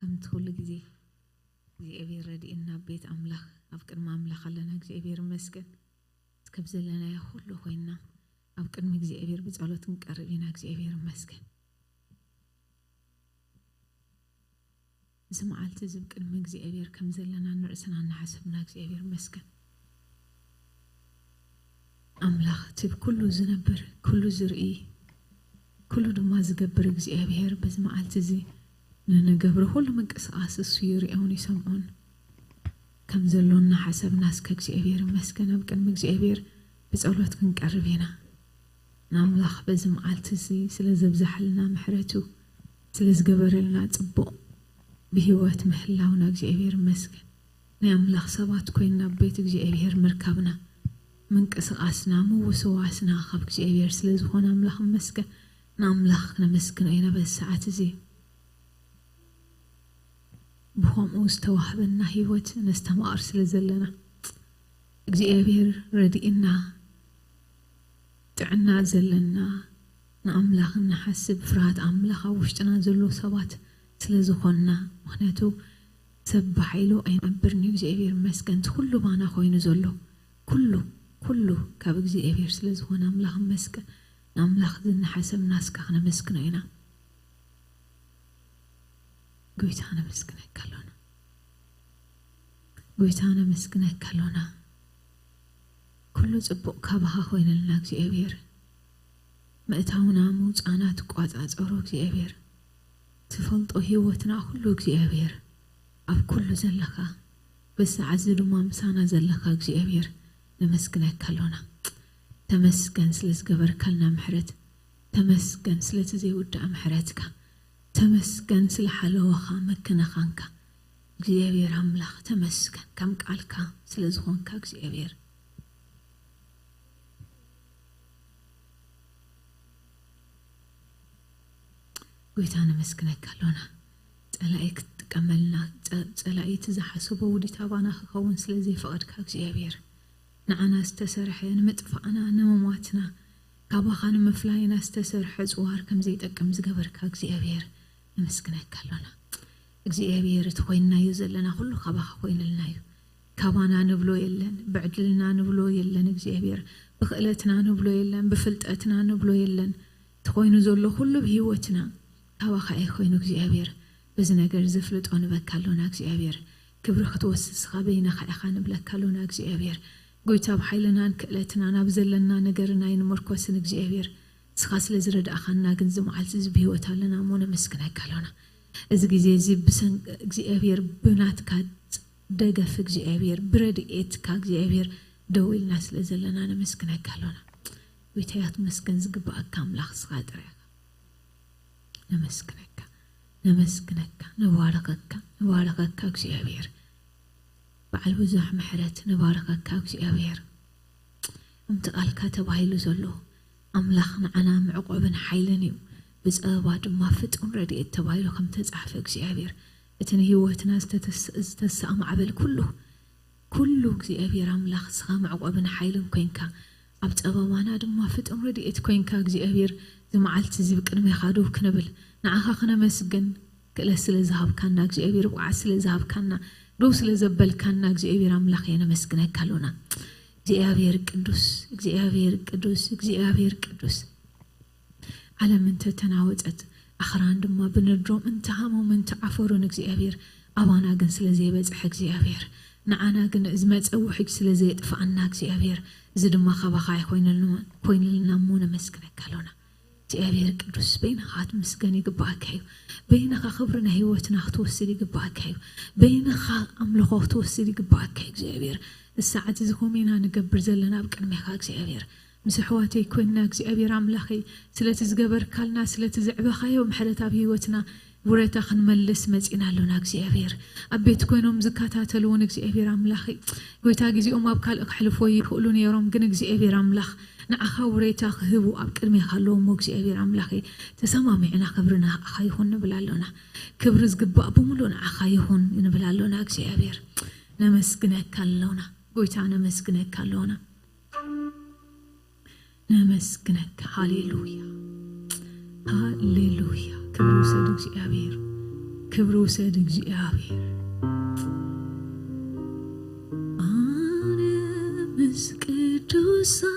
ከምቲ ኩሉ ግዜ እግዚኣብሔር ረድኤና፣ ኣብ ቤት ኣምላኽ፣ ኣብ ቅድሚ ኣምላኽ ኣለና። እግዚኣብሔር ይመስገን። እስከብ ዘለናዮ ኩሉ ኮይንና ኣብ ቅድሚ እግዚኣብሔር ብጸሎት ክንቀርብ ኢና። እግዚኣብሔር ይመስገን። እዚ መዓልቲ እዚ ኣብ ቅድሚ እግዚኣብሔር ከም ዘለና ንርእስና እናሓሰብና እግዚኣብሔር ይመስገን። ኣምላኽ እቲ ኩሉ ዝነብር፣ ኩሉ ዝርኢ፣ ኩሉ ድማ ዝገብር እግዚኣብሔር በዚ መዓልቲ እዚ ንንገብሮ ኩሉ ምንቅስቓስ እሱ ይሪኦን ይሰምዖን ከም ዘሎ እናሓሰብና እስከ እግዚኣብሔር ይመስገን ኣብ ቅድሚ እግዚኣብሔር ብጸሎት ክንቀርብ ኢና። ንኣምላኽ በዚ መዓልቲ እዚ ስለ ዘብዝሓልና ምሕረቱ፣ ስለ ዝገበረልና ጽቡቕ ብህይወት ምህላውና እግዚኣብሔር ይመስገን። ናይ ኣምላኽ ሰባት ኮይንና ኣብ ቤት እግዚኣብሔር ምርካብና፣ ምንቅስቓስና፣ ምውስዋስና ካብ እግዚኣብሔር ስለ ዝኾነ ኣምላኽ ይመስገን። ንኣምላኽ ክነመስግኖ ኢና በዚ ሰዓት እዚ። ብኸምኡ ዝተዋህበና ህይወት ነስተማቕር ስለ ዘለና እግዚኣብሔር ረድእና፣ ጥዕና ዘለና፣ ንኣምላኽ እንሓስብ፣ ፍርሃት ኣምላኽ ኣብ ውሽጥና ዘሎ ሰባት ስለ ዝኾንና። ምኽንያቱ ሰብ ብሓይሉ ኣይነብርን እዩ። እግዚኣብሔር ይመስገን እቲ ኩሉ ባና ኮይኑ ዘሎ ኩሉ ኩሉ ካብ እግዚኣብሔር ስለ ዝኾነ ኣምላኽ ይመስገን። ንኣምላኽ ዝነሓሰብና እስካ ክነመስግኖ ኢና። ጎይታ ነመስግነካ ኣሎና። ጎይታ ነመስግነካ ኣሎና። ኩሉ ጽቡቕ ካባኻ ኮይነልና እግዚኣብሔር። ምእታውና ምውጻና ትቋጻጸሮ እግዚኣብሔር። ትፈልጦ ህይወትና ኩሉ እግዚኣብሔር። ኣብ ኩሉ ዘለኻ፣ በዚ ሰዓት እዚ ድማ ምሳና ዘለኻ እግዚኣብሔር ነመስግነካ ኣሎና። ተመስገን ስለ ዝገበርካልና ምሕረት። ተመስገን ስለቲ ዘይውዳእ ምሕረትካ። ተመስገን ስለ ሓለዋኻ፣ ምክንኻንካ። እግዚኣብሔር ኣምላኽ ተመስገን፣ ከም ቃልካ ስለ ዝኾንካ እግዚኣብሔር። ጎይታ ነመስግነካ ኣሎና። ጸላኢ ክትጥቀመልና፣ ጸ-፣ ጸላኢ እቲ ዝሓሰቦ ውዲት ኣባና ክኸውን ስለ ዘይፈቐድካ እግዚኣብሔር፣ ንዓና ዝተሰርሐ፣ ንምጥፋእና፣ ንምሟትና፣ ካባኻ ንምፍላይና ዝተሰርሐ ጽዋር ከም ዘይጠቅም ዝገበርካ እግዚኣብሔር ነመስግነካ ኣሎና። እግዚኣብሔር እቲ ኮይንናዮ ዘለና ኩሉ ካባኻ ኮይንልና እዩ። ካባና ንብሎ የለን፣ ብዕድልና ንብሎ የለን እግዚኣብሔር፣ ብክእለትና ንብሎ የለን፣ ብፍልጠትና ንብሎ የለን። እቲ ኮይኑ ዘሎ ኩሉ ብህይወትና ካባኻ እዩ ኮይኑ እግዚኣብሔር። በዚ ነገር እዚ ፍልጦ ንበካ ኣሎና እግዚኣብሔር። ክብሪ ክትወስድ ስኻ በይንኻ ኢኻ ንብለካ ኣሎና እግዚኣብሔር። ጎይታ ኣብ ሓይልናን ክእለትናን ኣብ ዘለና ነገርን ኣይንመርኮስን እግዚኣብሔር። ንስኻ ስለ ዝረዳእኻና ግን እዚ መዓልቲ እዚ ብህይወት ኣለና እሞ ነመስግነካ ኣሎና። እዚ ግዜ እዚ ብሰንኪ እግዚኣብሔር ብናትካ ደገፍ እግዚኣብሔር ብረድኤትካ እግዚኣብሔር ደው ኢልና ስለ ዘለና ነመስግነካ ኣሎና። ጎይታ ያትመስገን ዝግባኣካ ኣምላኽ ንስኻ ጥራይ ኢኻ። ነመስግነካ፣ ነመስግነካ፣ ንባረኸካ፣ ንባረኸካ እግዚኣብሔር። በዓል ብዙሕ ምሕረት ንባረኸካ እግዚኣብሔር። ከምቲ ቃልካ ተባሂሉ ዘሎ ኣምላኽ ንዓና መዕቆብን ሓይልን እዩ፣ ብጸበባ ድማ ፍጡን ረድኤት ተባሂሉ ከም ተጻሕፈ እግዚኣብሔር። እቲ ንህይወትና ዝተተስ-፣ ዝተሳእ ማዕበል ኩሉ፣ ኩሉ እግዚኣብሔር ኣምላኽ ንስኻ መዕቆብን ሓይልን ኮይንካ፣ ኣብ ጸበባና ድማ ፍጡን ረድኤት ኮይንካ እግዚኣብሔር፣ እዚ መዓልቲ እዚ ብቅድሜኻ ደው ክንብል ንዓኻ ክነመስግን ክእለት ስለ ዝሃብካና እግዚኣብሔር፣ ብቕዓት ስለ ዝሃብካና፣ ደው ስለ ዘበልካና እግዚኣብሔር ኣምላኽ የነመስግነካ ኣሎና። እግዚኣብሔር ቅዱስ፣ እግዚኣብሔር ቅዱስ፣ እግዚኣብሔር ቅዱስ። ዓለም እንተተናወጸት፣ ኣኽራን ድማ ብነድሮም እንተሃሞም እንተዓፈሩን እግዚኣብሔር፣ ኣባና ግን ስለ ዘይበጽሐ እግዚኣብሔር፣ ንዓና ግን እዚ መጸውዒ ስለ ዘየጥፍኣና እግዚኣብሔር፣ እዚ ድማ ካባኻ ኣይኮይነልና፣ ኮይንልና እሞ ነመስግነካ ኣሎና። እግዚኣብሔር ቅዱስ፣ በይንኻ ክትምስገን ይግባኣካ እዩ። በይንኻ ክብሪ ናይ ህይወትና ክትወስድ ይግባኣካ እዩ። በይንኻ ኣምልኾ ክትወስድ ይግባኣካ እዩ እግዚኣብሔር። እዚ ሰዓት እዚ ከምኡ ኢና ንገብር ዘለና ኣብ ቅድሜኻ እግዚኣብሔር። ምስ ኣሕዋተይ ኮይንና እግዚኣብሔር ኣምላኸይ፣ ስለቲ ዝገበርካልና፣ ስለቲ ዘዕበኻዮ ምሕረት ኣብ ህይወትና ውረታ ክንመልስ መጺና ኣሎና እግዚኣብሔር። ኣብ ቤት ኮይኖም ዝከታተሉ እውን እግዚኣብሔር ኣምላኸይ፣ ጎይታ ግዜኦም ኣብ ካልእ ከሕልፎ ይኽእሉ ነይሮም፣ ግን እግዚኣብሔር ኣምላኽ ንዓኻ ውረታ ክህቡ ኣብ ቅድሜኻ ኣለዎ እሞ እግዚኣብሔር ኣምላኸይ፣ ተሰማሚዕና ክብሪ ንዓኻ ይኹን ንብል ኣሎና። ክብሪ ዝግባእ ብምሉእ ንዓኻ ይኹን ንብል ኣሎና እግዚኣብሔር። ነመስግነካ ኣሎና ጎይታ፣ ነመስግነካ ኣሎና። ነመስግነካ። ሃሌሉያ፣ ሃሌሉያ። ክብሪ ውሰድ እግዚኣብሔር። ክብሪ ውሰድ እግዚኣብሔር። ኣነ ምስ ቅዱሳን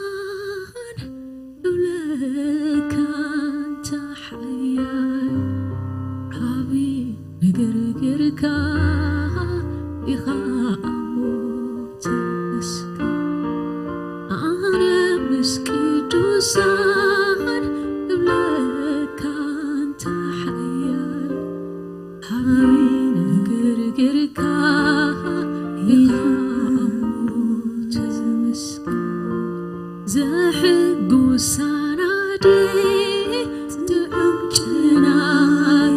እብለካ ኣንታ ሓያል ዓቢ ነገር ጌርካ ኢኻ እሞ ተመስገን። ኣነ ምስ ቅዱሳን እብለካ ኣንታ ሓያል ዓቢ ነገር ጌርካ ኢኻ እሞ ተመስገን። ዘሕጉሳና ድየ ጥዑም ጨና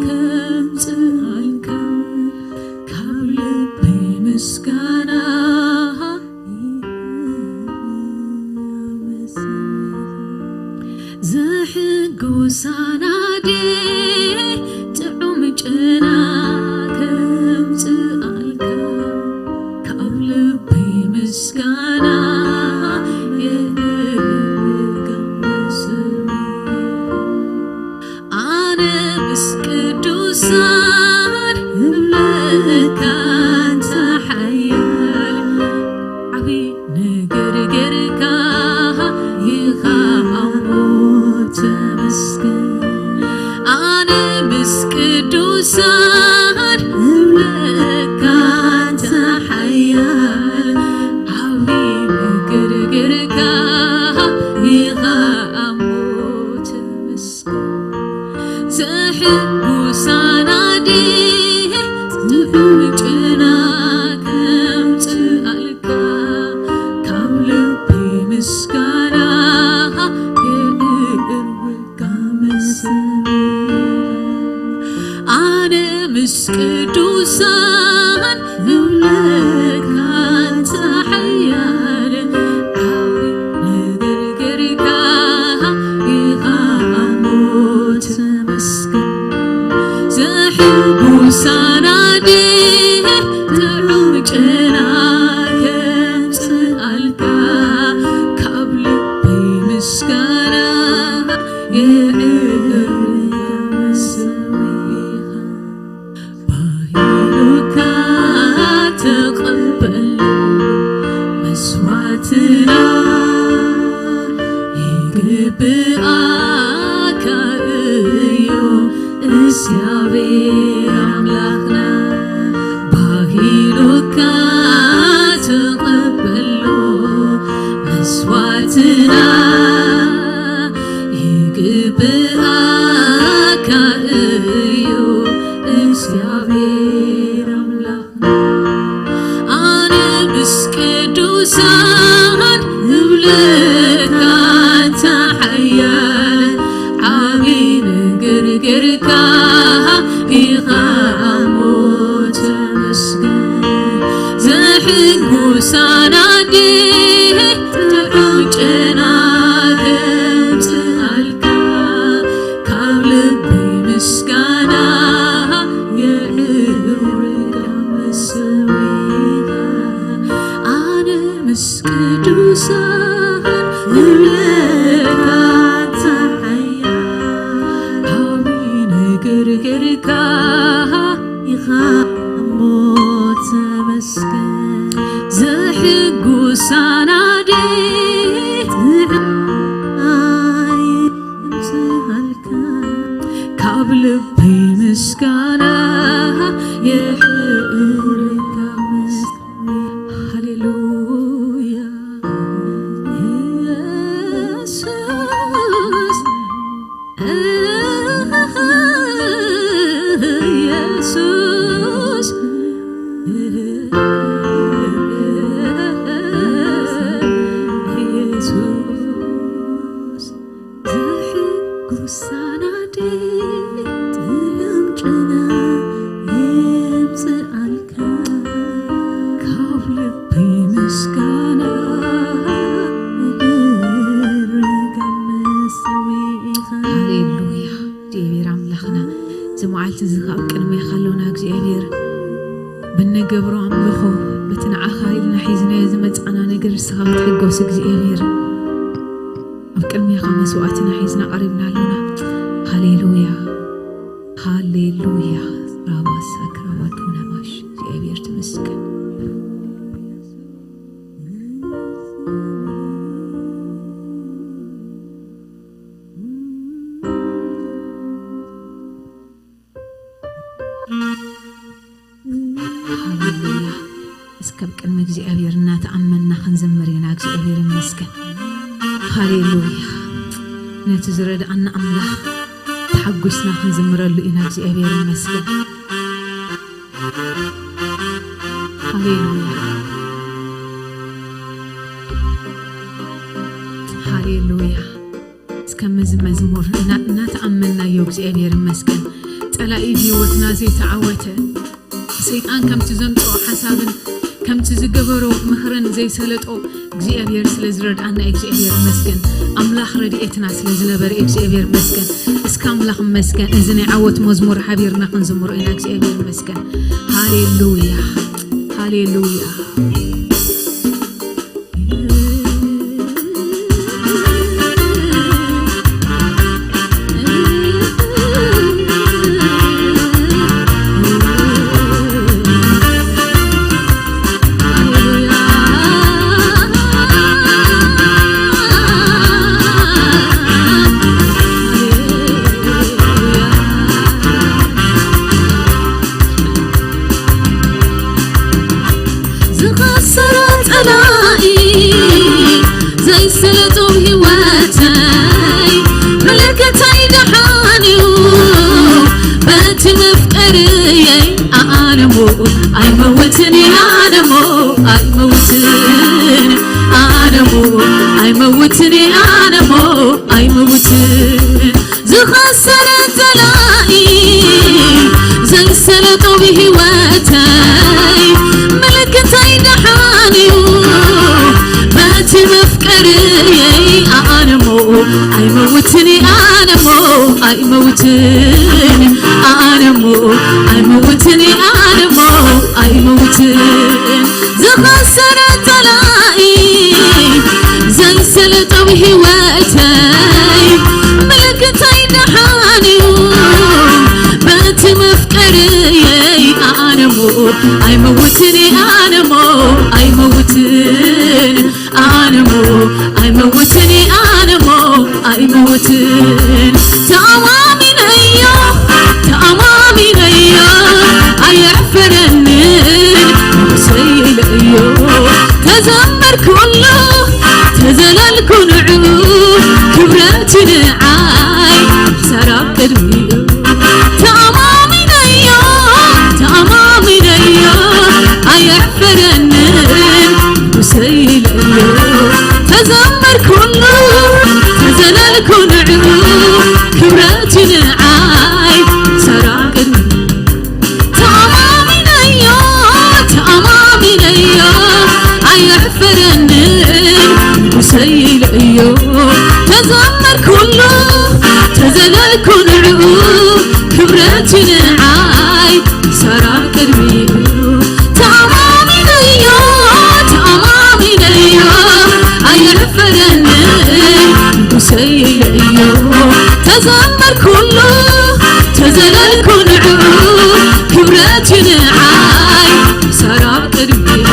ከምጽኣልካ ካብ ልበይ ምስጋና ዘሕጉሳና ድየ ጥዑም ጨና ከምጽኣልካ ካብ ልበይ ምስጋና የእርጋ ስምዒ። ኣነ ምስ ቅዱሳን እብለካ ኣንታ ሓያል ዓቢ ነገር ጌርካ ኢኻ እሞ ተመስገን። ኣነ ምስ ቅዱሳን እብለካ ኣንታ ሓያል ዓቢ ነገር ጌርካ ኢኻ እሞ ተመስገን። ዘሕጉሳና ድየ ጥዑም ጨና ከምጽኣልካ ካብ ልበይ ምስጋና የእርወካ መስምዒ። ኣነ ምስ ቅዱሳን እብለካ ኣንታ ሓያል ዓቢ ነገር ጌርካ ኢኻ እሞ ተመስገን። ዘሕጉሳና ድየ ጥዑም ጨና ከምጽኣልካ ካብ ልበይ ምስጋና የእርወካ መስምዒ። ባሂሉካ ተቐበሎ መስዋዕትና ይግብኣካ እዩ እግዚኣብሔር ኣምላኽና። ባሂሉካ ተቐበሎ መስዋዕትና ይግብኣካ እዩ እግዚኣብሔር ኣምላኽና። ኣነ ምስ ቅዱሳን እብለካ ኣንታ ሓያል ዓቢ ነገር ጌርካ ኢኻ እሞ ተመስገን። ዘሕጉሳና ድየ ጥዑም ጨና ከምጽኣልካ ካብ ልበይ ምስጋና የእርወካ መስምዒ። ኣነ ምስ ቅዱሳን እብለካ ኣንታ ሓያል ዓቢ ነገር ጌርካ ኢኻ እሞ ተመስገን። ዘሕጉሳና ድየ ጥዑም ጨና ከምጽኣልካ ካብ ልበይ ምስጋና የእርወካ መስምዒ። ሃሌሉያ ኢየሱስ፣ ኢየሱስ፣ ኢየሱስ። ዘሕጉሳና ድየ ጥዑም ጨና የምጽኣልካ ካብ ልበይ ምስጋና የእርወካ መስምዒ። ሃሌሉያ እግዚኣብሔር ኣምላኽና፣ እዚ መዓልቲ እዚ ኣብ ቅድሜኻ ኣሎና እግዚኣብሔር። ብንገብሮ ኣምልኾ በቲ ንዓኻ ኢልና ሒዝናዮ ዝመጻና ነገር ንስኻ ክትሕጎስ እግዚኣብሔር። ኣብ ቅድሜኻ መስዋዕትና ሒዝና ቀሪብና ኣሎና። ሃሌሉያ፣ ሃሌሉያ። ራባሳ ክራባቱ ነባሽ እግዚኣብሔር ትመስገን። ሃሌሉያ። እስከ ኣብ ቅድሚ እግዚኣብሔር እናተኣመንና ክንዘምር ኢና። እግዚኣብሔር ይመስገን። ሃሌሉያ። ነቲ ዝረድኣና ኣምላኽ ተሓጒስና ክንዝምረሉ ኢና። እግዚኣብሔር ይመስገን። ሃሌሉያ። ሃሌሉያ። እስከ መዝ-፣ መዝሙር እና-፣ እናተኣመንናዮ እግዚኣብሔር ይመስገን። ጸላኢ ብህይወትና ዘይተዓወተ፣ ሰይጣን ከምቲ ዘምጽኦ ሓሳብን ከምቲ ዝገበሮ ምኽርን ዘይሰለጦ እግዚኣብሔር ስለ ዝረድኣና እግዚኣብሔር ይመስገን። ኣምላኽ ረድኤትና ስለ ዝነበረ እግዚኣብሔር ይመስገን። እስከ ኣምላኽ ይመስገን። እዚ ናይ ዓወት መዝሙር ሓቢርና ክንዝምሮ ኢና። እግዚኣብሔር ይመስገን። ሃሌሉያ፣ ሃሌሉያ። ዝኸሰረ ጸላኢ ዘይሰለጦ ህይወተይ፣ ምልክተይ ደሓን እዩ በቲ መፍቀርየይ። ኣነሞ ኣይመውትን እየ፣ ኣነሞ ኣይመውትን፣ ኣነሞ ኣይመውትን እየ፣ ኣነሞ ኣይመውትን። ዝኸሰረ ጸላኢ ዘይሰለጦ ብህይወተይ፣ ምልክተይ ደሓን እዩ በቲ መፍቀርየይ። ኣነሞ ኣይመውትን፣ ኣነሞ ኣይመውትን፣ ኣነሞ ኣይመውትን፣ ኣነሞ ኣይመውትን። ዝኸሰረ ጸላኢ ዘይሰለጦ ብህይወተይ፣ ምልክተይ ደሓን እዩ በቲ መፍቀርየይ። ኣነሞ ኣይመውትን፣ ኣነሞ ኣይመውትን፣ ኣነሞ ኣይመውትን፣ ኣነሞ ኣይመውትን። ተኣማሚነዮ፣ ተኣማሚነዮ፣ ኣየዕፈረንን ንጉሰይ ኢለዮ። ተዘመርኩሉ፣ ተዘለልኩ ንዕኡ፣ ክብረቱ ንዓይ፣ ክሳራ ኣብ ቅድሚኡ። ተኣማሚነዮ፣ ተኣማሚነዮ፣ ኣየዕፈረንን ንጉሰይ ኢለዮ። ተዘመርኩሉ፣ ተዘለልኩ ንዕኡ፣ ክብረቱ ንዓይ፣ ክሳራ ኣብ ቅድሚኡ። ተኣማሚነዮ፣ ተኣማሚነዮ፣ ኣየዕፈረንን ንጉሰይ ኢለዮ። ተዘመርኩሉ፣ ተዘለልኩ ንዕኡ፣ ክብረቱ ንዓይ፣ ክሳራ ኣብ ቅድሚኡ። ተኣማሚነዮ፣ ተኣማሚነዮ፣ ኣየዕፈረንን ንጉሰይ ኢለዮ። ተዘመርኩሉ፣ ተዘለልኩ ንዕኡ፣ ክብረቱ ንዓይ፣ ክሳራ ኣብ ቅድሚኡ።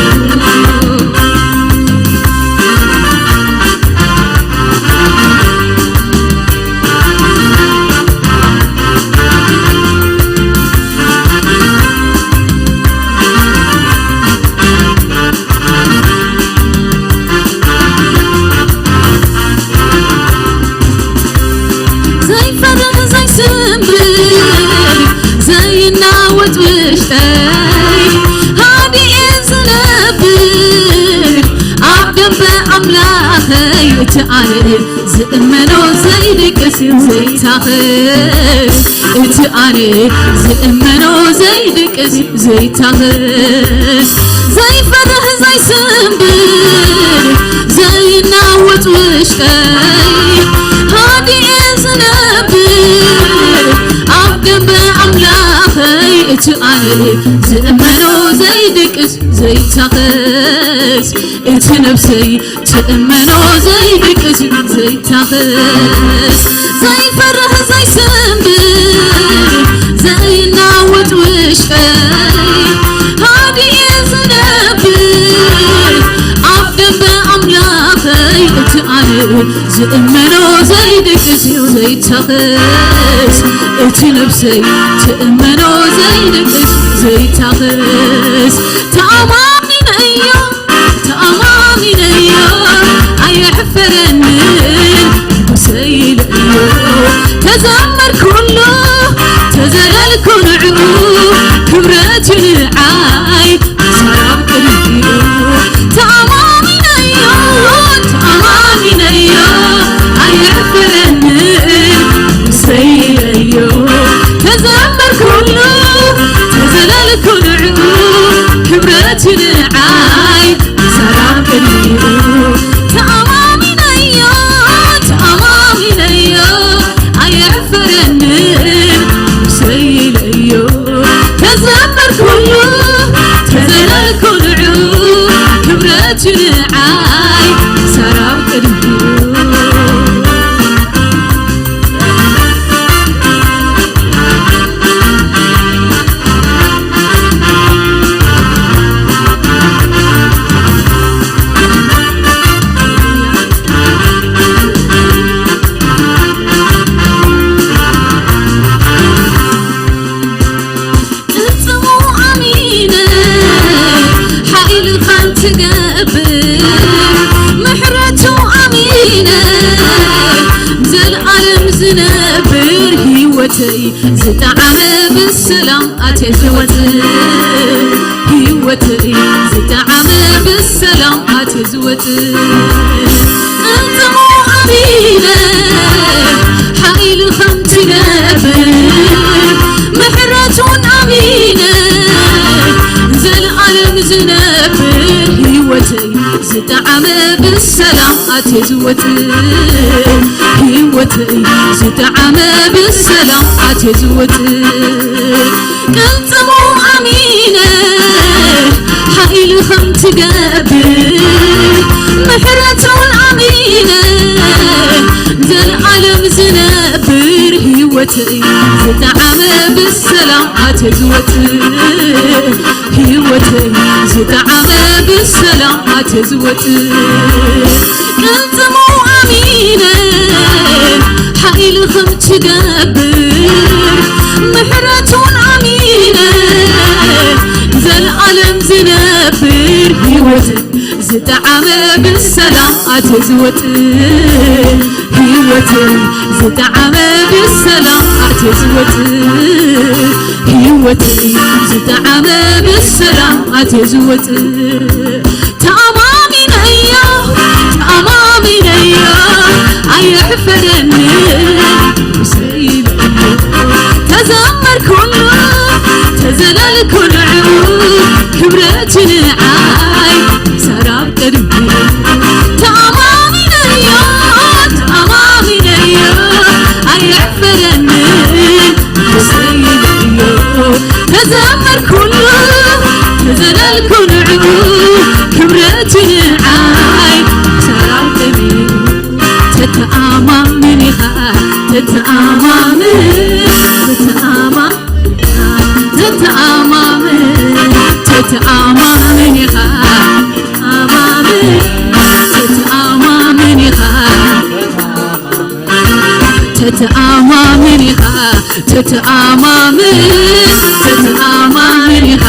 ዘይፈርህ ዘይስንብር ዘይናወጥ ውሽጠይ ሃዲኤ ዝነብር ኣብ ደንበ ኣምላኸይ እቲ ኣነ ዝእመኖ ዘይድቅስ ዘይታኽስ እቲ ኣነ ዝእመኖ ዘይድቅስ ዘይታኽስ ዘይፈርህ ዘይስንብር ዘይናወጥ ውሽጠይ ሃዲኤ ዝነብር ኣብ ደንበ ኣምላኸይ እቲ ኣነ ዝእመኖ ዘይድቅስ ዘይታኽስ እቲ ነብሰይ ትእመኖ ዘይድቅስ ዘይታኽስ ዘይፈርህ ዘይስንብር ዘይናወጥ ውሽጠይ ሃዲኤ ዝነብር ኣፍ ደንበ ኣምላኸይ፣ እቲ ኣነ ዝእመኖ ዘይደቅስ ዘይታኸስ፣ እቲ ነብሰይ ትእመኖ ዘይደቅስ ዘይታኸስ፣ ተኣማሚነዮ ተኣማሚነዮ ኣየሕፈረንን፣ ንጉሰይ ኢለዮ ተዘመርኩሉ፣ ተዘለልኩ ንዕኡ፣ ክብረት ንዓይ ምሳር ኣብ ቅድሚኡ። ተኣማሚነዮ ተኣማሚነዮ ኣየሕፈረንን፣ ንጉሰይ ኢለዮ ተዘመርኩሉ፣ ተዘለልኩ ንዕኡ፣ ክብረት ንዓይ ምሳር ኣብ ቅድሚኡ። ተኣማሚነዮ ተኣማሚነዮ ኣየሕፈረንን፣ ንጉሰይ ኢለዮ ተዘመርኩሉ፣ ተዘለልኩ ንዕኡ፣ ክብረት ንዓይ ምሳር ኣብ ቅድሚኡ። ፍጹሙ ኣሚነ ሓይልኻን ትገብር፣ ምሕረቱ ኣሚነ ዘልኣለም ዝነብር፣ ህይወተይ ዝጠዓመ ብሰላም ኣትየ ዝወጽእ፣ ህይወተይ ዝጠዓመ ብሰላም ኣትየ ዝወጽእ። ፍጹሙ ኣሚነ ሓይልኻን ትገብር፣ ምሕረቱን ኣሚነ ዘልኣለም ዝነብር፣ ህይወተይ ዝጠዓመ ብሰላም ኣትየ ዝወጽእ፣ ህይወተይ ዝጠዓመ ብሰላም ኣትየ ዝወጽእ። ቅልጽሙ ኣሚነ ሓይልኻን ትገብር፣ ምሕረቱን ኣሚነ ዘልኣለም ዝነብር፣ ህይወተይ ዝጠዓመ ብሰላም ኣትየ ዝወጽእ፣ ህይወተይ ዝጠዓመ ብሰላም ኣትየ ዝወጽእ። ቅልጽሙ ኣሚነ ሓይልኻን ትገብር፣ ምሕረቱን ኣሚነ ዘልኣለም ዝነብር፣ ህይወተይ ዝጠዓመ ብሰላም ኣትየ ዝወጽእ፣ ህይወተይ ዝጠዓመ ብሰላም ኣትየ ዝወጽእ፣ ህይወተይ ዝጠዓመ ብሰላም ኣትየ ዝወጽእ። ተኣማሚነዮ ተኣማሚነዮ ኣየሕፈረኒ፣ ንጉሰይ ኢለዮ ተዘመርኩሉ፣ ተዘለልኩ ንዕኡ፣ ክብረት ንዓይ ምሳር ኣብ ቅድሚኡ። ተኣማሚነዮ ተኣማሚነዮ ኣየሕፈረንን፣ ንጉሰይ ኢለዮ ተዘመርኩሉ፣ ተዘለልኩ ንዕኡ፣ ክብረት ንዓይ ምሳር ኣብ ቅድሚኡ። ተተኣማምን ኢኻ፣ ተተኣማምን፣ ተተኣማ-፣ ተተኣማምን፣ ተተኣማምን ኢኻ፣ ተተኣማምን፣ ተተኣማምን ኢኻ። ተተኣማምን ኢኻ፣ ተተኣማምን፣ ተተኣማምን ኢኻ፣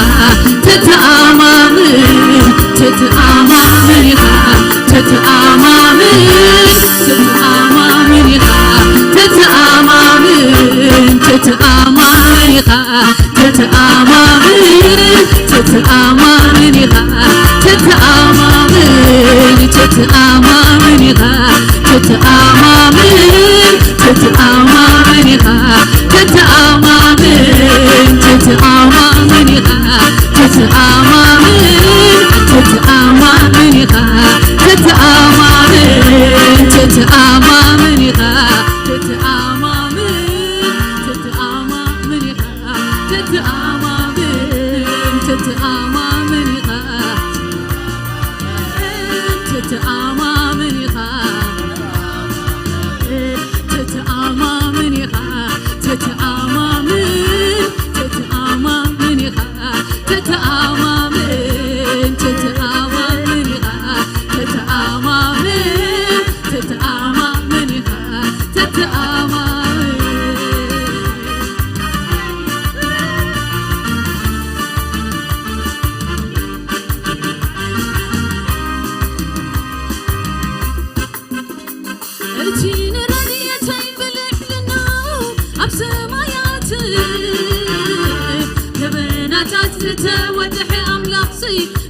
ተተኣማምን፣ ተተኣማምን ኢኻ፣ ተተኣማምን፣ ተተኣማምን ኢኻ፣ ተተኣማምን፣ ተተኣማምን ኢኻ። ተተኣማምን፣ ተተኣማምን ኢኻ፣ ተተኣማምን፣ ተተኣማምን ኢኻ፣ ተተኣማምን፣ ተተኣማምን ኢኻ፣ ተተኣማምን፣ ተተኣማምን ኢኻ፣ ተተኣማምን፣ ተተኣማምን ኢኻ፣ ተተኣማምን፣ ተተኣማምን ኢኻ፣ ተተኣማምን፣ ተተኣማምን ኢኻ። ተተኣማምን፣ ተተኣማምን ኢኻ። ተተኣማምን ኢኻ። ተተኣማምን ኢኻ። ተተኣማምን፣ ተተኣማምን ኣማምን ተተኣማምን ኢኻ፣ ተተኣማምን፣ ተተኣማምን ኢኻ፣ ተተኣማምን። እቲ ንረድኤተይ ብልዕልና ኣብ ሰማያት ደበናታት ዝተወጥሐ ኣምላኽሲ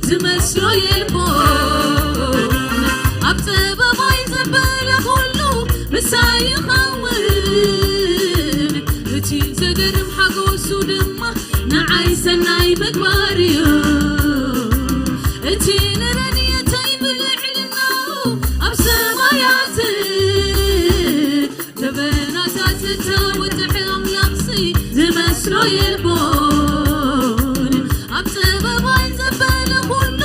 ዝመስሎ የልቦን። ኣብ ጸበባይ ዘበለ ኩሉ ምሳይ ይኸውን። እቲ ዘገርም ሓጎሱ ድማ ንዓይ ሰናይ ምግባር እዩ። እቲ ንረድኤተይ ብልዕልና ኣብ ሰማያት ደበናታት ዝተወጥሐ ኣምላኽሲ ዝመስሎ የልቦን። ኣብ ጸበባይ ዘበለ ኩሉ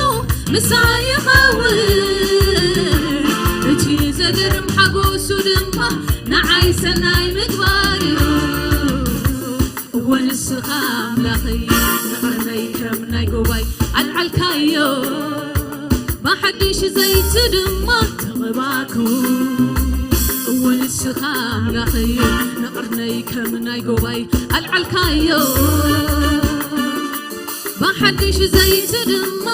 ምሳይ ይኸውን። እቲ ዘገርም ሓጎሱ ድማ ንዓይ ሰናይ ምግባር እዩ። እወ ንስኻ ኣምላኸይ ንቐርነይ ከም ናይ ጎባይ ኣልዓልካዮ፣ ብሓድሽ ዘይቲ ድማ ተቐባእኩ። እወ ንስኻ ኣምላኸይ ንቐርነይ ከም ናይ ጎባይ ኣልዓልካዮ፣ ብሓድሽ ዘይቲ ድማ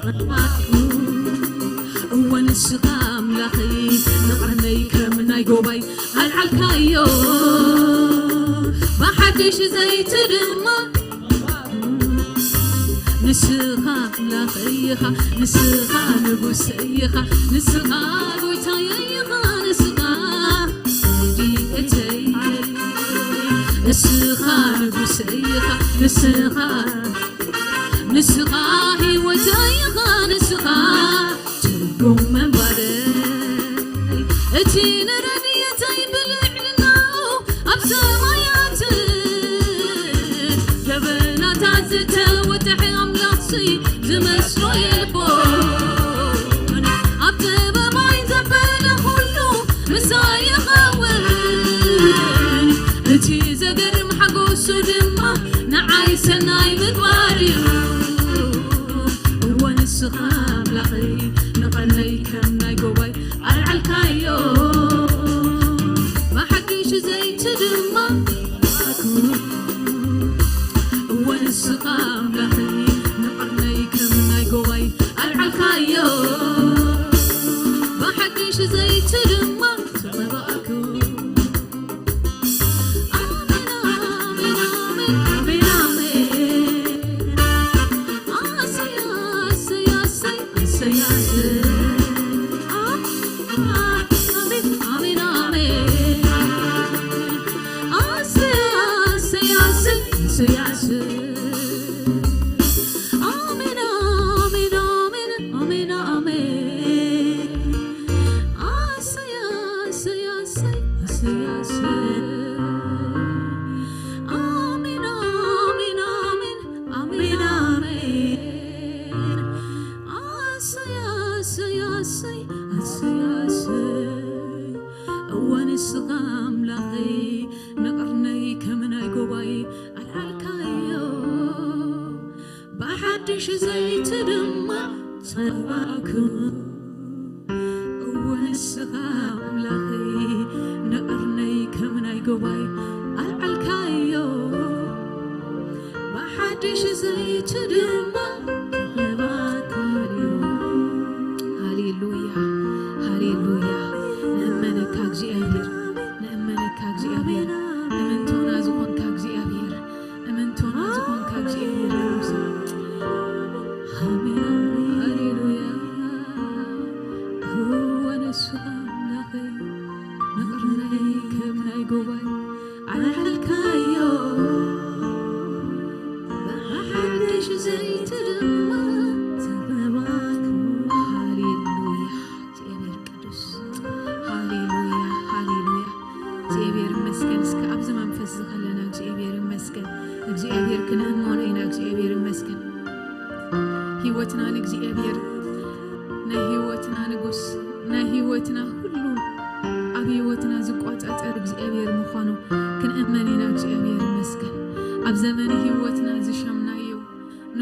ተቐባእኩ። እወ ንስኻ ኣምላኸይ ንቐርነይ ከም ናይ ጎባይ ኣልዓልካዮ፣ ብሓድሽ ዘይቲ ድማ። ንስኻ ኣምላኸይ ኢኻ፣ ንስኻ ንጉሰይ ኢኻ፣ ንስኻ ጎይታየ ኢኻ፣ ንስኻ ረድኤተይ፣ ንስኻ ንጉሰይ ኢኻ፣ ንስኻ፣ ንስኻ ህይወተይ ኢኻ፣ ንስኻ ትርጉም ምንባረይ። እቲ ንረድኤተይ ብልዕልና ኣብ ሰማያት ደበናታት ዝተወጥሐ ኣምላኽሲ ዝመስሎ የልቦን። ኣብ ጥበባይ ዘበለ ኩሉ ምሳይ ይኸውን። እቲ ዘገርም ሓጎሱ ድማ ንዓይ ሰናይ ምግባር እዩ። እወ ንስኻ ኣምላኸይ ንቐርነይ ከም ናይ ጎባይ ኣልዓልካዮ፣ ብሓድሽ ዘይቲ ድማ ቀባእኩ። እወ ንስኻ ኣምላኸይ ንቐርነይ ከም ናይ ጎባይ ኣልዓልካዮ፣ ብሓድሽ ዘይቲ ድማ ተቐባእኩ። ኣሜን፣ ኣሜን፣ ኣሜን፣ ኣሜን፣ ኣሜን። ኣሰይ፣ ኣሰይ፣ ኣሰይ፣ ኣሰይ፣ ኣሰይ። ኣሜን፣ ኣሜን፣ ኣሜን፣ ኣሜን። ኣሰይ፣ ኣሰይ፣ ኣሰይ፣ ኣሰይ፣ ኣሰይ። ኣሜን፣ ኣሜን፣ ኣሜን፣ ኣሜን፣ ኣሜን። ኣሰይ፣ ኣሰይ፣ ኣሰይ፣ ኣሰይ፣ ኣሰይ። ኣሜን፣ ኣሜን፣ ኣሜን፣ ኣሜን፣ ኣሜን። ኣሰይ፣ ኣሰይ፣ ኣሰይ፣ ኣሰይ፣ ኣሰይ። እወ ንስኻ ኣምላኸይ ንቐርነይ ከም ናይ ጎባይ ኣልዓልካዮ፣ ብሓድሽ ዘይቲ ድማ ጸባእኩ። እወ ንስኻ ኣምላኸይ ንቐርነይ ከም ናይ ጎባይ ኣልዓልካዮ፣ ብሓድሽ ዘይቲ ድማ ተቐባእኩ። ሃሌሉያ፣ ሃሌሉያ። ንእመነካ እግዚኣብሔር፣ ንእመነካ እግዚኣብሔር። እምንቶና ዝኾንካ እግዚኣብሔር፣ እምንቶና ዝኾንካ እግዚኣብሔር ቅዱስ። ኣሜን። ሃሌሉያ። እወ ንስኻ ኣምላኸይ ንቐርነይ ከም ናይ ጎባይ ኣልዓልካዮ፣ ብሓድሽ ዘይቲ ድማ ተቐባእኩ። ሃሌሉያ። እግዚኣብሔር ቅዱስ። ሃሌሉያ፣ ሃሌሉያ። እግዚኣብሔር ይመስገን። እስከ ኣብዚ መንፈስ ዝኸለና እግዚኣብሔር ይመስገን። እግዚኣብሔር ክነእምኖ ኢና። እግዚኣብሔር ይመስገን። ህይወትና ንእግዚኣብሔር፣ ናይ ህይወትና ንጉስ፣ ናይ ህይወትና ኩሉ ኣብ ህይወትና ዝቋጻጸር እግዚኣብሔር ምዃኑ ክንእመን ኢና። እግዚኣብሔር ይመስገን። ኣብ ዘመን ህይወትና ዝሸምናዮ፣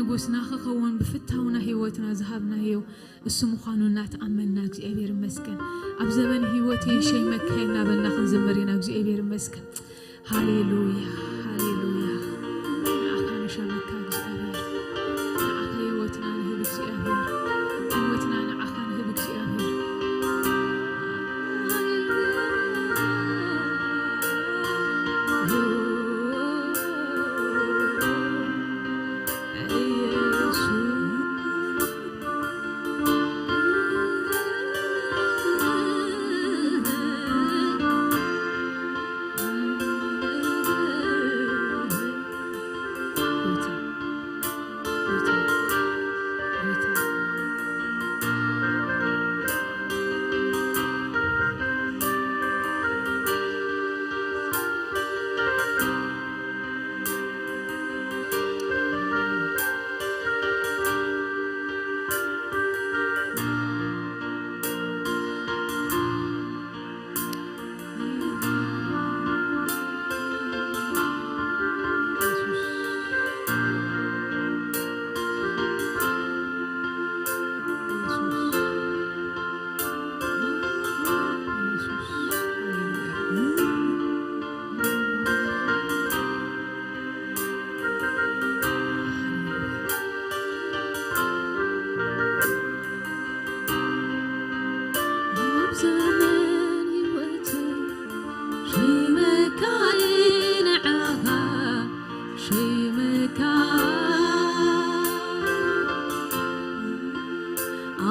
ንጉስና ክኸውን ብፍታውና ህይወትና ዝሃብናዮ እሱ ምዃኑ እናተኣመንና እግዚኣብሔር ይመስገን። ኣብ ዘበን ህይወት ይሸይመካ እናበልና ክንዝምር ኢና። እግዚኣብሔር ይመስገን። ሃሌሉያ፣ ሃሌሉያ። ንዓኻ ንሸመካ እግዚኣብሔር። ንዓኻ ህይወትና ንህብ እግዚኣብሔር። ህይወትና ንዓኻ ንህብ እግዚኣብሔር። ኣብ ዘመን ህይወተይ ሸይመካ እየ ንዓኻ ሸይመካ።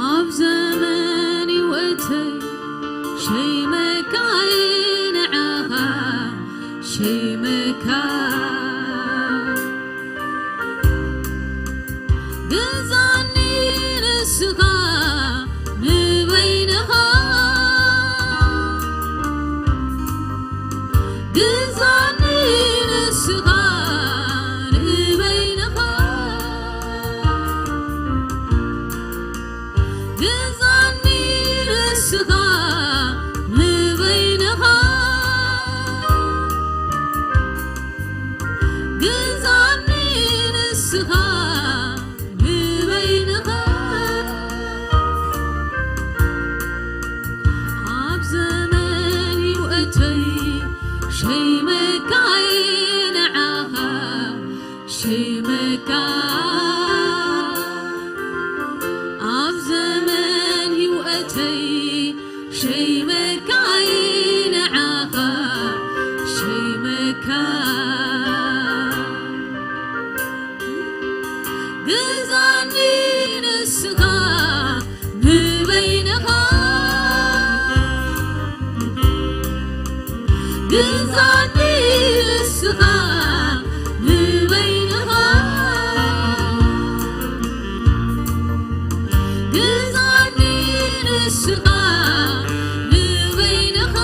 ኣብ ዘመን ህይወተይ ሸይመካ እየ ንዓኻ ሸይመካ። ግዛኒ ንስኻ ንበይንኻ፣ ግዛኒ ንስኻ ንበይንኻ፣ ግዛኒ ንስኻ ንበይንኻ፣ ግዛኒ ንስኻ ንበይንኻ። ኣብ ዘመን ህይወተይ ሸይመካ እየ ንዓኻ ሸይመካ። ኣብ ዘመን ህይወተይ ሸይመካ እየ ንዓኻ ሸይመካ። ግዛኒ ንስኻ ንበይንኻ፣ ግዛኒ ንስኻ ንበይንኻ፣ ግዛኒ ንስኻ ንበይንኻ፣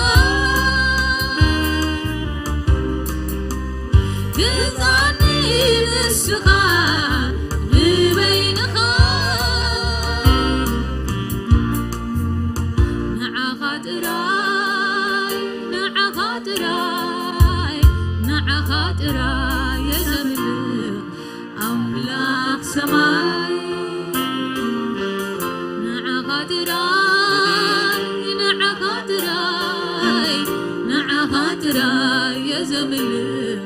ግዛኒ ንስኻ ንበይንኻ። ንዓኻ ጥራይ፣ ንዓኻ ጥራይ፣ ንዓኻ ጥራይ እየ ዘምልኽ ኣምላኽ ሰማይ። ንዓኻ ጥራይ፣ ንዓኻ ጥራይ፣ ንዓኻ ጥራይ እየ ዘምልኽ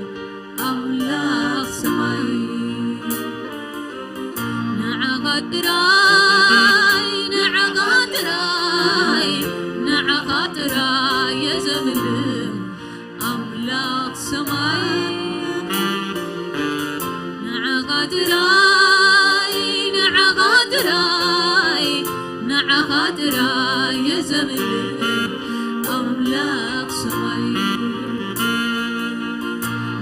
ኣምላኽ ሰማይ። ንዓኻ ጥራይ፣ ንዓኻ ጥራይ፣ ንዓኻ ጥራይ እየ ዘምልኽ ኣምላኽ ሰማይ። ንዓኻ ጥራይ፣ ንዓኻ ጥራይ፣ ንዓኻ ጥራይ እየ ዘምልኽ ኣምላኽ ሰማይ።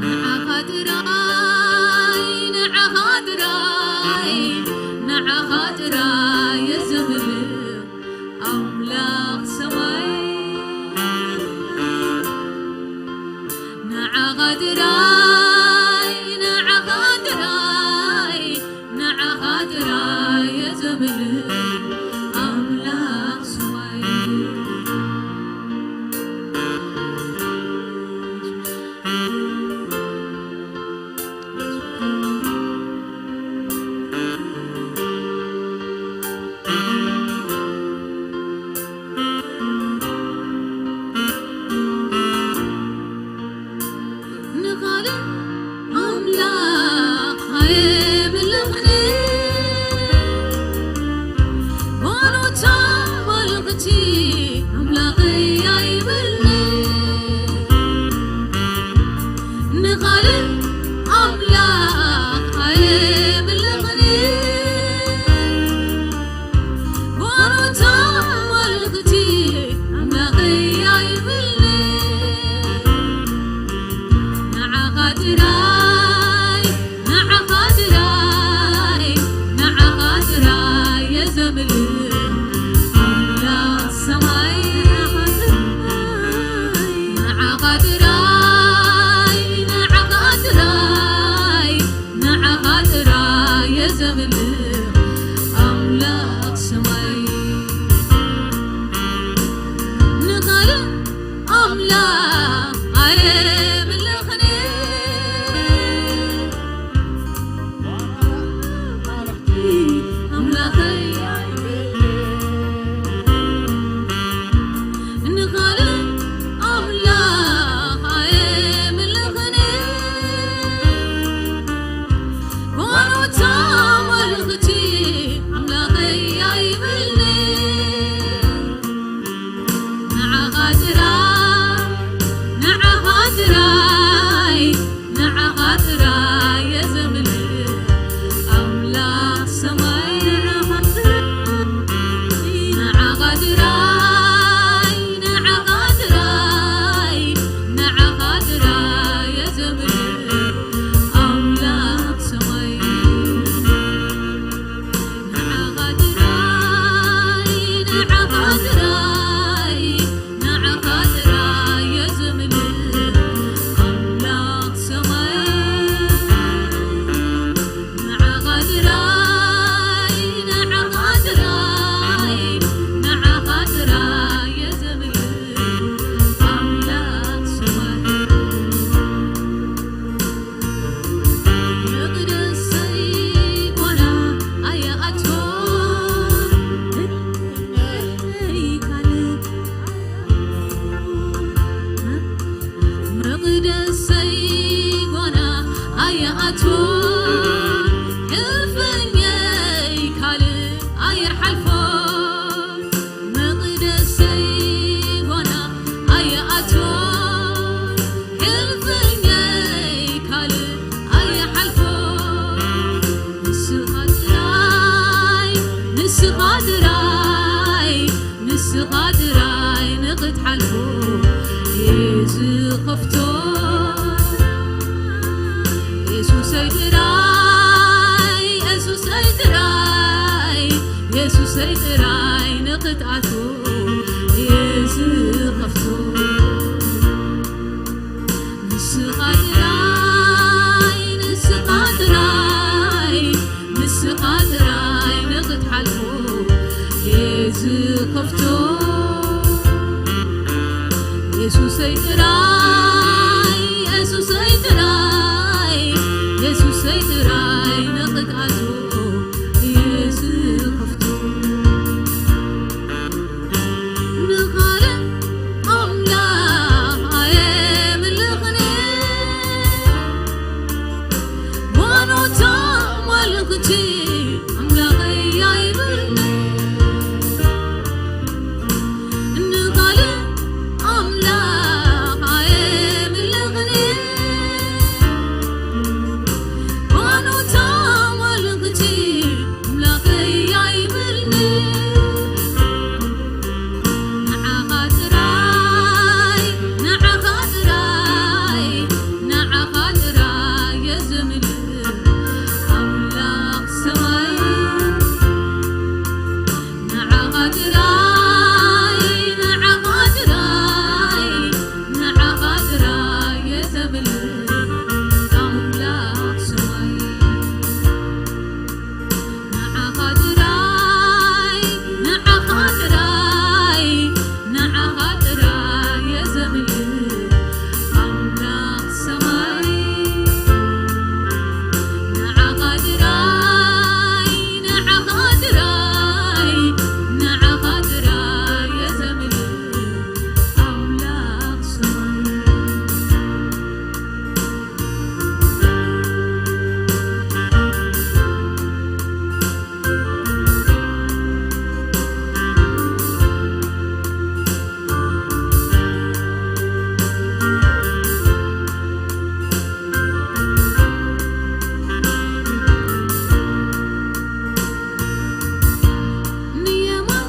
ንዓኻ ጥራይ፣ ንዓኻ ጥራይ፣ ንዓኻ ጥራይ እየ ዘምልኽ ኣምላኽ ሰማይ። ንዓኻ ጥራይ፣ ንዓኻ ጥራይ፣ ንዓኻ ጥራይ እየ ዘምልኽ ኣምላኽ ሰማይ። ጥራይ ንኽትሓልፎ እዩ ዝኸፍቶ። የሱሰይ ጥራይ፣ የሱሰይ ጥራይ፣ የሱሰይ ጥራይ ንኽትኣትዎ እዩ ዝኸፍቶ። ንስኻ ጥራይ፣ ንስኻ ጥራይ፣ ንስኻ ጥራይ ንኽትሓልፎ እዩ ዝኸፍቶ። የሱሰይ ጥራይ፣ የሱሰይ ጥራይ፣ የሱሰይ ጥራይ ንኽትኣትዎ እዩ ዝኸፍቶ። ንኻልእ ኣምላኽ ኣየምልኽን፣ ባኖት ኣማልኽቲ ኣምላኸይ ኣይብልን። ንኻልእ ኣምላኽ ኣየምልኽን፣ ባኖት ኣማልኽቲ ኣምላኸይ ኣይብልን። ንዓኻ ጥራይ፣ ንዓኻ ጥራይ፣ ንዓኻ ጥራይ እየ ዘምልኽ ኣምላኽ ሰማይ። ንዓኻ ጥራይ፣ ንዓኻ ጥራይ፣ ንዓኻ ጥራይ እየ ዘምልኽ ኣምላኽ ሰማይ። ንዓኻ ጥራይ፣ ንዓኻ ጥራይ፣ ንዓኻ ጥራይ እየ ዘምልኽ ኣምላኽ ሰማይ። ንዓኻ ጥራይ፣ ንዓኻ ጥራይ፣ ንዓኻ ጥራይ እየ ዘምልኽ ኣምላኽ ሰማይ። ንየማን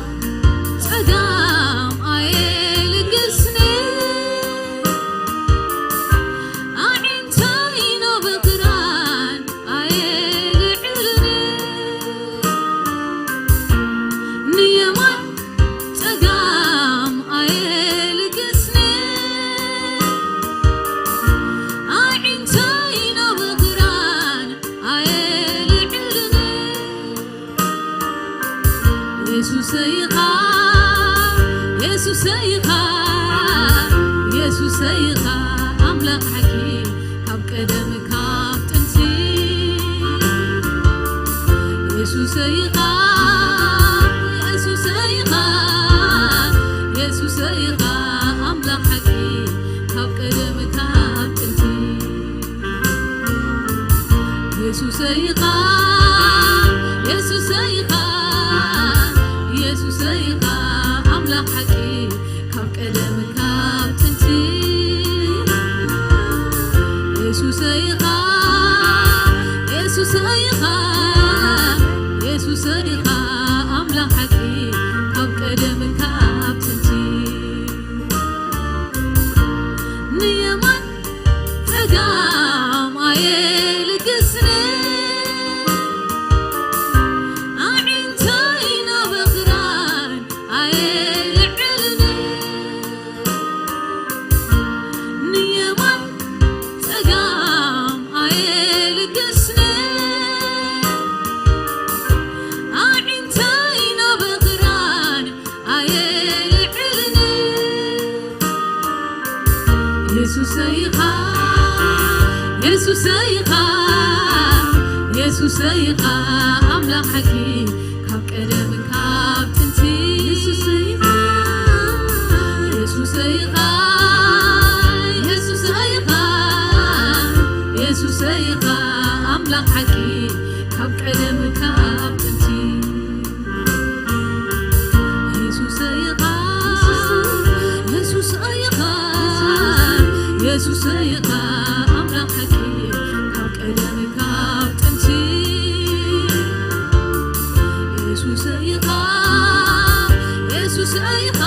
ጸጋም ኣየልግስኒ፣ ኣዒንተይ ናብ እግራን ኣየልዕልኒ። ንየማን ጸጋም ኣየልግስኒ፣ ኣዒንተይ ናብ እግራን ኣየልዕልኒ። የሱሰይ ኢኻ፣ የሱሰይ ኢኻ፣ የሱሰይ ኢኻ ኣምላኽ ሓቂ ካብ ቀደም ካብ ጥንቲ። የሱሰይ ኢኻ፣ የሱሰይ ኢኻ፣ የሱሰይ ኢኻ ኣምላኽ ሓቂ ካብ ቀደም ካብ ጥንቲ። የሱሰይ ኢኻ፣ የሱሰይ ኢኻ፣ የሱሰይ ኢኻ ኣምላኽ ሓቂ ካብ ቀደም ካብ ጥንቲ። የሱሰይ ኢኻ፣ የሱሰይ ኢኻ፣ የሱሰይ ኢኻ ኣምላኽ ሓቂ ካብ ቀደም ካብ ጥንቲ። ንየማን ጸጋም ኣየልግስኒ፣ ኣዒንተይ ናብ እኽራን ኣየልዕልኒ። ንየማን ጸጋም ኣየልግስኒ፣ ኣዒንተይ ናብ እኽራን ኣየልዕልኒ። የሱሰይ ኢኻ፣ የሱሰይ ኢኻ፣ የሱሰይ ኢኻ ኣምላኽ ሓቂ ካብ ቀደም ካብ ጥንቲ። የሱሰይ ኢኻ፣ የሱሰይ ኢኻ፣ የሱሰይ ኢኻ፣ የሱሰይ ኢኻ ኣምላኽ ሓቂ ካብ ቀደም ካብ ጥንቲ። የሱሰይ ኢኻ፣ የሱሰይ ኢኻ፣ የሱሰይ ኢኻ ኣምላኽ ሓቂ ካብ ቀደም ካብ ጥንቲ። የሱሰይ ኢኻ፣ የሱሰይ ኢኻ፣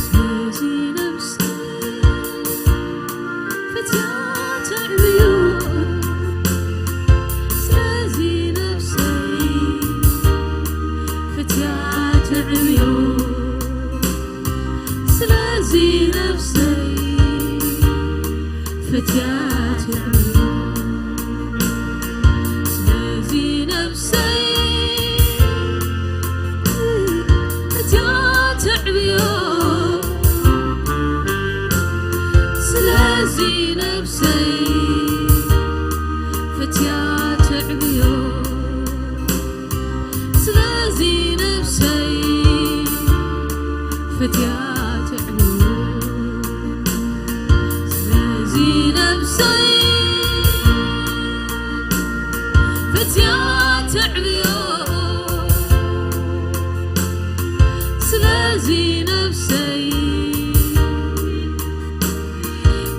ስለዚ ነፍሰይ ፈትያ ትዕብዮ። ስለዚ ነፍሰይ ፈትያ ትዕብዮ። ስለዚ ነፍሰይ ፈትያ ትዕብዮ። ስለዚ ነፍሰይ ፈትያ ትዕብዮ። ስለዚ ነፍሰይ ፈትያ ትዕብዮ። ስለዚ ነፍሰይ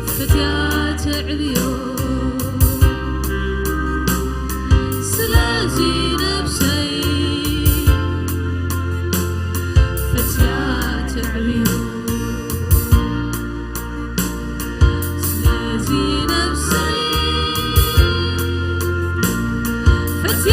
ፈትያ ትዕብዮ። ስለዚ ነፍሰይ ፈትያ ትዕብዮ። ስለዚ ነፍሰይ ፈትያ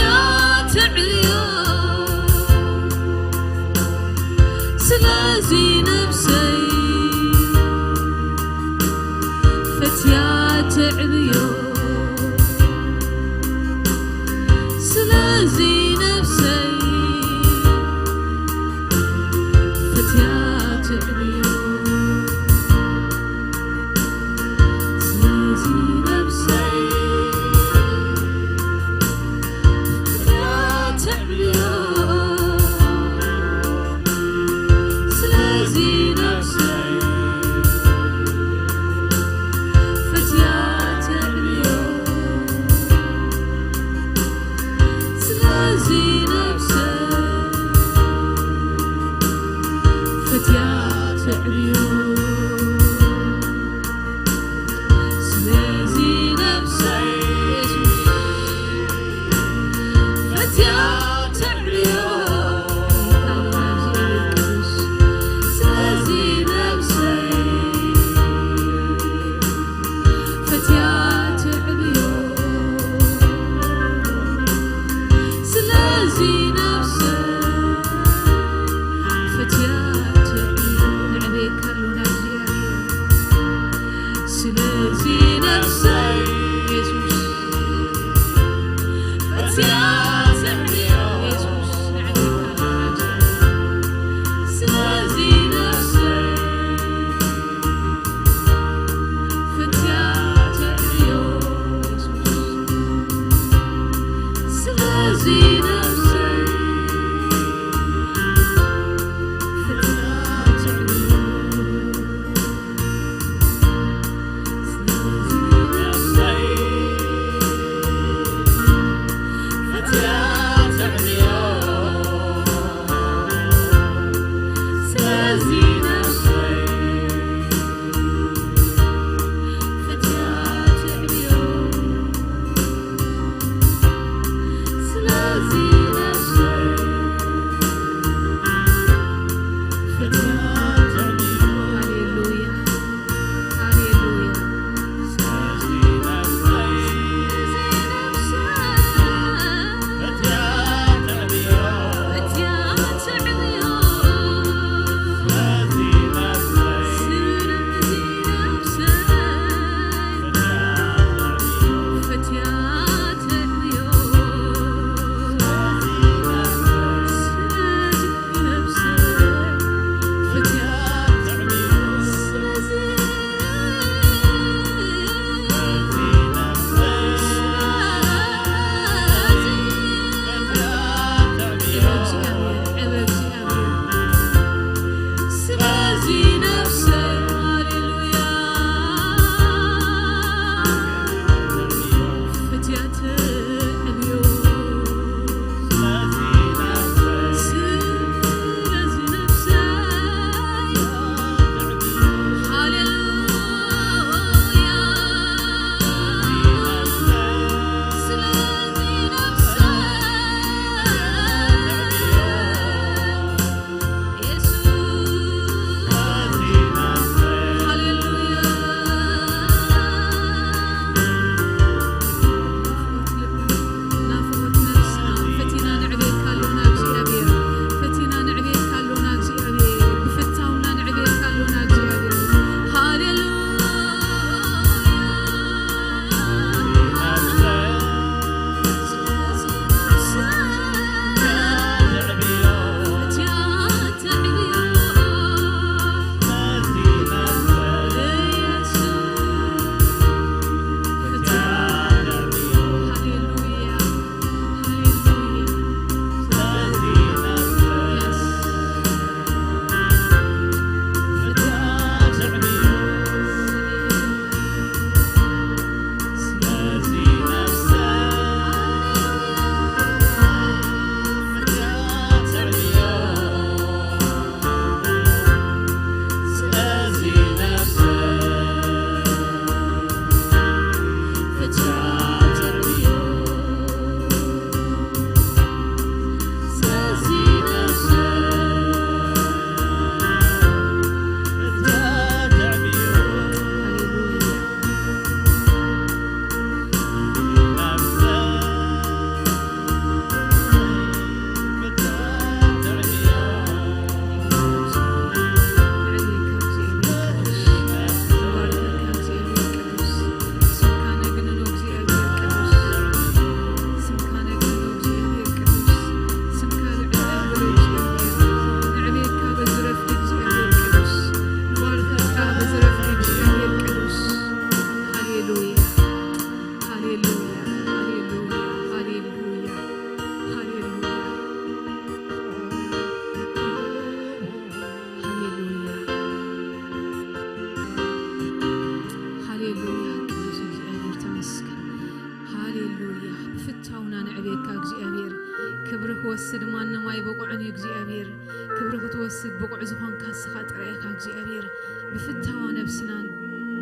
ድማ ንማይ ብቑዕን እዩ እግዚኣብሔር። ክብሪ ክትወስድ ብቑዕ ዝኾንካ ንስኻ ጥራይ ኢኻ እግዚኣብሔር። ብፍታዋ ነብስና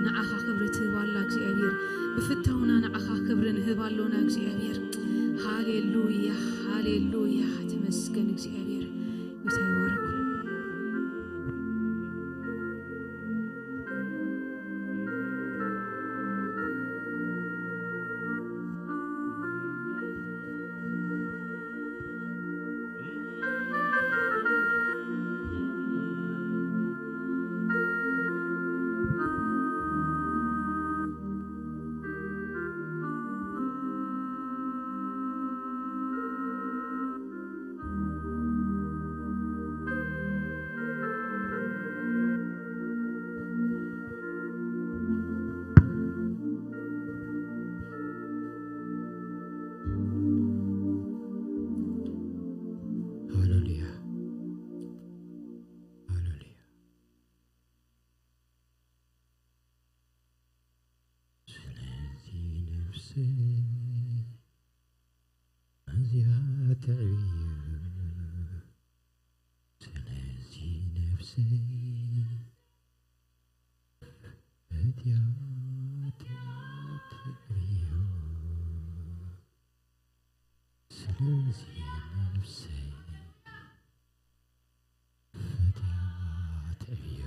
ንዓኻ ክብሪ ትህባላ እግዚኣብሔር። ብፍታውና ንዓኻ ክብሪ ንህብ ኣሎና እግዚኣብሔር። ሃሌሉያ፣ ሃሌሉያ። ተመስገን እግዚኣብሔር። ጎይታ ይባረክ። ሃሌሉያ፣ ሃሌሉያ። ስለዚ ነፍሰይ ኣዝያ ትዕብዩ፣ ስለዚ ነፍሰይ ፈትያ ትዕብዩ፣ ስለዚ ነፍሰይ ፈትያ ትዕብዩ፣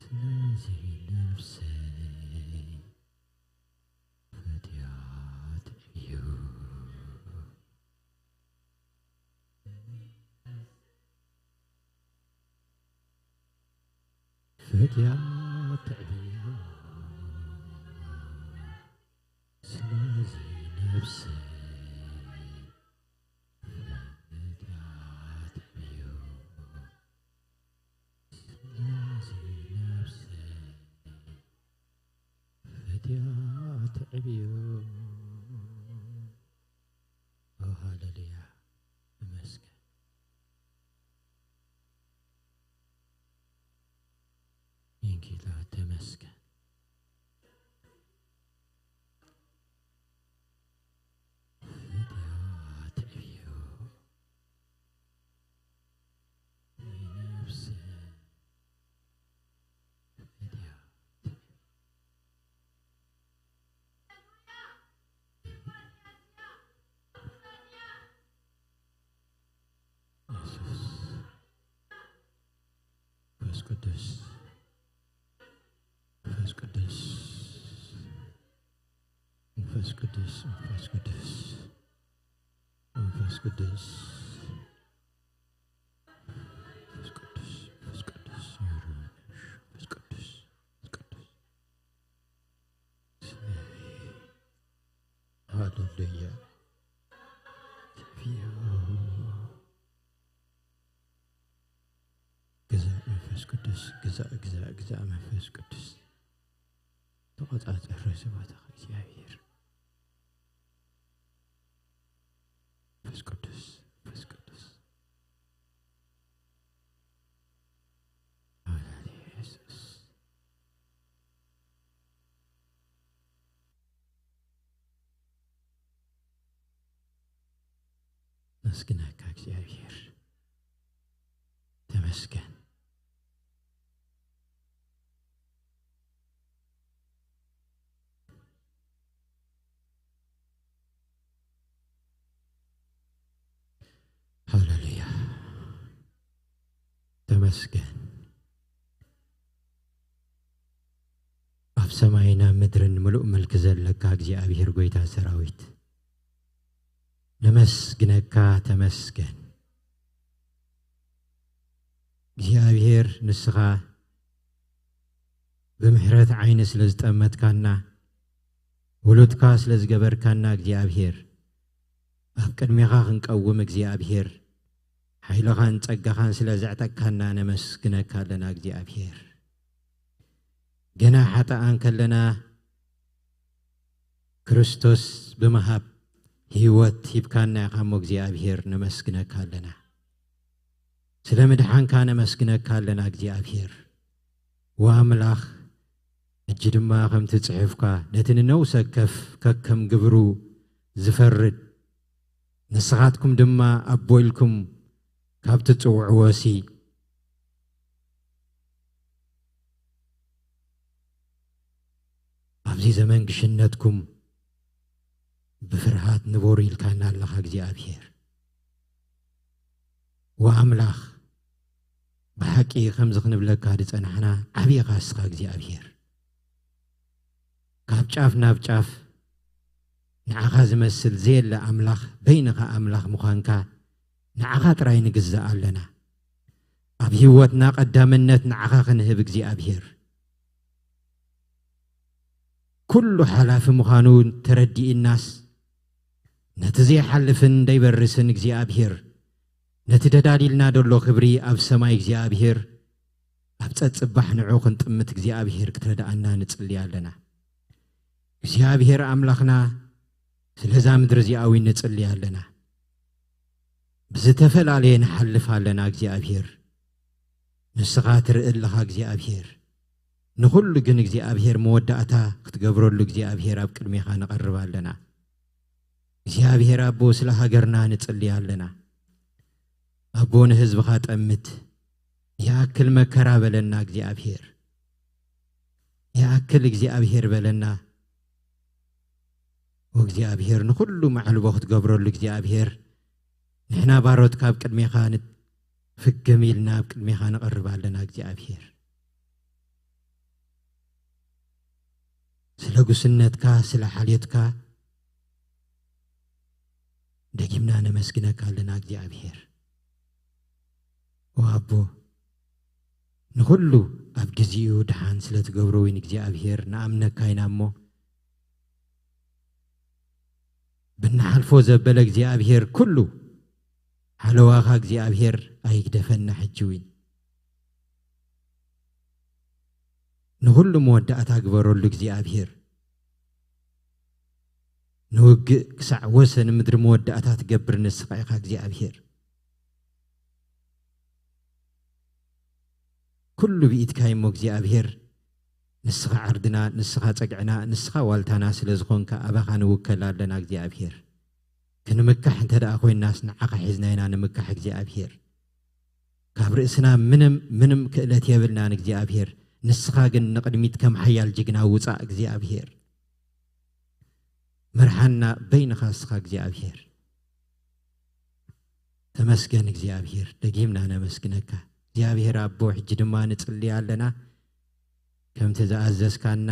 ስለዚ ነፍሰይ ፈትያ ትዕብዩ። ፈትያ ትዕብዮ፣ ስለዚ ነፍሰይ ፈትያ ትዕብዮ፣ ስለዚ ነፍሰይ ፈትያ ትዕብዮ። ኦ ሃሌሉያ፣ ተመስገን። ጌታ ተመስገን። ፈትያ ትዕብዮ፣ ነፍሰ ፈትያ ትዕብዮ። የሱስ። መንፈስ ቅዱስ፣ መንፈስ ቅዱስ፣ መንፈስ ቅዱስ፣ መንፈስ ቅዱስ፣ መንፈስ ቅዱስ፣ መንፈስ ቅዱስ፣ መንፈስ ቅዱስ፣ መንፈስ ቅዱስ፣ መንፈስ ቅዱስ። ሃሌሉያ። ግዛእ መንፈስ ቅዱስ፣ ግዛእ፣ ግዛእ፣ ግዛእ መንፈስ ቅዱስ። ተቆጻጸር እዚ ቦታ እግዚኣብሔር። መንፈስ ቅዱስ፣ መንፈስ ቅዱስ። ሃሌሉያ የሱስ። ነመስግነካ እግዚኣብሔር። ተመስገን። ሃሌሉያ። ተመስገን። ኣብ ሰማይና ምድርን ምሉእ ምልኪ ዘለካ እግዚኣብሔር ጎይታ ሰራዊት፣ ነመስግነካ፣ ተመስገን። እግዚኣብሔር ንስኻ ብምሕረት ዓይኒ ስለ ዝጠመትካና፣ ውሉድካ ስለ ዝገበርካና እግዚኣብሔር፣ ኣብ ቅድሜኻ ክንቀውም እግዚኣብሔር፣ ሓይልኻን ጸጋኻን ስለ ዘዕጠቅካና ነመስግነካ ኣለና እግዚኣብሔር። ገና ሓጥኣን ከለና ክርስቶስ ብምሃብ ህይወት ሂብካና ኢኻ እሞ እግዚኣብሔር ነመስግነካ ኣለና። ስለ ምድሓንካ ነመስግነካ ኣለና እግዚኣብሔር። ወኣምላኽ፣ ሕጂ ድማ ከምቲ ጽሑፍካ ነቲ ንነውሰ ከፍ ከከም ግብሩ ዝፈርድ፣ ንስኻትኩም ድማ ኣቦ ኢልኩም ካብ ትጽውዕዎሲ፣ ኣብዚ ዘመን ግሽነትኩም ብፍርሃት ንበሩ ኢልካና ኣለኻ እግዚኣብሔር። ወኣምላኽ፣ ብሓቂ ከምዚ ክንብለካ ዝጸናሕና ዓቢ ኢኻ እስኻ እግዚኣብሔር። ካብ ጫፍ ናብ ጫፍ ንዓኻ ዝመስል ዘየለ ኣምላኽ፣ በይንኻ ኣምላኽ ምዃንካ ንዓኻ ጥራይ ንግዛእ ኣለና። ኣብ ህይወትና ቀዳምነት ንዓኻ ክንህብ እግዚኣብሔር። ኩሉ ሓላፊ ምዃኑ ተረዲእናስ፣ ነቲ ዘይሓልፍን ዘይበርስን እግዚኣብሔር፣ ነቲ ደዳሊልና ደሎ ክብሪ ኣብ ሰማይ እግዚኣብሔር፣ ኣብ ጸጽባሕ ንዑ ክንጥምት እግዚኣብሔር ክትረድኣና ንጽሊ ኣለና። እግዚኣብሔር ኣምላኽና፣ ስለዛ ምድሪ እዚኣ እውን ንጽሊ ኣለና። ብዝተፈላለየ ንሓልፍ ኣለና እግዚኣብሔር። ንስኻ ትርኢ ኣለኻ እግዚኣብሔር። ንኹሉ ግን እግዚኣብሔር መወዳእታ ክትገብረሉ እግዚኣብሔር ኣብ ቅድሜኻ ንቐርብ ኣለና። እግዚኣብሔር ኣቦ፣ ስለ ሃገርና ንጽሊ ኣለና። ኣቦ፣ ንህዝብኻ ጠምት። ይኣክል መከራ በለና እግዚኣብሔር። ይኣክል እግዚኣብሔር በለና። ወእግዚኣብሔር ንኹሉ መዕልቦ ክትገብረሉ እግዚኣብሔር፣ ንሕና ባሮትካ ኣብ ቅድሜኻ ንፍግም ኢልና ኣብ ቅድሜኻ ንቐርብ ኣለና እግዚኣብሔር። ስለ ጉስነትካ፣ ስለ ሓልዮትካ ደጊምና ነመስግነካ ኣለና እግዚኣብሔር። ኦ ኣቦ፣ ንኹሉ ኣብ ግዚኡ ደሓን ስለ ትገብሮ እውን እግዚኣብሔር ንኣምነካ ኢና እሞ፣ ብንሓልፎ ዘበለ እግዚኣብሔር ኩሉ ሓለዋኻ እግዚኣብሔር ኣይግደፈና ሕጂ እውን። ንኹሉ መወዳእታ ግበረሉ እግዚኣብሔር። ንውግእ ክሳዕ ወሰን ምድሪ መወዳእታ ትገብር ንስኻ ኢኻ እግዚኣብሔር። ኩሉ ብኢድካ እሞ እግዚኣብሔር፣ ንስኻ ዓርድና፣ ንስኻ ጸግዕና፣ ንስኻ ዋልታና ስለ ዝኾንካ ኣባኻ ንውከል ኣለና እግዚኣብሔር። ክንምካሕ እንተ ደኣ ኮይናስ ንዓኻ ሒዝና ኢና ንምካሕ እግዚኣብሔር። ካብ ርእስና ምንም፣ ምንም ክእለት የብልናን እግዚኣብሔር። ንስኻ ግን ንቕድሚት ከም ሓያል ጅግና ውጻእ እግዚኣብሔር። መርሓና በይንኻ እስኻ እግዚኣብሔር። ተመስገን እግዚኣብሔር፣ ደጊምና ነመስግነካ። እግዚኣብሔር ኣቦ፣ ሕጂ ድማ ንጽሊ ኣለና። ከምቲ ዝኣዘዝካና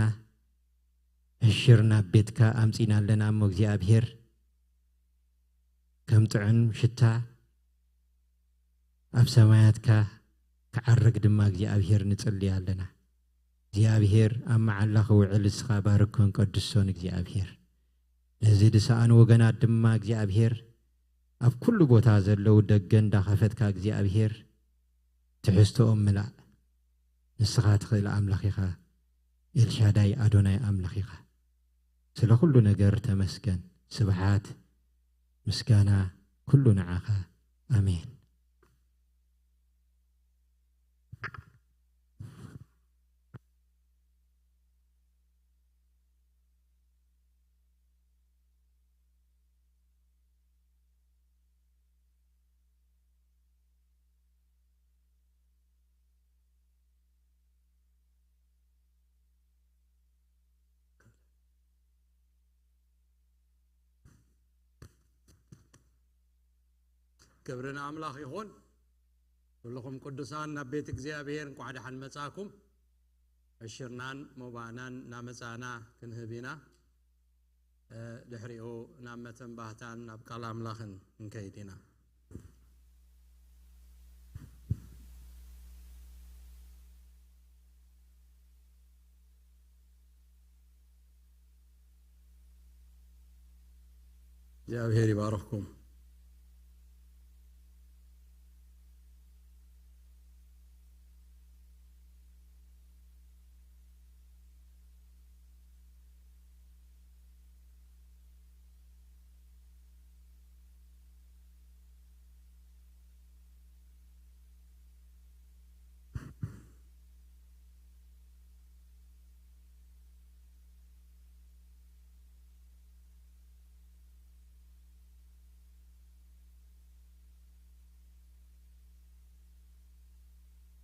ዕሽር ናብ ቤትካ ኣምጺና ኣለና እሞ እግዚኣብሔር፣ ከም ጥዑም ሽታ ኣብ ሰማያትካ ክዓርግ ድማ እግዚኣብሔር ንጽሊ ኣለና። እግዚኣብሔር ኣብ መዓላ ክውዕል ንስኻ ባርኮን ቀድሶን እግዚኣብሔር። ነዚ ዝሰኣኑ ወገናት ድማ እግዚኣብሔር፣ ኣብ ኩሉ ቦታ ዘለዉ ደገ እንዳኸፈትካ እግዚኣብሔር ትሕዝቶኦም ምላእ። ንስኻ ትኽእል ኣምላኽ ኢኻ። ኤልሻዳይ ኣዶናይ ኣምላኽ ኢኻ። ስለ ኩሉ ነገር ተመስገን። ስብሓት ምስጋና ኩሉ ንዓኻ። ኣሜን። ክብሪ ንኣምላኽ ይኹን። ኩልኹም ቅዱሳን ናብ ቤት እግዚኣብሔር እንኳዕ ደሓን መጻእኩም። ዕሽርናን ሞባእናን እናመጻእና ክንህብ ኢና። እ፣ ድሕሪኡ ናብ መተንባህታን ናብ ቃል ኣምላኽን ክንከይድ ኢና። እግዚኣብሔር ይባርኽኩም።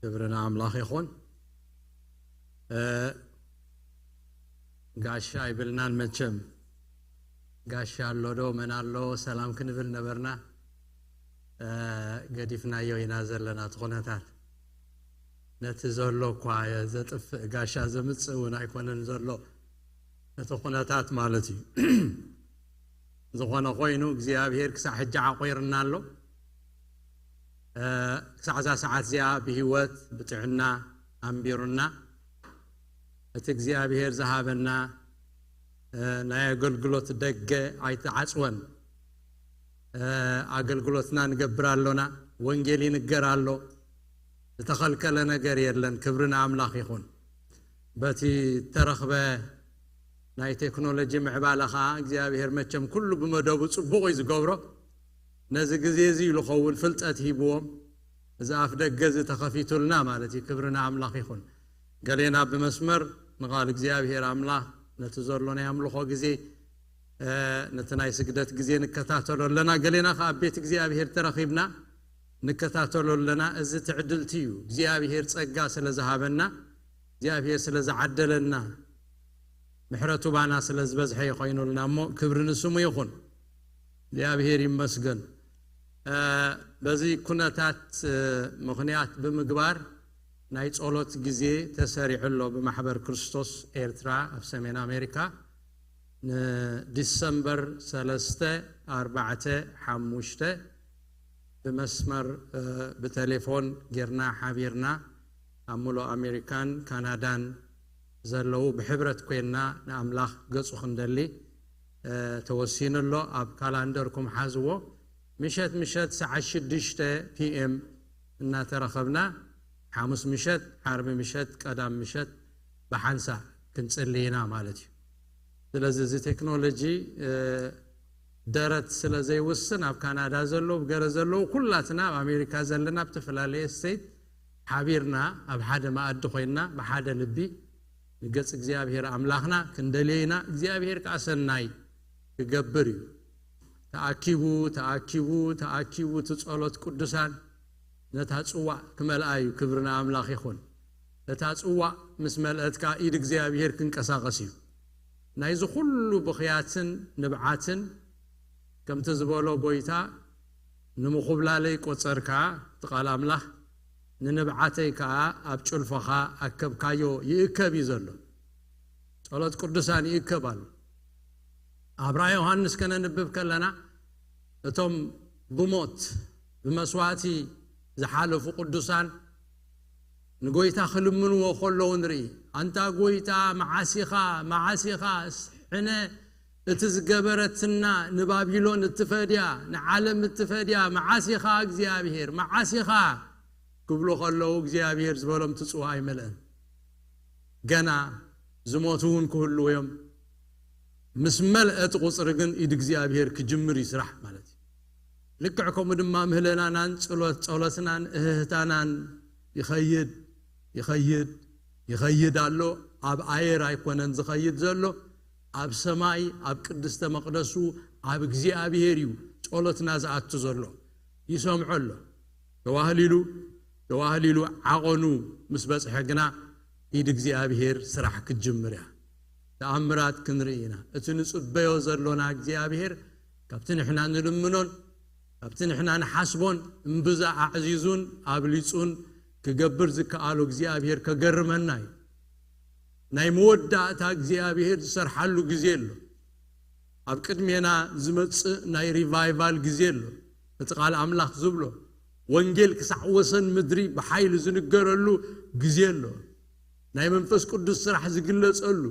ክብሪ ንኣምላኽ ይኹን። እ፣ ጋሻ ኣይብልናን መቸም። ጋሻ ኣሎ ዶ መን ኣሎ ሰላም ክንብል ነበርና። እ፣ ገዲፍናዮ ኢና ዘለና እቲ ኩነታት። ነቲ ዘሎ እኳ ዘጥፍእ ጋሻ ዘምጽእ እውን ኣይኮነን ዘሎ። ነቲ ኩነታት ማለት እዩ። ዝኾነ ኮይኑ እግዚኣብሔር ክሳዕ ሕጂ ዓቑርና ኣሎ። እ፣ ክሳዕ እዛ ሰዓት እዚኣ ብህይወት ብጥዕና ኣንቢሩና። እቲ እግዚኣብሔር ዝሃበና፣ እ፣ ናይ ኣገልግሎት ደገ ኣይተዓጽወን። እ፣ ኣገልግሎትና ንገብር ኣሎና። ወንጌል ይንገር ኣሎ። ዝተኸልከለ ነገር የለን። ክብሪ ንኣምላኽ ይኹን። በቲ ተረኽበ ናይ ቴክኖሎጂ ምዕባለ ኸዓ እግዚኣብሔር መቸም ኩሉ ብመደቡ ጽቡቕ እዩ ዝገብሮ። ነዚ ግዜ እዚ ኢሉ ኸውን ፍልጠት ሂብዎም። እዚ ኣፍ ደገ እዚ ተኸፊቱልና ማለት እዩ። ክብሪ ንኣምላኽ ይኹን። ገሌና ብመስመር ንቓል እግዚኣብሔር ኣምላኽ ነቲ ዘሎ ናይ ኣምልኾ ግዜ፣ እ፣ ነቲ ናይ ስግደት ግዜ ንከታተሎ ኣለና። ገሌና ኸዓ ኣብ ቤት እግዚኣብሔር ተረኺብና ንከታተሎ ኣለና። እዚ ትዕድልቲ እዩ። እግዚኣብሔር ጸጋ ስለ ዝሃበና፣ እግዚኣብሔር ስለ ዝዓደለና፣ ምሕረቱ ባና ስለ ዝበዝሐ ይኾይኑልና እሞ ክብሪ ንስሙ ይኹን። እግዚኣብሔር ይመስገን። እ፣ በዚ ኩነታት፣ እ፣ ምኽንያት ብምግባር ናይ ጸሎት ግዜ ተሰሪዑ ኣሎ ብማሕበር ክርስቶስ ኤርትራ ኣብ ሰሜን ኣሜሪካ። ንዲሰምበር ሰለስተ፣ ኣርባዕተ፣ ሓሙሽተ ብመስመር፣ እ፣ ብቴሌፎን ጌርና ሓቢርና ኣብ ሙሉእ ኣሜሪካን ካናዳን ዘለዉ ብሕብረት ኮይንና ንኣምላኽ ገጹ ክንደሊ፣ እ፣ ተወሲኑ ኣሎ። ኣብ ካላንደርኩም ሓዝዎ። ምሸት ምሸት ሰዓት ሽዱሽተ ፒ ኤም እናተረኸብና ሓሙስ ምሸት፣ ዓርቢ ምሸት፣ ቀዳም ምሸት ብሓንሳእ ክንጽሊ ኢና ማለት እዩ። ስለዚ እዚ ቴክኖሎጂ፣ እ፣ ደረት ስለ ዘይውስን ኣብ ካናዳ ዘለዉ፣ ኣብ ገረ ዘለዉ ኩላትና ኣብ ኣሜሪካ ዘለና ኣብ ዝተፈላለየ ስቴት ሓቢርና ኣብ ሓደ መኣዲ ኮይንና ብሓደ ልቢ ንገጽ እግዚኣብሔር ኣምላኽና ክንደልዮ ኢና። እግዚኣብሔር ከኣ ሰናይ ክገብር እዩ። ተኣኪቡ፣ ተኣኪቡ፣ ተኣኪቡ እቲ ጸሎት ቅዱሳን ነታ ጽዋዕ ክመልኣ እዩ። ክብሪ ንኣምላኽ ይኹን። እታ ጽዋዕ ምስ መልአት ከኣ ኢድ እግዚኣብሔር ክንቀሳቐስ እዩ። ናይዚ ኩሉ ብኽያትን ንብዓትን ከምቲ ዝበሎ ጎይታ፣ ንምኹብላለይ ቆጸርካ፣ እቲ ቃል ኣምላኽ፣ ንንብዓተይ ከኣ ኣብ ጭልፎኻ ኣከብካዮ ይእከብ እዩ ዘሎ። ጸሎት ቅዱሳን ይእከብ ኣሎ። ኣብ ራእይ ዮሃንስ ከነንብብ ከለና፣ እቶም ብሞት ብመስዋእቲ ዝሓለፉ ቅዱሳን ንጎይታ ክልምንዎ ከለዉ ንርኢ። ኣንታ ጎይታ፣ መዓስ ኢኻ፣ መዓስ ኢኻ ሕነ እቲ ዝገበረትና ንባቢሎን እትፈድያ፣ ንዓለም እትፈድያ፣ መዓስ ኢኻ እግዚኣብሔር፣ መዓስ ኢኻ ክብሉ ከለዉ፣ እግዚኣብሔር ዝበሎም እቲ ጽዋ ኣይመልአን። ገና ዝሞቱ እውን ክህልዉ እዮም። ምስ መልአ እቲ ቁጽሪ ግን ኢድ እግዚኣብሔር ክጅምር እዩ ስራሕ ማለት እዩ። ልክዕ ከምኡ ድማ ምህለናናን ጸሎት-፣ ጸሎትናን እህህታናን ይኸይድ፣ ይኸይድ፣ ይኸይድ ኣሎ። ኣብ ኣየር ኣይኮነን ዝኸይድ ዘሎ፣ ኣብ ሰማይ፣ ኣብ ቅድስተ መቕደሱ፣ ኣብ እግዚኣብሔር እዩ ጸሎትና ዝኣቱ ዘሎ። ይሰምዖ ኣሎ። ተዋህሊሉ፣ ተዋህሊሉ ዓቐኑ ምስ በጽሐ ግና ኢድ እግዚኣብሔር ስራሕ ክትጅምር እያ። ተኣምራት ክንርኢ ኢና። እቲ ንጽበዮ ዘሎና እግዚኣብሔር ካብቲ ንሕና ንልምኖን ካብቲ ንሕና ንሓስቦን እምብዛ ኣዕዚዙን ኣብሊጹን ክገብር ዝከኣሎ እግዚኣብሔር ከገርመና እዩ። ናይ መወዳእታ እግዚኣብሔር ዝሰርሓሉ ግዜ ኣሎ። ኣብ ቅድሜና ዝመጽእ ናይ ሪቫይቫል ግዜ ኣሎ። እቲ ቃል ኣምላኽ ዝብሎ፣ ወንጌል ክሳዕ ወሰን ምድሪ ብሓይሊ ዝንገረሉ ግዜ ኣሎ። ናይ መንፈስ ቅዱስ ስራሕ ዝግለጸሉ፣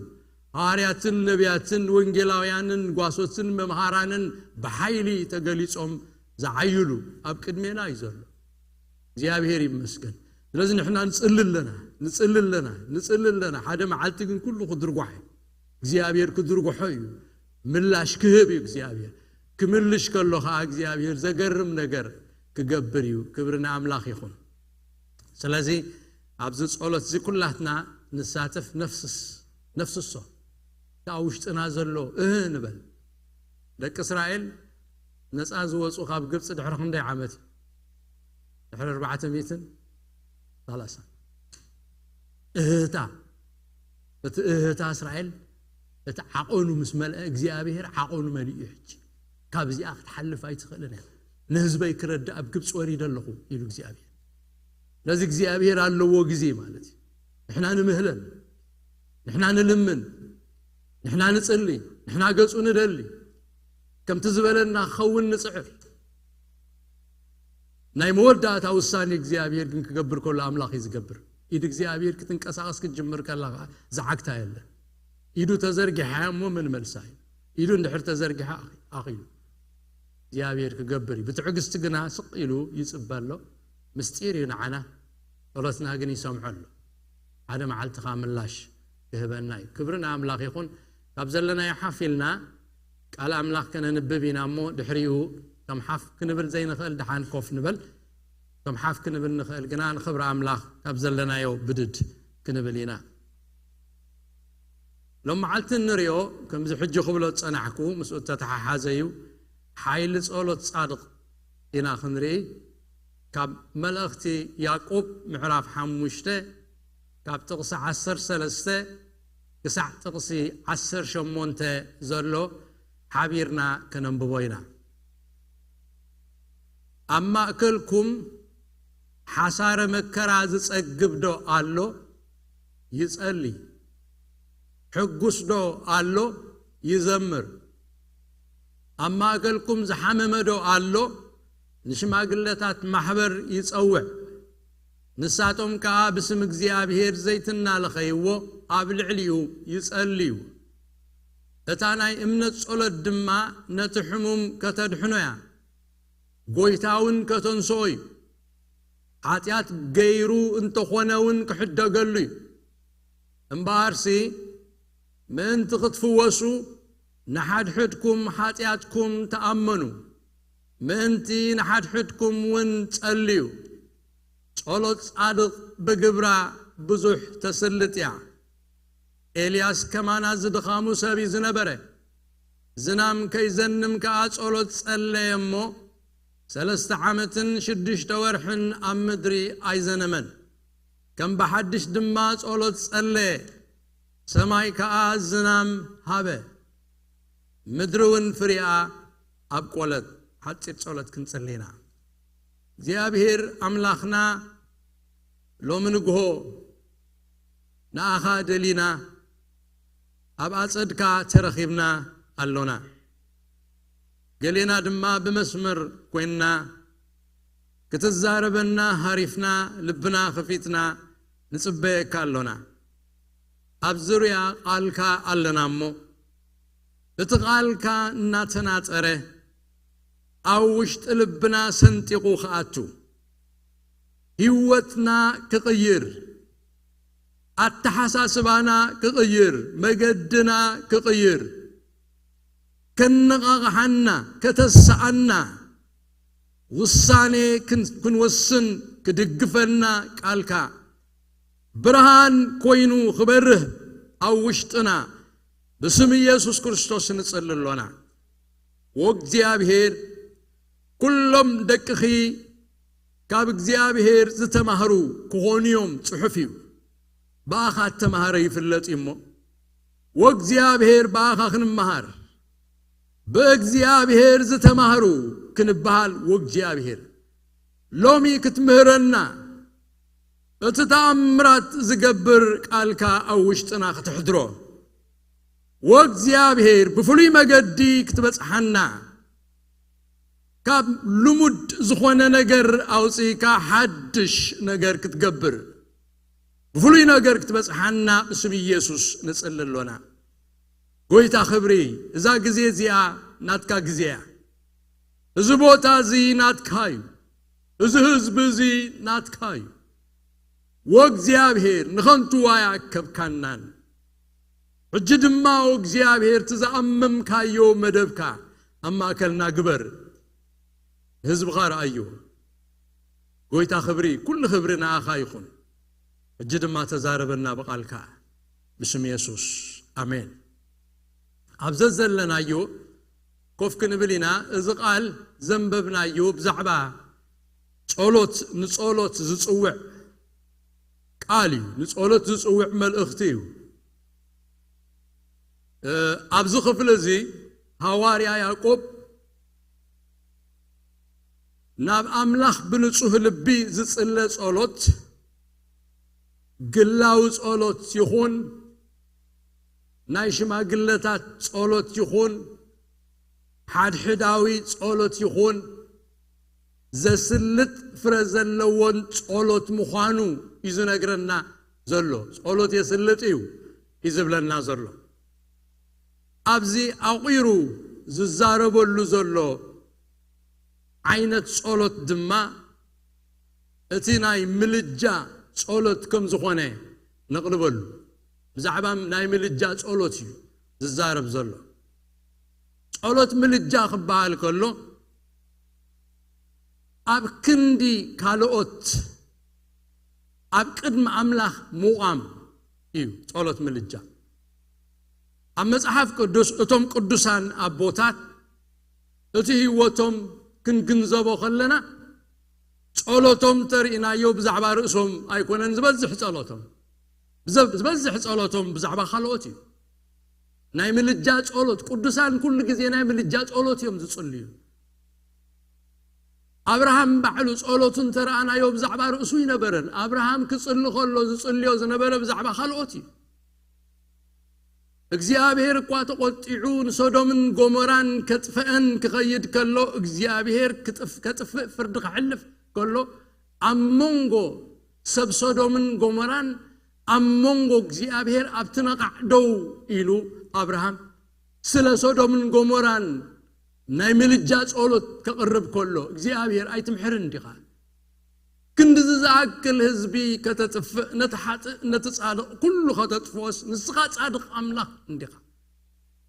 ሃዋርያትን ነቢያትን ወንጌላውያንን ጓሶትን መምሃራንን ብሓይሊ ተገሊጾም ዝዓይሉ ኣብ ቅድሜና እዩ ዘሎ። እግዚኣብሔር ይመስገን። ስለዚ ንሕና ንጽሊ ኣለና፣ ንጽሊ ኣለና፣ ንጽሊ ኣለና። ሓደ መዓልቲ ግን ኩሉ ክድርጓሕ እዩ። እግዚኣብሔር ክድርጉሖ እዩ። ምላሽ ክህብ እዩ እግዚኣብሔር። ክምልሽ ከሎ ኸዓ እግዚኣብሔር ዘገርም ነገር ክገብር እዩ። ክብሪ ንኣምላኽ ይኹን። ስለዚ ኣብዚ ጸሎት እዚ ኩላትና ንሳተፍ፣ ነፍስስ-፣ ነፍስሶ። እቲ ኣብ ውሽጥና ዘሎ እህ ንበል። ደቂ እስራኤል ነጻ ዝወጹ ካብ ግብጺ ድሕሪ ክንደይ ዓመት እዩ? ድሕሪ ኣርባዕተ ሚእትን ሰላሳ እህታ እቲ እህታ እስራኤል እቲ ዓቐኑ ምስ መልአ እግዚኣብሔር ዓቐኑ መሊኡ እዩ። ሕጂ ካብዚኣ ክትሓልፍ ኣይትኽእልን እያ። ንህዝበይ ክረድእ ኣብ ግብፂ ወሪደ ኣለኹ ኢሉ እግዚኣብሔር። ስለዚ እግዚኣብሔር ኣለዎ ግዜ ማለት እዩ። ንሕና ንምህለል፣ ንሕና ንልምን፣ ንሕና ንፅሊ፣ ንሕና ገፁ ንደሊ፣ ከምቲ ዝበለና ክኸውን ንፅዕር። ናይ መወዳእታ ውሳኔ እግዚኣብሔር ግን ክገብር ከሎ ኣምላኽ እዩ ዝገብር። ኢድ እግዚኣብሔር ክትንቀሳቐስ ክትጅምር ከላ ከዓ ዝዓግታ የለን። ኢዱ ተዘርጊሓ እሞ መን መልሳ እዩ? ኢዱ እንድሕር ተዘርጊሓ ኣኺ- ኣኺሉ እግዚኣብሔር ክገብር እዩ። ብትዕግስቲ ግና ስቕ ኢሉ ይፅበ ኣሎ። ምስጢር እዩ ንዓና፣ ጸሎትና ግን ይሰምዖ ኣሎ። ሓደ መዓልቲ ከዓ ምላሽ ክህበና እዩ። ክብሪ ንኣምላኽ ይኹን። ካብ ዘለናዮ ሓፍ ኢልና ቃል ኣምላኽ ከነንብብ ኢና እሞ ድሕሪኡ ከም ሓፍ ክንብል ዘይንኽእል ደሓን ኮፍ ንበል። ከም ሓፍ ክንብል ንኽእል ግና ንኽብሪ ኣምላኽ ካብ ዘለናዮ ብድድ ክንብል ኢና። ሎም መዓልቲ እንሪኦ ከምዚ ሕጂ ክብሎ ዝጸናሕኩ ምስኡ እተተሓሓዘ እዩ። ሓይሊ ጸሎት ጻድቕ ኢና ክንርኢ። ካብ መልእኽቲ ያዕቆብ ምዕራፍ ሓሙሽተ ካብ ጥቕሲ ዓሰርተ ሰለስተ ክሳዕ ጥቕሲ ዓሰርተ ሸሞንተ ዘሎ ሓቢርና ከነንብቦ ኢና። ኣብ ማእከልኩም ሓሳረ መከራ ዝጸግብ ዶ ኣሎ? ይጸሊ። ሕጉስ ዶ ኣሎ? ይዘምር። ኣብ ማእከልኩም ዝሓመመ ዶ ኣሎ? ንሽማግለታት ማሕበር ይጸውዕ። ንሳቶም ከኣ ብስም እግዚኣብሔር ዘይትናለኸይዎ ኣብ ልዕሊኡ ይጸልዩ። እታ ናይ እምነት ጸሎት ድማ ነቲ ሕሙም ከተድሕኖ እያ። ጎይታ እውን ከተንስኦ እዩ። ሓጢኣት ገይሩ እንተኾነ እውን ክሕደገሉ እዩ። እምበኣርሲ ምእንቲ ክትፍወሱ ንሓድሕድኩም ሓጢኣትኩም ተኣመኑ፣ ምእንቲ ንሓድሕድኩም እውን ጸልዩ። ጸሎት ጻድቕ ብግብራ ብዙሕ ተስልጥ እያ። ኤልያስ ከማና ዝድኻሙ ሰብ እዩ ዝነበረ። ዝናም ከይዘንም ከኣ ጸሎት ጸለየ እሞ ሰለስተ ዓመትን ሽዱሽተ ወርሕን ኣብ ምድሪ ኣይዘነመን። ከም ብሓድሽ ድማ ጸሎት ጸለየ፣ ሰማይ ከኣ ዝናም ሃበ፣ ምድሪ እውን ፍሪኣ ኣብቆለት። ሓጺር ጸሎት ክንጽሊ ኢና። እግዚኣብሔር ኣምላኽና ሎሚ ንግሆ ንኣኻ ደሊና ኣብ ኣጸድካ ተረኺብና ኣሎና። ገሌና ድማ ብመስመር ኮይንና ክትዛረበና ሃሪፍና ልብና ከፊትና ንጽበየካ ኣሎና። ኣብ ዙርያ ቃልካ ኣለና እሞ እቲ ቃልካ እናተናጸረ ኣብ ውሽጢ ልብና ሰንጢቑ ክኣቱ፣ ህይወትና ክቕይር፣ ኣተሓሳስባና ክቕይር፣ መገድና ክቕይር፣ ከነቓቕሓና፣ ከተስኣና፣ ውሳኔ ክን- ክንወስን ክድግፈና ቃልካ ብርሃን ኮይኑ ክበርህ ኣብ ውሽጥና ብስም ኢየሱስ ክርስቶስ ንጽሊ ኣሎና። ወእግዚኣብሔር ኩሎም ደቅኺ ካብ እግዚኣብሔር ዝተማህሩ ክኾኑ እዮም ጽሑፍ እዩ። ብኣኻ እተማህረ ይፍለጥ እዩ እሞ ወእግዚኣብሔር ብኣኻ ክንመሃር ብእግዚኣብሔር ዝተማህሩ ክንበሃል ወእግዚኣብሔር ሎሚ ክትምህረና እቲ ተኣምራት ዝገብር ቃልካ ኣብ ውሽጥና ክትሕድሮ ወእግዚኣብሔር ብፍሉይ መገዲ ክትበጽሓና ካብ ልሙድ ዝኾነ ነገር ኣውፅእካ ሓድሽ ነገር ክትገብር ብፍሉይ ነገር ክትበጽሓና ብስም ኢየሱስ ንጽሊ ኣሎና። ጎይታ ክብሪ፣ እዛ ግዜ እዚኣ ናትካ ግዜ እያ። እዚ ቦታ እዚ ናትካ እዩ። እዚ ህዝቢ እዚ ናትካ እዩ። ወእግዚኣብሔር ንኸንቱ ኣይኣከብካናን። ሕጂ ድማ ወእግዚኣብሔር እቲ ዝኣመምካዮ መደብካ ኣብ ማእከልና ግበር። ንህዝብኻ ረኣዮ። ጎይታ ክብሪ፣ ኩሉ ክብሪ ንኣኻ ይኹን። ሕጂ ድማ ተዛረበና ብቓልካ ብስም የሱስ ኣሜን። ኣብ ዘዘለናዮ ኮፍ ክንብል ኢና። እዚ ቃል ዘንበብናዮ ብዛዕባ ጸሎት፣ ንጸሎት ዝጽውዕ ቃል እዩ፣ ንጸሎት ዝጽውዕ መልእኽቲ እዩ። እ፣ ኣብዚ ክፍሊ እዚ ሃዋርያ ያዕቆብ ናብ ኣምላኽ ብንጹህ ልቢ ዝጽለ ጸሎት፣ ግላዊ ጸሎት ይኹን፣ ናይ ሽማግለታት ጸሎት ይኹን፣ ሓድሕዳዊ ጸሎት ይኹን፣ ዘስልጥ ፍረ ዘለዎን ጸሎት ምዃኑ እዩ ዝነግረና ዘሎ። ጸሎት የስልጥ እዩ እዩ ዝብለና ዘሎ። ኣብዚ ኣቑሩ ዝዛረበሉ ዘሎ ዓይነት ጸሎት ድማ እቲ ናይ ምልጃ ጸሎት ከም ዝኾነ ነቕልበሉ። ብዛዕባ ናይ ምልጃ ጸሎት እዩ ዝዛረብ ዘሎ። ጸሎት ምልጃ ክበሃል ከሎ፣ ኣብ ክንዲ ካልኦት ኣብ ቅድሚ ኣምላኽ ምቋም እዩ ጸሎት ምልጃ። ኣብ መጽሓፍ ቅዱስ እቶም ቅዱሳን ኣቦታት እቲ ህይወቶም ክንግንዘቦ ከለና፣ ጸሎቶም ተርእናዮ ብዛዕባ ርእሶም ኣይኮነን ዝበዝሕ ጸሎቶም። ብዘ-፣ ዝበዝሕ ጸሎቶም ብዛዕባ ካልኦት እዩ። ናይ ምልጃ ጸሎት፣ ቅዱሳን ኩሉ ግዜ ናይ ምልጃ ጸሎት እዮም ዝጽልዩ። ኣብርሃም ባዕሉ ጸሎቱ እንተረኣናዮ ብዛዕባ ርእሱ ይነበረን። ኣብርሃም ክጽሊ ከሎ ዝጽልዮ ዝነበረ ብዛዕባ ካልኦት እዩ። እግዚኣብሔር እኳ ተቖጢዑ ንሶዶምን ጎሞራን ከጥፍአን ክኸይድ ከሎ፣ እግዚኣብሔር ክጥፍ-፣ ከጥፍእ ፍርዲ ከሕልፍ ከሎ፣ ኣብ መንጎ ሰብ ሶዶምን ጎሞራን ኣብ መንጎ እግዚኣብሔር ኣብቲ ነቓዕ ደው ኢሉ ኣብርሃም ስለ ሶዶምን ጎሞራን ናይ ምልጃ ጸሎት ከቕርብ ከሎ፣ እግዚኣብሔር ኣይትምሕርን ዲኻ? ክንድዚ ዝኣክል ህዝቢ ከተጥፍእ፣ ነቲ ሓጥእ ነቲ ጻድቕ ኩሉ ከተጥፍኦስ፣ ንስኻ ጻድቕ ኣምላኽ እንዲኻ።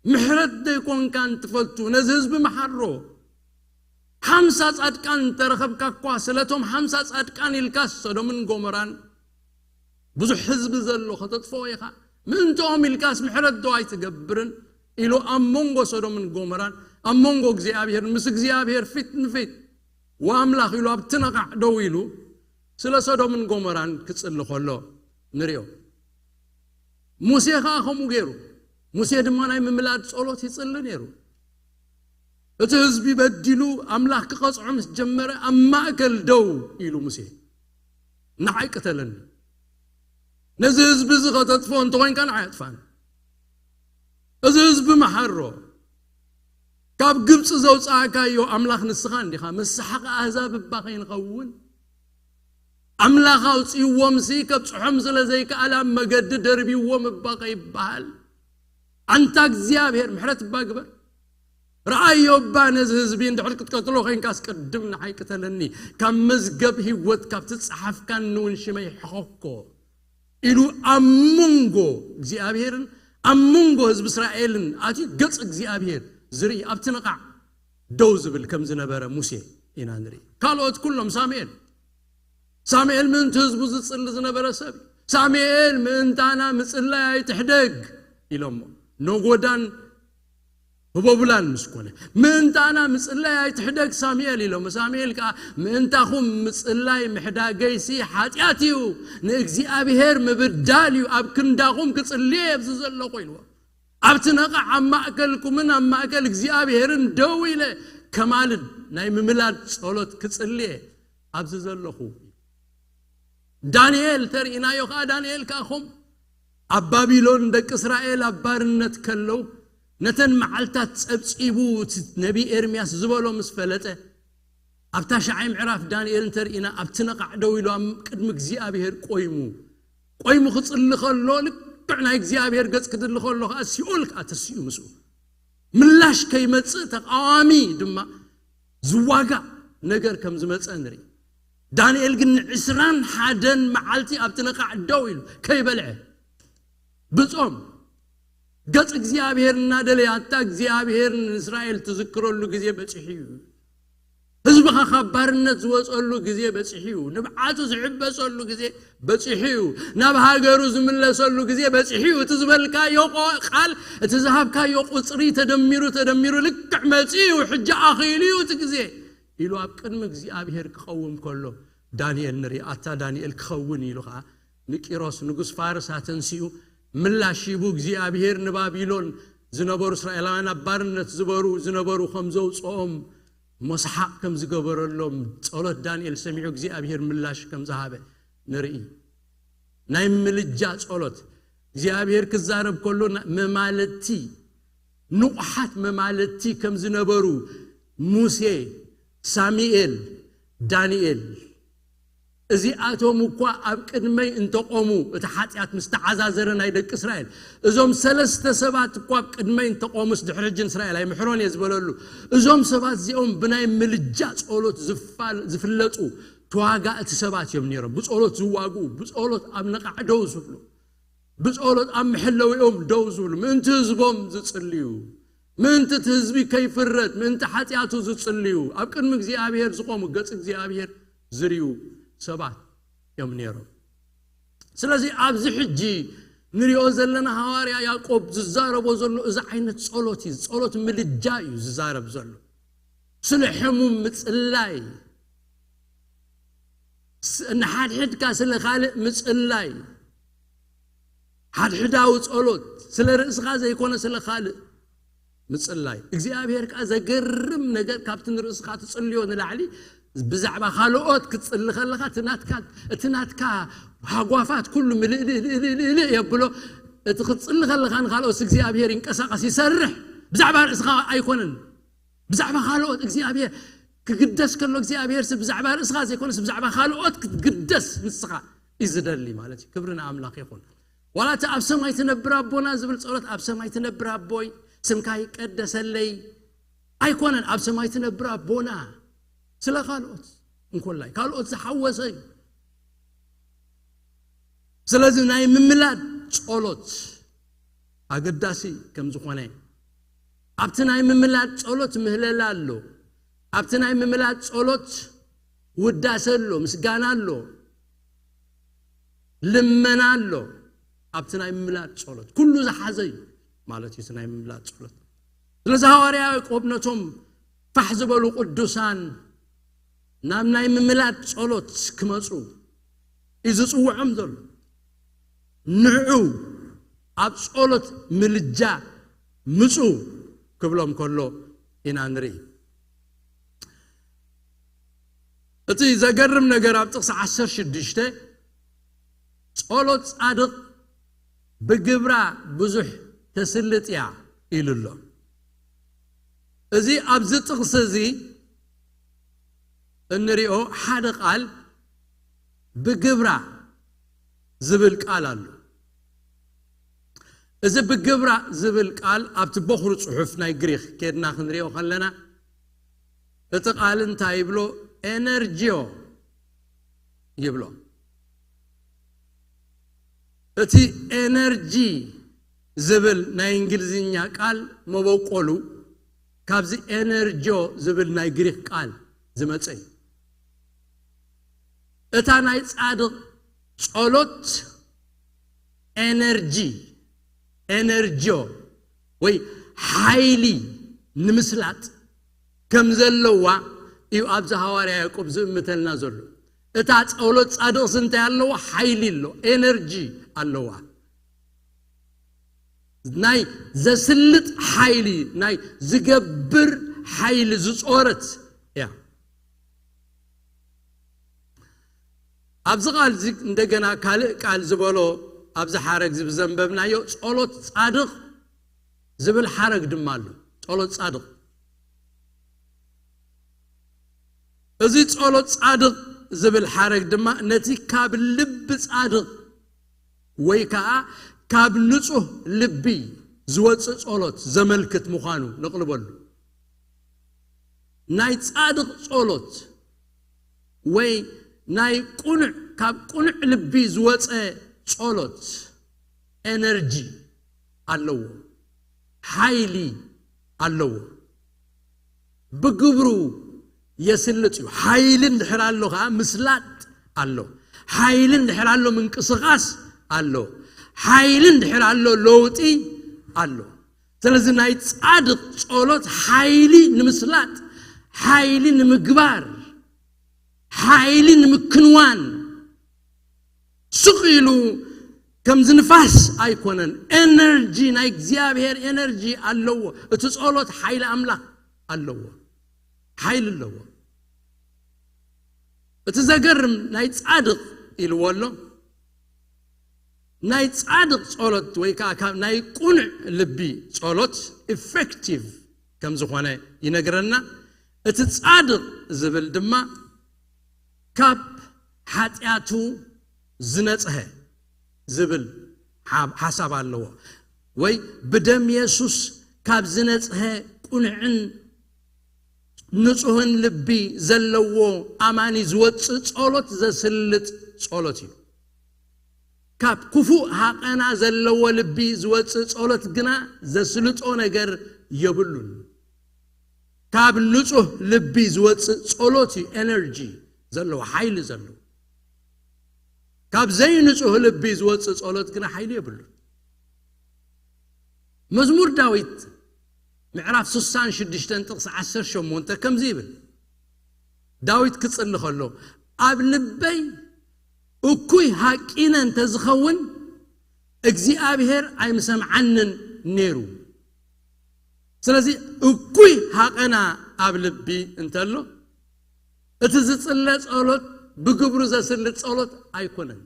ምሕረት ደይኮንካን ትፈቱ? ነዚ ህዝቢ መሓሮ። ሓምሳ ጻድቃን እንተረኸብካ እኳ፣ ስለቶም ሓምሳ ጻድቃን ኢልካስ ሶዶምን ጎሞራን ብዙሕ ህዝቢ ዘሎ ከተጥፍኦ ኢኻ። ምእንትኦም ኢልካስ ምሕረት ዶ ኣይትገብርን? ኢሉ ኣብ መንጎ ሶዶምን ጎሞራን፣ ኣብ መንጎ እግዚኣብሔር፣ ምስ እግዚኣብሔር ፊት ንፊት ወኣምላኽ ኢሉ ኣብቲ ነቓዕ ደው ኢሉ ስለ ሶዶምን ጎሞራን ክጽሊ ከሎ ንሪኦ። ሙሴ ኸኣ ከምኡ ገይሩ። ሙሴ ድማ ናይ ምምላድ ጸሎት ይጽሊ ነይሩ። እቲ ህዝቢ በዲሉ ኣምላኽ ክቐጽዖ ምስ ጀመረ ኣብ ማእከል ደው ኢሉ ሙሴ፣ "ንዓይ ቅተለኒ። ነዚ ህዝቢ እዚ ኸተጥፍኦ እንተኾይንካ ንዓይ ኣጥፋኒ። እዚ ህዝቢ መሓሮ። ካብ ግብጺ ዘውጻእካዮ ኣምላኽ ንስኻ እንዲኻ። መሳሓቂ ኣህዛብ እባ ከይንኸውን። ኣምላኽ ኣውጺእዎምሲ ከብጽሖም ስለ ዘይከኣለ ኣብ መገዲ ደርቢዎም እባ ከይበሃል። ኣንታ እግዚኣብሔር ምሕረት እባ ግበር። ረኣዮ እባ ነዚ ህዝቢ እንድሕር ክትቀትሎ ኮይንካስ ቅድም ንዓይ ቅተለኒ። ካብ መዝገብ ህይወት ካብ ትጸሓፍካኒ እውን ሽመይ ሕኸኮ" ኢሉ ኣብ መንጎ እግዚኣብሔርን ኣብ መንጎ ህዝቢ እስራኤልን ኣትዩ ገጽ እግዚኣብሔር ዝርኢ ኣብቲ ነቓዕ ደው ዝብል ከም ዝነበረ ሙሴ ኢና ንርኢ። ካልኦት ኩሎም ሳሙኤል፣ ሳሙኤል ምእንቲ ህዝቡ ዝጽሊ ዝነበረ ሰብ እዩ። "ሳሙኤል ምእንታና ምጽላይ ኣይትሕደግ" ኢሎሞ። ነጎዳን ህቦብላን ምስ ኮነ፣ "ምእንታና ምጽላይ ኣይትሕደግ ሳሙኤል" ኢሎሞ። ሳሙኤል ከኣ "ምእንታኹም ምጽላይ ምሕዳገይሲ ሓጢኣት እዩ፣ ንእግዚኣብሔር ምብዳል እዩ፣ ኣብ ክንዳኹም ክጽሊ እየ ኣብዚ ዘለኹ" ኢልዎ። ኣብቲ ነቓዕ ኣብ ማእከልኩምን ኣብ ማእከል እግዚኣብሔርን ደው ኢለ ከማልድ ናይ ምምላድ ጸሎት ክጽሊ እየ ኣብዚ ዘለኹ። ዳንኤል ተርኢናዮ ከኣ፣ ዳንኤል ከኣ ኸም ኣብ ባቢሎን ደቂ እስራኤል ኣብ ባርነት ከለዉ ነተን መዓልታት ጸብጺቡ እቲ ነቢ ኤርምያስ ዝበሎ ምስ ፈለጠ፣ ኣብ ታሽዓይ ምዕራፍ ዳንኤል እንተርኢና፣ ኣብቲ ነቓዕ ደው ኢሉ ኣብ ቅድሚ እግዚኣብሔር ቆይሙ፣ ቆይሙ ክጽሊ ከሎ፣ ልክዕ ናይ እግዚኣብሔር ገጽ ክድሊ ከሎ ከኣ፣ ሲኦል ከኣ ተሲኡ ምስኡ። ምላሽ ከይመጽእ፣ ተቃዋሚ ድማ ዝዋጋእ ነገር ከም ዝመጸ ንርኢ። ዳንኤል ግን ንዕስራን ሓደን መዓልቲ ኣብቲ ነቓዕ ደው ኢሉ፣ ከይበልዐ፣ ብጾም፣ ገጽ እግዚኣብሔር እናደለየ፣ ኣታ እግዚኣብሔር ንእስራኤል ትዝክረሉ ግዜ በጺሑ እዩ። ህዝብኻ ካብ ባርነት ዝወጸሉ ግዜ በጺሑ እዩ። ንብዓቱ ዝሕበሰሉ ግዜ በጺሑ እዩ። ናብ ሃገሩ ዝምለሰሉ ግዜ በጺሑ እዩ። እቲ ዝበልካዮ ቆ-፣ ቃል፣ እቲ ዝሃብካዮ ቁጽሪ ተደሚሩ፣ ተደሚሩ ልክዕ መጺኡ እዩ። ሕጂ ኣኺሉ እዩ እቲ ግዜ ኢሉ ኣብ ቅድሚ እግዚኣብሔር ክቐውም ከሎ ዳንኤል ንርኢ። ኣታ ዳንኤል ክኸውን ኢሉ ኸዓ ንቂሮስ ንጉስ ፋርስ ኣተንሲኡ ምላሽ ሂቡ እግዚኣብሔር ንባቢሎን ዝነበሩ እስራኤላውያን ኣብ ባርነት ዝበሩ ዝነበሩ ከም ዘውፅኦም ሞስሓቕ ከም ዝገበረሎም ጸሎት ዳንኤል ሰሚዑ እግዚኣብሔር ምላሽ ከም ዝሃበ ንርኢ። ናይ ምልጃ ጸሎት እግዚኣብሔር ክዛረብ ከሎ መማለቲ ንቑሓት መማለቲ ከም ዝነበሩ ሙሴ፣ ሳሙኤል፣ ዳንኤል እዚኣቶም እኳ ኣብ ቅድመይ እንተቆሙ እቲ ሓጢኣት ምስ ተዓዛዘረ ናይ ደቂ እስራኤል እዞም ሰለስተ ሰባት እኳ ኣብ ቅድመይ እንተቆሙስ ድሕሪ ሕጂ እስራኤል ኣይምሕሮን እየ ዝበለሉ እዞም ሰባት እዚኦም ብናይ ምልጃ ጸሎት ዝፋል- ዝፍለጡ ተዋጋእቲ ሰባት እዮም ነይሮም። ብጸሎት ዝዋግኡ፣ ብጸሎት ኣብ ነቓዕ ደው ዝብሉ፣ ብጸሎት ኣብ መሐለዊኦም ደው ዝብሉ፣ ምእንቲ ህዝቦም ዝጽልዩ፣ ምእንቲ እቲ ህዝቢ ከይፍረድ፣ ምእንቲ ሓጢኣቱ ዝጽልዩ፣ ኣብ ቅድሚ እግዚኣብሔር ዝቆሙ፣ ገጽ እግዚኣብሔር ዝርዩ ሰባት እዮም ነይሮም። ስለዚ ኣብዚ ሕጂ ንሪኦ ዘለና ሃዋርያ ያዕቆብ ዝዛረቦ ዘሎ እዚ ዓይነት ጸሎት እዩ። ጸሎት ምልጃ እዩ ዝዛረብ ዘሎ። ስለ ሕሙም ምጽላይ፣ ስ- ንሓድሕድካ ስለ ካልእ ምጽላይ፣ ሓድሕዳዊ ጸሎት፣ ስለ ርእስኻ ዘይኮነ ስለ ካልእ ምጽላይ። እግዚኣብሔር ከኣ ዘገርም ነገር ካብቲ ንርእስኻ ትጽልዮ ንላዕሊ ብዛዕባ ካልኦት ክትጽሊ ከለኻ እቲ ናትካ እቲ ናትካ ሃጓፋት ኩሉ ምልእልእልእልእልእ የብሎ። እቲ ክትጽሊ ከለኻ ንኻልኦት እግዚኣብሔር ይንቀሳቐስ ይሰርሕ። ብዛዕባ ርእስኻ ኣይኮነን። ብዛዕባ ካልኦት እግዚኣብሔር ክግደስ ከሎ እግዚኣብሔር ስ ብዛዕባ ርእስኻ ዘይኮነስ ብዛዕባ ካልኦት ክትግደስ ንስኻ እዩ ዝደሊ ማለት እዩ። ክብሪ ንኣምላኽ ይኹን። ዋላ እቲ ኣብ ሰማይ ትነብር ኣቦና ዝብል ጸሎት ኣብ ሰማይ ትነብር ኣቦይ ስምካ ይቀደሰለይ ኣይኮነን። ኣብ ሰማይ ትነብር ኣቦና ስለ ካልኦት እንኮላይ ካልኦት ዝሓወሰ እዩ። ስለዚ ናይ ምምላድ ጸሎት ኣገዳሲ ከም ዝኾነ ኣብቲ ናይ ምምላድ ጸሎት ምህለላ ኣሎ። ኣብቲ ናይ ምምላድ ጸሎት ውዳሰ ኣሎ፣ ምስጋና ኣሎ፣ ልመና ኣሎ። ኣብቲ ናይ ምምላድ ጸሎት ኩሉ ዝሓዘ እዩ ማለት እዩ። እቲ ናይ ምምላድ ጸሎት ስለዚ ሃዋርያ ያዕቆብ ነቶም ፋሕ ዝበሉ ቅዱሳን ናብ ናይ ምምላድ ጸሎት ክመጹ እዩ ዝጽውዖም ዘሎ። ንዑ ኣብ ጸሎት ምልጃ ምጹ ክብሎም ከሎ ኢና ንርኢ። እቲ ዘገርም ነገር ኣብ ጥቕሲ ዓሰርተ ሽዱሽተ ጸሎት ጻድቕ ብግብራ ብዙሕ ተስልጥ እያ ኢሉ ኣሎ። እዚ ኣብዚ ጥቕሲ እዚ እንሪኦ ሓደ ቃል ብግብራ ዝብል ቃል ኣሎ። እዚ ብግብራ ዝብል ቃል ኣብቲ በኹሪ ጽሑፍ ናይ ግሪኽ ኬድና ክንሪኦ ከለና እቲ ቃል እንታይ ይብሎ? ኤነርጂዮ ይብሎ። እቲ ኤነርጂ ዝብል ናይ እንግሊዝኛ ቃል መበቆሉ ካብዚ ኤነርጂዮ ዝብል ናይ ግሪክ ቃል ዝመጸ እዩ። እታ ናይ ጻድቕ ጸሎት ኤነርጂ ኤነርጂዮ ወይ ሓይሊ ንምስላጥ ከም ዘለዋ እዩ ኣብዚ ሃዋርያ ያዕቆብ ዝእምተልና ዘሎ። እታ ጸሎት ጻድቕሲ እንታይ ኣለዋ? ሓይሊ ኣሎ፣ ኤነርጂ ኣለዋ። ናይ ዘስልጥ ሓይሊ፣ ናይ ዝገብር ሓይሊ ዝጾረት እያ። ኣብዚ ቃል እዚ እንደገና ካልእ ቃል ዝበሎ ኣብዚ ሓረግ እዚ ብዘንበብናዮ ጸሎት ጻድቕ ዝብል ሓረግ ድማ ኣሎ። ጸሎት ጻድቕ እዚ ጸሎት ጻድቕ ዝብል ሓረግ ድማ ነቲ ካብ ልቢ ጻድቕ ወይ ከዓ ካብ ንጹህ ልቢ ዝወጽእ ጸሎት ዘመልክት ምዃኑ ነቕልበሉ። ናይ ጻድቕ ጸሎት ወይ ናይ ቁኑዕ ካብ ቁኑዕ ልቢ ዝወጸ ጸሎት ኤነርጂ ኣለዎ፣ ሓይሊ ኣለዎ። ብግብሩ የስልጥ እዩ። ሓይሊ እንድሕር ኣሎ ከዓ ምስላጥ ኣሎ። ሓይሊ እንድሕር ኣሎ ምንቅስቓስ ኣሎ። ሓይሊ እንድሕር ኣሎ ለውጢ ኣሎ። ስለዚ ናይ ጻድቕ ጸሎት ሓይሊ ንምስላጥ፣ ሓይሊ ንምግባር፣ ሓይሊ ንምክንዋን ስቕ ኢሉ ከምዚ ንፋስ ኣይኮነን። ኤነርጂ፣ ናይ እግዚኣብሔር ኤነርጂ ኣለዎ። እቲ ጸሎት ሓይሊ ኣምላኽ ኣለዎ፣ ሓይሊ ኣለዎ። እቲ ዘገርም ናይ ጻድቕ ኢልዎ ኣሎ። ናይ ጻድቕ ጸሎት ወይ ከዓ ካብ ናይ ቁኑዕ ልቢ ጸሎት ኢፌክቲቭ ከም ዝኾነ ይነግረና። እቲ ጻድቕ ዝብል ድማ ካብ ሓጢኣቱ ዝነጽሀ ዝብል ሓ- ሓሳብ ኣለዎ። ወይ ብደም የሱስ ካብ ዝነጽሀ ቁኑዕን ንጹህን ልቢ ዘለዎ ኣማኒ ዝወጽእ ጸሎት ዘስልጥ ጸሎት እዩ። ካብ ክፉእ ሃቐና ዘለዎ ልቢ ዝወጽእ ጸሎት ግና ዘስልጦ ነገር የብሉን። ካብ ንጹህ ልቢ ዝወጽእ ጸሎት እዩ ኤነርጂ ዘለዎ፣ ሓይሊ ዘለዎ። ካብ ዘይንጹህ ልቢ ዝወጽእ ጸሎት ግና ሓይሊ የብሉን። መዝሙር ዳዊት ምዕራፍ ስሳን ሽዱሽተን ጥቕሲ ዓሰርተ ሸሞንተ ከምዚ ይብል። ዳዊት ክጽሊ ከሎ፣ ኣብ ልበይ እኩይ ሃቂነ እንተዝኸውን እግዚኣብሔር ኣይምሰምዓንን ነይሩ። ስለዚ እኩይ ሃቐና ኣብ ልቢ እንተሎ፣ እቲ ዝጽለ ጸሎት ብግብሩ ዘስልጥ ጸሎት ኣይኮነን።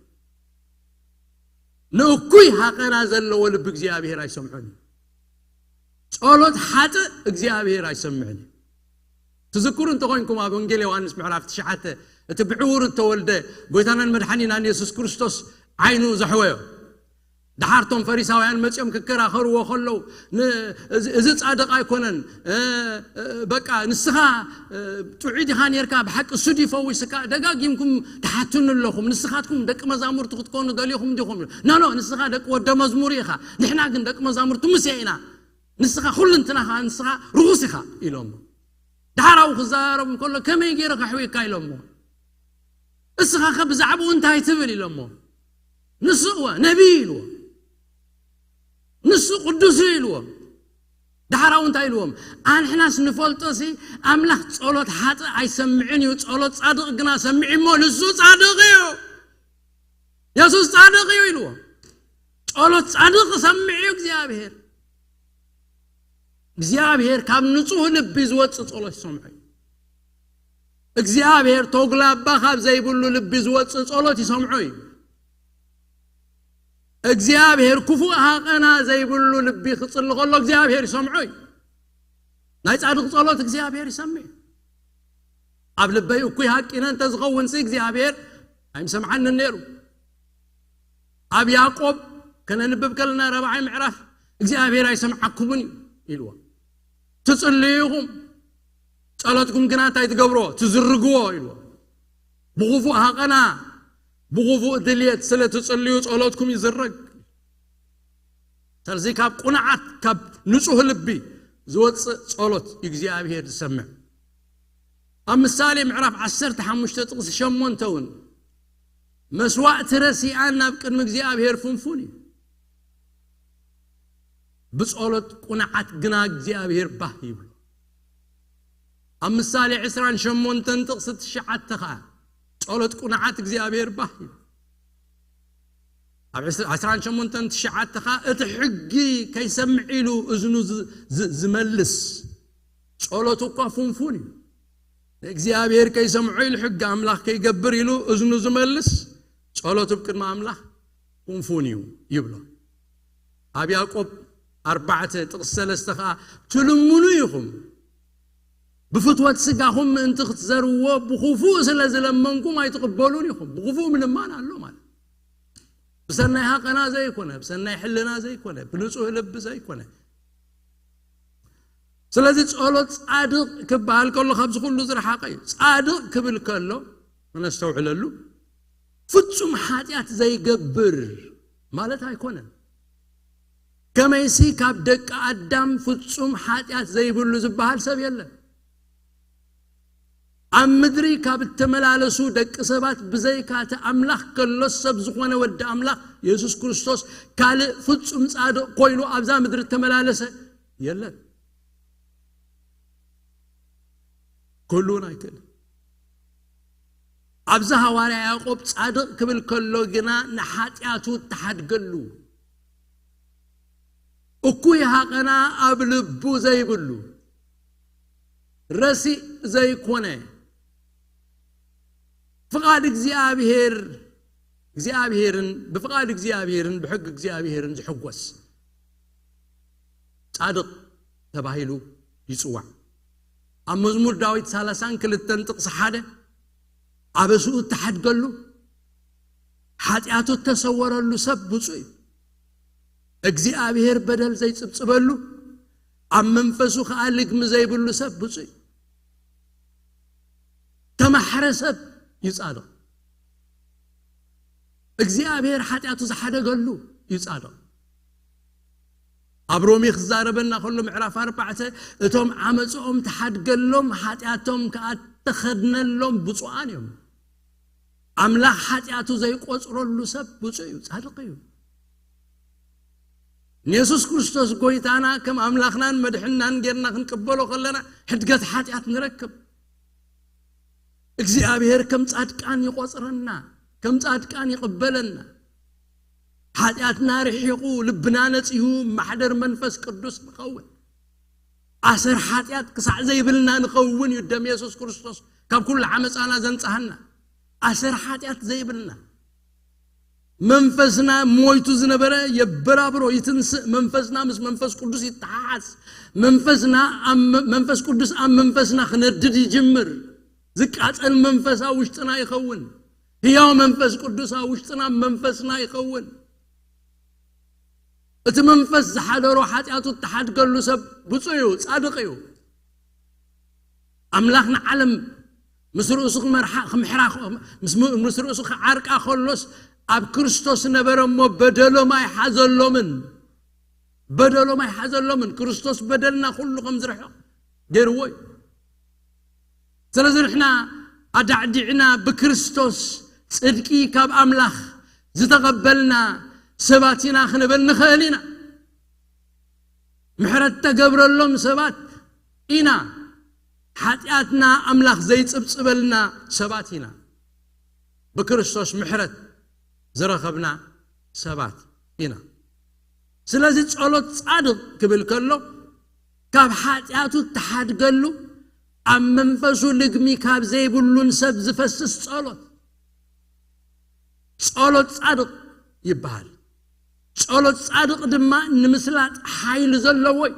ንእኩይ ሃቐና ዘለዎ ልቢ እግዚኣብሔር ኣይሰምዖን እዩ። ጸሎት ሓጥእ እግዚኣብሔር ኣይሰምዕን እዩ። ትዝክሩ እንተኾይንኩም፣ ኣብ ወንጌል ዮሃንስ ምዕራፍ ትሽዓተ፣ እቲ ብዕውር እተወልደ ጎይታናን መድሓኒናን የሱስ ክርስቶስ ዓይኑ ዘሕወዮ፣ ደሓር እቶም ፈሪሳውያን መጺኦም ክከራኸርዎ ከለዉ፣ ን- እዚ- እዚ ጻድቕ ኣይኮነን፣ እ- እ- በቃ ንስኻ እ- ጥዑይ ዲኻ ኔርካ፣ ብሓቂ እሱ ድዩ ፈዊስካ? ደጋጊምኩም ትሓቱኒ ኣለኹም። ንስኻትኩም ደቂ መዛሙርቲ ክትኮኑ ደሊኹም ዲኹም? ኖ ኖ፣ ንስኻ ደቂ ወደ መዝሙር ኢኻ፣ ንሕና ግን ደቂ መዛሙርቲ ሙሴ ኢና። ንስኻ ኩልንትናኻ፣ ንስኻ ርኹስ ኢኻ ኢሎሞ። ዳሕራዊ ክዛረብ እንከሎ፣ ከመይ ገይረ ከሕውየካ ኢሎሞ። እስኻ ከ ብዛዕባኡ እንታይ ትብል ኢሎሞ። ንሱ እወ ነቢይ ኢልዎ፣ ንሱ ቅዱስ እዩ ኢልዎ። ዳሕራዊ እንታይ ኢልዎም? ኣንሕናስ ንፈልጦ ሲ ኣምላኽ ጸሎት ሓጥእ ኣይሰምዕን እዩ፣ ጸሎት ጻድቕ ግና ሰሚዕ እሞ ንሱ ጻድቕ እዩ። የሱስ ጻድቕ እዩ ኢልዎ። ጸሎት ጻድቕ ሰሚዕ እዩ እግዚኣብሔር። እግዚኣብሔር ካብ ንጹህ ልቢ ዝወጽእ ጸሎት ይሰምዖ እዩ። እግዚኣብሔር ተጉላባ ካብ ዘይብሉ ልቢ ዝወጽእ ጸሎት ይሰምዖ እዩ። እግዚኣብሔር ክፉእ ሃቐና ዘይብሉ ልቢ ክጽሊ ከሎ እግዚኣብሔር ይሰምዖ እዩ። ናይ ጻድቕ ጸሎት እግዚኣብሔር ይሰምዕ። ኣብ ልበይ እኩይ ሃቂነ እንተዝኸውን ሲ እግዚኣብሔር ኣይምሰምዓንን ነይሩ። ኣብ ያዕቆብ ከነንብብ ከለና ራብዓይ ምዕራፍ እግዚኣብሔር ኣይሰምዓኩምን እዩ ኢልዎ። ትጽልዩ ኢኹም፣ ጸሎትኩም ግና እንታይ ትገብሮ? ትዝርግዎ ኢልዎ። ብኽፉእ ሃቐና ብኽፉእ ድልየት ስለ ትጽልዩ ጸሎትኩም ይዝረግ። ስለዚ ካብ ቁንዓት ካብ ንጹህ ልቢ ዝወጽእ ጸሎት እግዚኣብሔር ዝሰምዕ። ኣብ ምሳሌ ምዕራፍ ዓሰርተ ሓሙሽተ ጥቕሲ ሸሞንተ እውን መስዋእቲ ረሲኣን ናብ ቅድሚ እግዚኣብሔር ፍንፉን እዩ። ብጸሎት ቁንዓት ግና እግዚኣብሔር ባህ ይብሎ። ኣብ ምሳሌ ዕስራን ሸሞንተን ጥቕሲ ትሽዓተ ኸዓ ጸሎት ቁንዓት እግዚኣብሔር ባህ ይብሎ። ኣብ ዕስራን ሸሞንተን ትሽዓተ ኸዓ እቲ ሕጊ ከይሰምዕ ኢሉ እዝኑ ዝመልስ ጸሎቱ እኳ ፍንፉን እዩ። ንእግዚኣብሔር ከይሰምዖ ኢሉ ሕጊ ኣምላኽ ከይገብር ኢሉ እዝኑ ዝመልስ ጸሎቱ ኣብ ቅድሚ ኣምላኽ ፍንፉን እዩ ይብሎ። ኣብ ያዕቆብ ኣርባዕተ ጥቕሲ ሰለስተ ኸዓ ትልምኑ ኢኹም፣ ብፍትወት ስጋኹም ምእንቲ ክትዘርዎ ብኽፉእ ስለ ዝለመንኩም ኣይትቕበሉን ኢኹም። ብኽፉእ ምልማን ኣሎ ማለት ብሰናይ ሃቐና ዘይኮነ፣ ብሰናይ ሕልና ዘይኮነ፣ ብንጹህ ልቢ ዘይኮነ። ስለዚ ጸሎት ጻድቕ ክበሃል ከሎ ካብዚ ኩሉ ዝረሓቐ እዩ። ጻድቕ ክብል ከሎ ነስተውዕለሉ፣ ፍጹም ሓጢኣት ዘይገብር ማለት ኣይኮነን። ከመይሲ ካብ ደቂ ኣዳም ፍጹም ሓጢኣት ዘይብሉ ዝበሃል ሰብ የለን። ኣብ ምድሪ ካብ እተመላለሱ ደቂ ሰባት ብዘይካ እቲ ኣምላኽ ከሎ ሰብ ዝኾነ ወዲ ኣምላኽ የሱስ ክርስቶስ ካልእ ፍጹም ጻድቕ ኮይኑ ኣብዛ ምድሪ እተመላለሰ የለን። ክህልውን ኣይክእልን። ኣብዚ ሃዋርያ ያዕቆብ ጻድቕ ክብል ከሎ ግና ንሓጢኣቱ እተሓድገሉ፣ እኩይ ሃቐና ኣብ ልቡ ዘይብሉ፣ ረሲእ ዘይኮነ፣ ፍቓድ እግዚኣብሔር እግዚኣብሔርን ብፍቓድ እግዚኣብሔርን ብሕጊ እግዚኣብሔርን ዝሕጎስ ጻድቕ ተባሂሉ ይጽዋዕ። ኣብ መዝሙር ዳዊት ሰላሳን ክልተን ጥቕሲ ሓደ፣ ኣበስኡ እተሓድገሉ፣ ሓጢኣቱ እተሰወረሉ ሰብ ብፁዕ እዩ። እግዚኣብሔር በደል ዘይጽብጽበሉ፣ ኣብ መንፈሱ ከኣ ልግሚ ዘይብሉ ሰብ ብፁዕ እዩ። ተማሕረ ሰብ እዩ ጻድቕ። እግዚኣብሔር ሓጢኣቱ ዝሓደገሉ እዩ ጻድቕ። ኣብ ሮሜ ክዛረበና ከሎ ምዕራፍ ኣርባዕተ፣ እቶም ዓመፅኦም ተሓድገሎም ሓጢኣቶም ከኣ ተኸድነሎም ብፁዓን እዮም። ኣምላኽ ሓጢኣቱ ዘይቆጽረሉ ሰብ ብፁዕ እዩ፣ ጻድቕ እዩ። ንየሱስ ክርስቶስ ጎይታና ከም ኣምላኽናን መድሕንናን ጌርና ክንቅበሎ ከለና ሕድገት ሓጢኣት ንረክብ። እግዚኣብሔር ከም ጻድቃን ይቆጽረና፣ ከም ጻድቃን ይቕበለና። ሓጢኣትና ርሒቑ ልብና ነጺሁ ማሕደር መንፈስ ቅዱስ ንኸውን። ኣሰር ሓጢኣት ክሳዕ ዘይብልና ንኸውን እዩ ደም የሱስ ክርስቶስ ካብ ኩሉ ዓመፃና ዘንጻሃና። ኣሰር ሓጢኣት ዘይብልና፣ መንፈስና ሞይቱ ዝነበረ የበራብሮ፣ ይትንስእ። መንፈስና ምስ መንፈስ ቅዱስ ይተሓሓዝ። መንፈስና ኣብ መ- መንፈስ ቅዱስ ኣብ መንፈስና ክነድድ ይጅምር። ዝቃጸል መንፈስ ኣብ ውሽጥና ይኸውን። ህያው መንፈስ ቅዱስ ኣብ ውሽጥና ኣብ መንፈስና ይኸውን። እቲ መንፈስ ዝሓደሮ ሓጢኣቱ እተሓድገሉ ሰብ ብፁዕ እዩ፣ ጻድቕ እዩ። ኣምላኽ ንዓለም ምስ ርእሱ ክመርሓ ክምሕራ ምስ ምስ ርእሱ ክዓርቃ ከሎስ ኣብ ክርስቶስ ነበረ እሞ በደሎም ኣይሓዘሎምን። በደሎም ኣይሓዘሎምን። ክርስቶስ በደልና ኩሉ ከም ዝርሕቕ ገይርዎ እዩ። ስለዚ ንሕና ኣዳዕዲዕና ብክርስቶስ ጽድቂ ካብ ኣምላኽ ዝተቐበልና ሰባት ኢና ክንብል ንኽእል ኢና። ምሕረት ተገብረሎም ሰባት ኢና። ሓጢኣትና ኣምላኽ ዘይጽብጽበልና ሰባት ኢና። ብክርስቶስ ምሕረት ዝረኸብና ሰባት ኢና። ስለዚ ጸሎት ጻድቕ ክብል ከሎ ካብ ሓጢኣቱ እተሓድገሉ፣ ኣብ መንፈሱ ልግሚ ካብ ዘይብሉን ሰብ ዝፈስስ ጸሎት፣ ጸሎት ጻድቕ ይበሃል። ጸሎት ጻድቕ ድማ ንምስላጥ ሓይሊ ዘለዎ እዩ።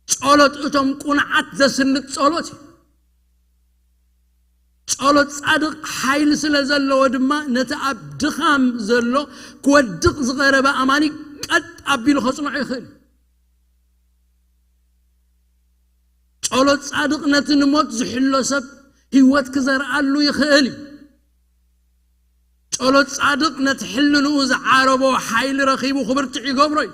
ጸሎት እቶም ቁንዓት ዘስልጥ ጸሎት እዩ። ጸሎት ጻድቕ ሓይሊ ስለ ዘለዎ ድማ ነቲ ኣብ ድኻም ዘሎ ክወድቕ ዝቐረበ ኣማኒ ቀጥ ኣቢሉ ከጽንዖ ይኽእል እዩ። ጸሎት ጻድቕ ነቲ ንሞት ዝሕሎ ሰብ ህይወት ክዘርኣሉ ይኽእል እዩ። ጸሎት ጻድቕ ነቲ ሕልንኡ ዝዓረቦ ሓይሊ ረኺቡ ክብርትዕ ይገብሮ እዩ።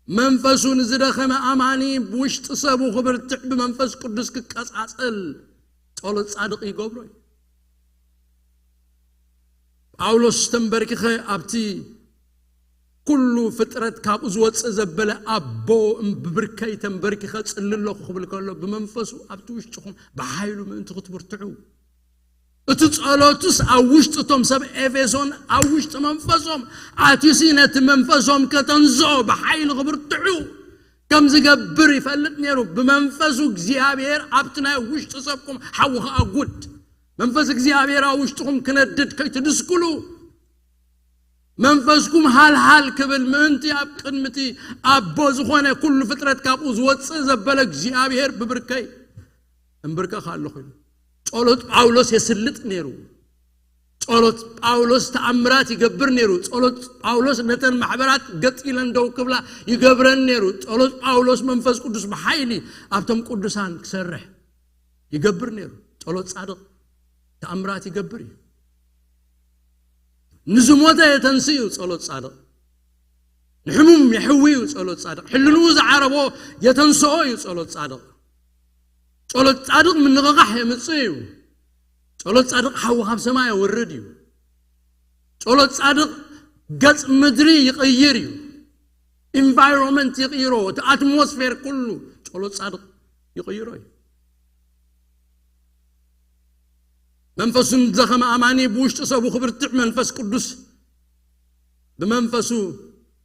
መንፈሱ ንዝደኸመ ኣማኒ ብውሽጢ ሰቡ ክብርትዕ ብመንፈስ ቅዱስ ክቀጻጸል ጸሎት ጻድቕ ይገብሮ እዩ። ጳውሎስ ተንበርኪኸ ኣብቲ ኩሉ ፍጥረት ካብኡ ዝወፅእ ዘበለ ኣቦ ብብርከይ ተንበርኪኸ ጽሊ ኣለኹ ክብል ከሎ ብመንፈሱ ኣብቲ ውሽጥኹም ብሓይሉ ምእንቲ ክትብርትዑ እቲ ጸሎቱስ ኣብ ውሽጢ እቶም ሰብ ኤፌሶን ኣብ ውሽጢ መንፈሶም ኣትዩሲ ነቲ መንፈሶም ከተንስኦ ብሓይሊ ክብርትዑ ከም ዝገብር ይፈልጥ ነይሩ። ብመንፈሱ እግዚኣብሔር ኣብቲ ናይ ውሽጢ ሰብኩም ሓዊ ከኣጉድ መንፈስ እግዚኣብሔር ኣብ ውሽጥኹም ክነድድ ከይትድስኩሉ መንፈስኩም ሃልሃል ክብል ምእንቲ ኣብ ቅድሚ እቲ ኣቦ ዝኾነ ኩሉ ፍጥረት ካብኡ ዝወፅእ ዘበለ እግዚኣብሔር ብብርከይ እምብርከኽ ኣለኹ ኢሉ። ጸሎት ጳውሎስ የስልጥ ነይሩ። ጸሎት ጳውሎስ ተኣምራት ይገብር ነይሩ። ጸሎት ጳውሎስ ነተን ማሕበራት ገጥ ኢለን ደው ክብላ ይገብረን ነይሩ። ጸሎት ጳውሎስ መንፈስ ቅዱስ ብሓይሊ ኣብቶም ቅዱሳን ክሰርሕ ይገብር ነይሩ። ጸሎት ጻድቕ ተኣምራት ይገብር እዩ። ንዝሞተ የተንስእ እዩ ጸሎት ጻድቕ። ንሕሙም የሕዊ እዩ ጸሎት ጻድቕ። ሕልንኡ ዝዓረቦ የተንስኦ እዩ ጸሎት ጻድቕ። ጸሎት ጻድቕ ምንቕቓሕ የምጽእ እዩ። ጸሎት ጻድቕ ሓዊ ካብ ሰማይ የወርድ እዩ። ጸሎት ጻድቕ ገጽ ምድሪ ይቕይር እዩ። ኢንቫይሮንመንት ይቕይሮ፣ እቲ ኣትሞስፌር ኩሉ ጸሎት ጻድቕ ይቕይሮ እዩ። መንፈሱ ንዝደኸመ ኣማኒ ብውሽጢ ሰቡ ክብርትዕ መንፈስ ቅዱስ ብመንፈሱ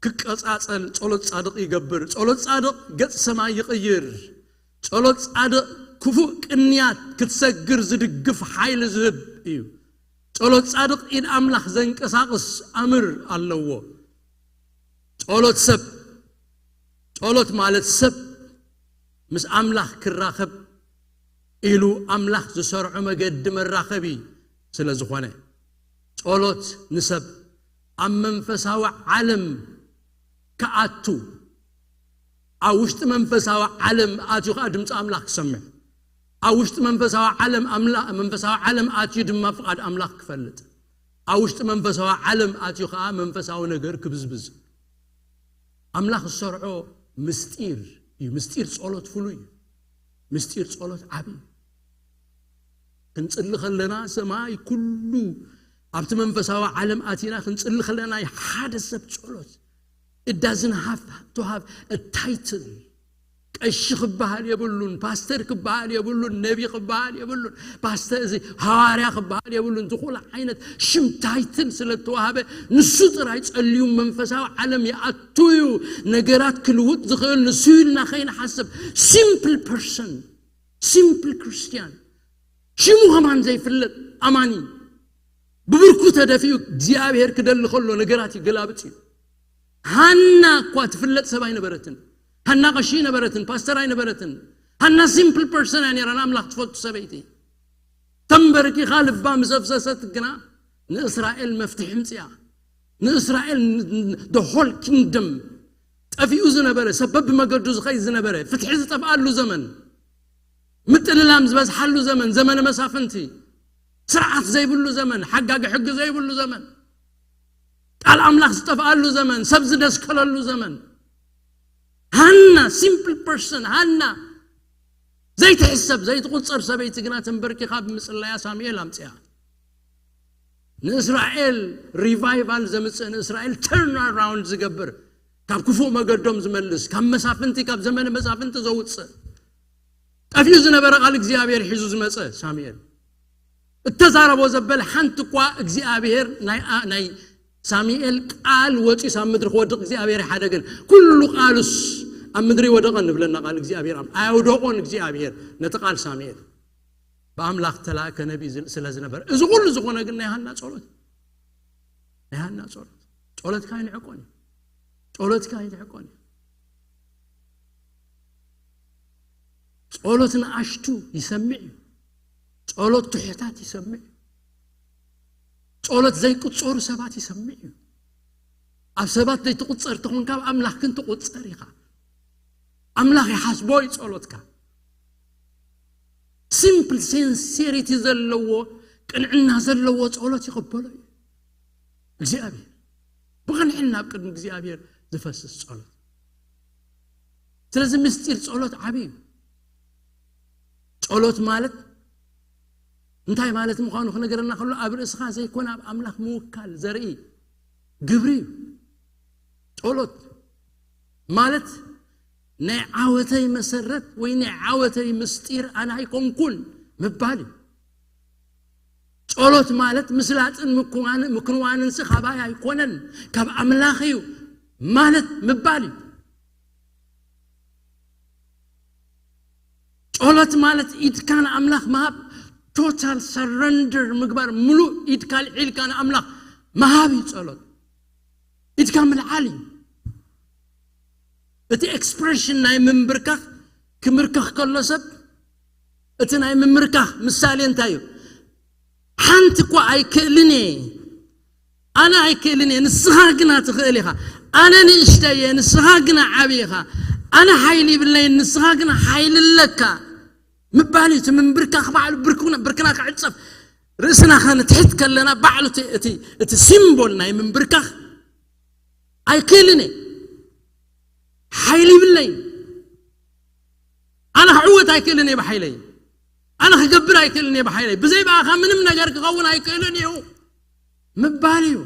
ክቀጻጸል ጸሎት ጻድቕ ይገብር። ጸሎት ጻድቕ ገጽ ሰማይ ይቕይር። ጸሎት ጻድቕ ክፉእ ቅንያት ክትሰግር ዝድግፍ ሓይሊ ዝህብ እዩ። ጸሎት ጻድቕ ኢድ ኣምላኽ ዘንቀሳቕስ ኣምር ኣለዎ። ጸሎት ሰብ ጸሎት ማለት ሰብ ምስ ኣምላኽ ክራኸብ ኢሉ ኣምላኽ ዝሰርዖ መገዲ መራኸቢ ስለ ዝኾነ፣ ጸሎት ንሰብ ኣብ መንፈሳዊ ዓለም ክኣቱ፣ ኣብ ውሽጢ መንፈሳዊ ዓለም ኣትዩ ኸኣ ድምፂ ኣምላኽ ክሰምዕ፣ ኣብ ውሽጢ መንፈሳዊ ዓለም ኣምላ- መንፈሳዊ ዓለም ኣትዩ ድማ ፍቓድ ኣምላኽ ክፈልጥ፣ ኣብ ውሽጢ መንፈሳዊ ዓለም ኣትዩ ኸኣ መንፈሳዊ ነገር ክብዝብዝ። ኣምላኽ ዝሰርዖ ምስጢር እዩ። ምስጢር ጸሎት ፍሉይ እዩ። ምስጢር ጸሎት ዓቢ እዩ። ክንጽሊ ከለና ሰማይ ኩሉ ኣብቲ መንፈሳዊ ዓለም ኣቲና ክንጽሊ ከለና ናይ ሓደ ሰብ ጸሎት it doesn't have to have a title። ቀሺ ክበሃል የብሉን፣ ፓስተር ክበሃል የብሉን፣ ነቢ ክበሃል የብሉን፣ ፓስተር እዚ ሃዋርያ ክበሃል የብሉን። ዝኾነ ዓይነት ሽም ታይትል ስለ እተዋህበ ንሱ ጥራይ ጸልዩ መንፈሳዊ ዓለም ይኣቱ እዩ። ነገራት ክልውጥ ዝኽእል ንሱ ኢልና ከይንሓስብ፣ ሲምፕል ፐርሰን፣ ሲምፕል ክርስቲያን፣ ሽሙ ከማን ዘይፍለጥ ኣማኒ ብብርኩ ተደፊኡ እግዚኣብሔር ክደሊ ከሎ ነገራት ይገላብጥ እዩ። ሃና እኳ ትፍለጥ ሰብ ኣይነበረትን። ሃና ቀሺ ኣይነበረትን፣ ፓስተር ኣይነበረትን። ሃና ሲምፕል ፐርሰን እያ ነይራ፣ ንኣምላኽ ትፈቱ ሰበይቲ። ተንበርኪኻ ልባ ምስ ኣፍሰሰት ግና ንእስራኤል መፍትሒ ምጽኣ። ንእስራኤል the whole kingdom ጠፊኡ ዝነበረ፣ ሰብ በብመገዱ ዝኸይድ ዝነበረ፣ ፍትሒ ዝጠፍኣሉ ዘመን፣ ምጥልላም ዝበዝሓሉ ዘመን፣ ዘመነ መሳፍንቲ፣ ስርዓት ዘይብሉ ዘመን፣ ሓጋጊ ሕጊ ዘይብሉ ዘመን፣ ቃል ኣምላኽ ዝጠፍኣሉ ዘመን፣ ሰብ ዝደስከለሉ ዘመን። ሃና ሲምፕል ፐርሰን፣ ሃና ዘይትሕሰብ ዘይትቁጸር ሰበይቲ ግና ተንበርኪኻ ብምጽላያ ሳሙኤል ኣምጽኣ። ንእስራኤል ሪቫይቫል ዘምጽእ፣ ንእስራኤል ተርን ኣራውንድ ዝገብር፣ ካብ ክፉእ መገዶም ዝመልስ፣ ካብ መሳፍንቲ፣ ካብ ዘመነ መሳፍንቲ ዘውጽእ፣ ጠፊኡ ዝነበረ ቃል እግዚኣብሔር ሒዙ ዝመጸ ሳሙኤል። እተዛረቦ ዘበለ ሓንቲ እኳ እግዚኣብሔር ናይ ኣ- ናይ ሳሙኤል ቃል ወፂኡስ ኣብ ምድሪ ክወድቕ እግዚኣብሔር ኣይሓደገን። ኩሉ ቃሉስ ኣብ ምድሪ ወደቐ ንብለና ቃል እግዚኣብሔር። ኣም- ኣየውደቖን እግዚኣብሔር ነቲ ቃል ሳሙኤል። ብኣምላኽ ተላእከ ነቢ ዝል- ስለ ዝነበረ። እዚ ኩሉ ዝኾነ ግን ናይ ሃና ጸሎት፣ ናይ ሃና ጸሎት። ጸሎትካ ኣይንዕቆን እዩ። ጸሎትካ ኣይንዕቆን እዩ። ጸሎት ንኣሽቱ ይሰምዕ እዩ። ጸሎት ትሑታት ይሰምዕ እዩ። ጸሎት ዘይቁጸሩ ሰባት ይሰምዕ እዩ። ኣብ ሰባት ዘይትቁጸር ተኾንካ፣ ኣብ ኣምላኽ ግን ትቁጸር ኢኻ። ኣምላኽ ይሓስቦ እዩ ጸሎትካ። ሲምፕል ሲንሲሪቲ ዘለዎ፣ ቅንዕና ዘለዎ ጸሎት ይቕበሎ እዩ እግዚኣብሔር። ብቕንዕና ኣብ ቅድሚ እግዚኣብሔር ዝፈስስ ጸሎት። ስለዚ ምስጢር ጸሎት ዓቢ እዩ። ጸሎት ማለት እንታይ ማለት ምዃኑ ክነገረና ከሎ፣ ኣብ ርእስኻ ዘይኮነ ኣብ ኣምላኽ ምውካል ዘርኢ ግብሪ እዩ። ጸሎት ማለት ናይ ዓወተይ መሰረት ወይ ናይ ዓወተይ ምስጢር ኣነ ኣይኮንኩን ምባል እዩ። ጸሎት ማለት ምስላጥን ምክዋን- ምክንዋንንሲ ካባይ ኣይኮነን፣ ካብ ኣምላኽ እዩ ማለት ምባል እዩ። ጸሎት ማለት ኢድካ ንኣምላኽ ምሃብ፣ ቶታል ሰረንደር ምግባር፣ ምሉእ ኢድካ ልዒልካ ንኣምላኽ ምሃብ እዩ ጸሎት። ኢድካ ምልዓል እዩ። እቲ ኤክስፕሬሽን ናይ ምንብርካኽ ክምርካኽ ከሎ ሰብ፣ እቲ ናይ ምምርካኽ ምሳሌ እንታይ እዩ? ሓንቲ እኳ ኣይክእልን እየ፣ ኣነ ኣይክእልን እየ፣ ንስኻ ግና ትኽእል ኢኻ። ኣነ ንእሽተይ እየ፣ ንስኻ ግና ዓብዪ ኢኻ። ኣነ ሓይሊ ይብለይን፣ ንስኻ ግና ሓይሊ ኣለካ ምባል እዩ። እቲ ምንብርካኽ ባዕሉ ብርክና- ብርክና ክዕጸፍ፣ ርእስና ከንትሕት ከለና ባዕሉ እቲ- እቲ- እቲ ሲምቦል ናይ ምንብርካኽ ኣይክእልን እየ፣ ሓይሊ ይብለይን፣ ኣነ ክዕወት ኣይክእልን እየ ብሓይለይ፣ ኣነ ክገብር ኣይክእልን እየ ብሓይለይ፣ ብዘይ ብኣኻ ምንም ነገር ክኸውን ኣይክእልን እዩ ምባል እዩ።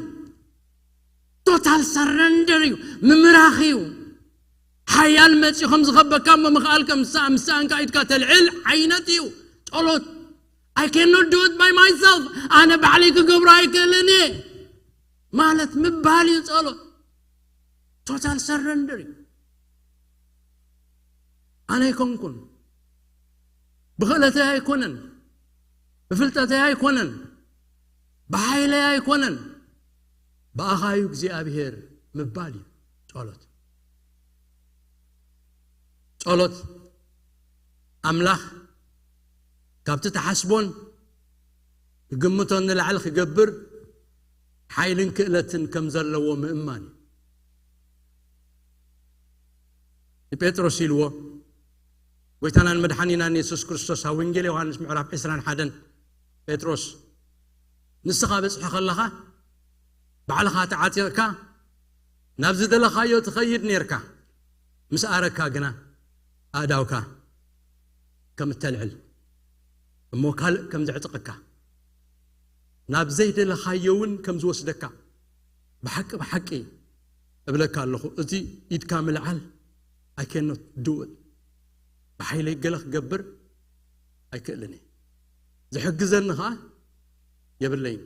ቶታል ሰረንደር እዩ፣ ምምራኽ እዩ። ሓያል መፂኡ ከም ዝኸበካ እሞ ምኽኣል ከም ዝሰ- ምስ ሰኣንካ ኢድካ ተልዕል ዓይነት እዩ ጸሎት። I cannot do it by myself. ኣነ ባዕለይ ክገብሮ ኣይክእልን እየ ማለት ምባል እዩ ጸሎት። ቶታል ሰረንደር እዩ። ኣነ ኣይኮንኩን፣ ብኽእለተይ ኣይኮነን፣ ብፍልጠተይ ኣይኮነን፣ ብሓይለይ ኣይኮነን፣ ብኣኻ እዩ እግዚኣብሔር ምባል እዩ ጸሎት። ጸሎት ኣምላኽ ካብቲ ትሓስቦን ትግምቶን ንላዕሊ ክገብር ሓይልን ክእለትን ከም ዘለዎ ምእማን እዩ። ንጴጥሮስ ኢልዎ፣ ጎይታናን መድሓኒናን የሱስ ክርስቶስ ኣብ ወንጌል ዮሃንስ ምዕራፍ ዕስራን ሓደን፣ ጴጥሮስ ንስኻ በጽሒ ከለኻ ባዕልኻ ተዓጢቕካ ናብ ዝደለኻዮ ትኸይድ ኔርካ፣ ምስ ኣረካ ግና ኣእዳውካ ከም እተልዕል እሞ ካልእ ከም ዘዕጥቐካ ናብ ዘይደለኻዮ እውን ከም ዝወስደካ ብሓቂ ብሓቂ እብለካ ኣለኹ። እቲ ኢድካ ምልዓል I cannot do it። ብሓይለይ ገለ ክገብር ኣይክእልን እየ። ዝሕግዘኒ ኸዓ የብለይን።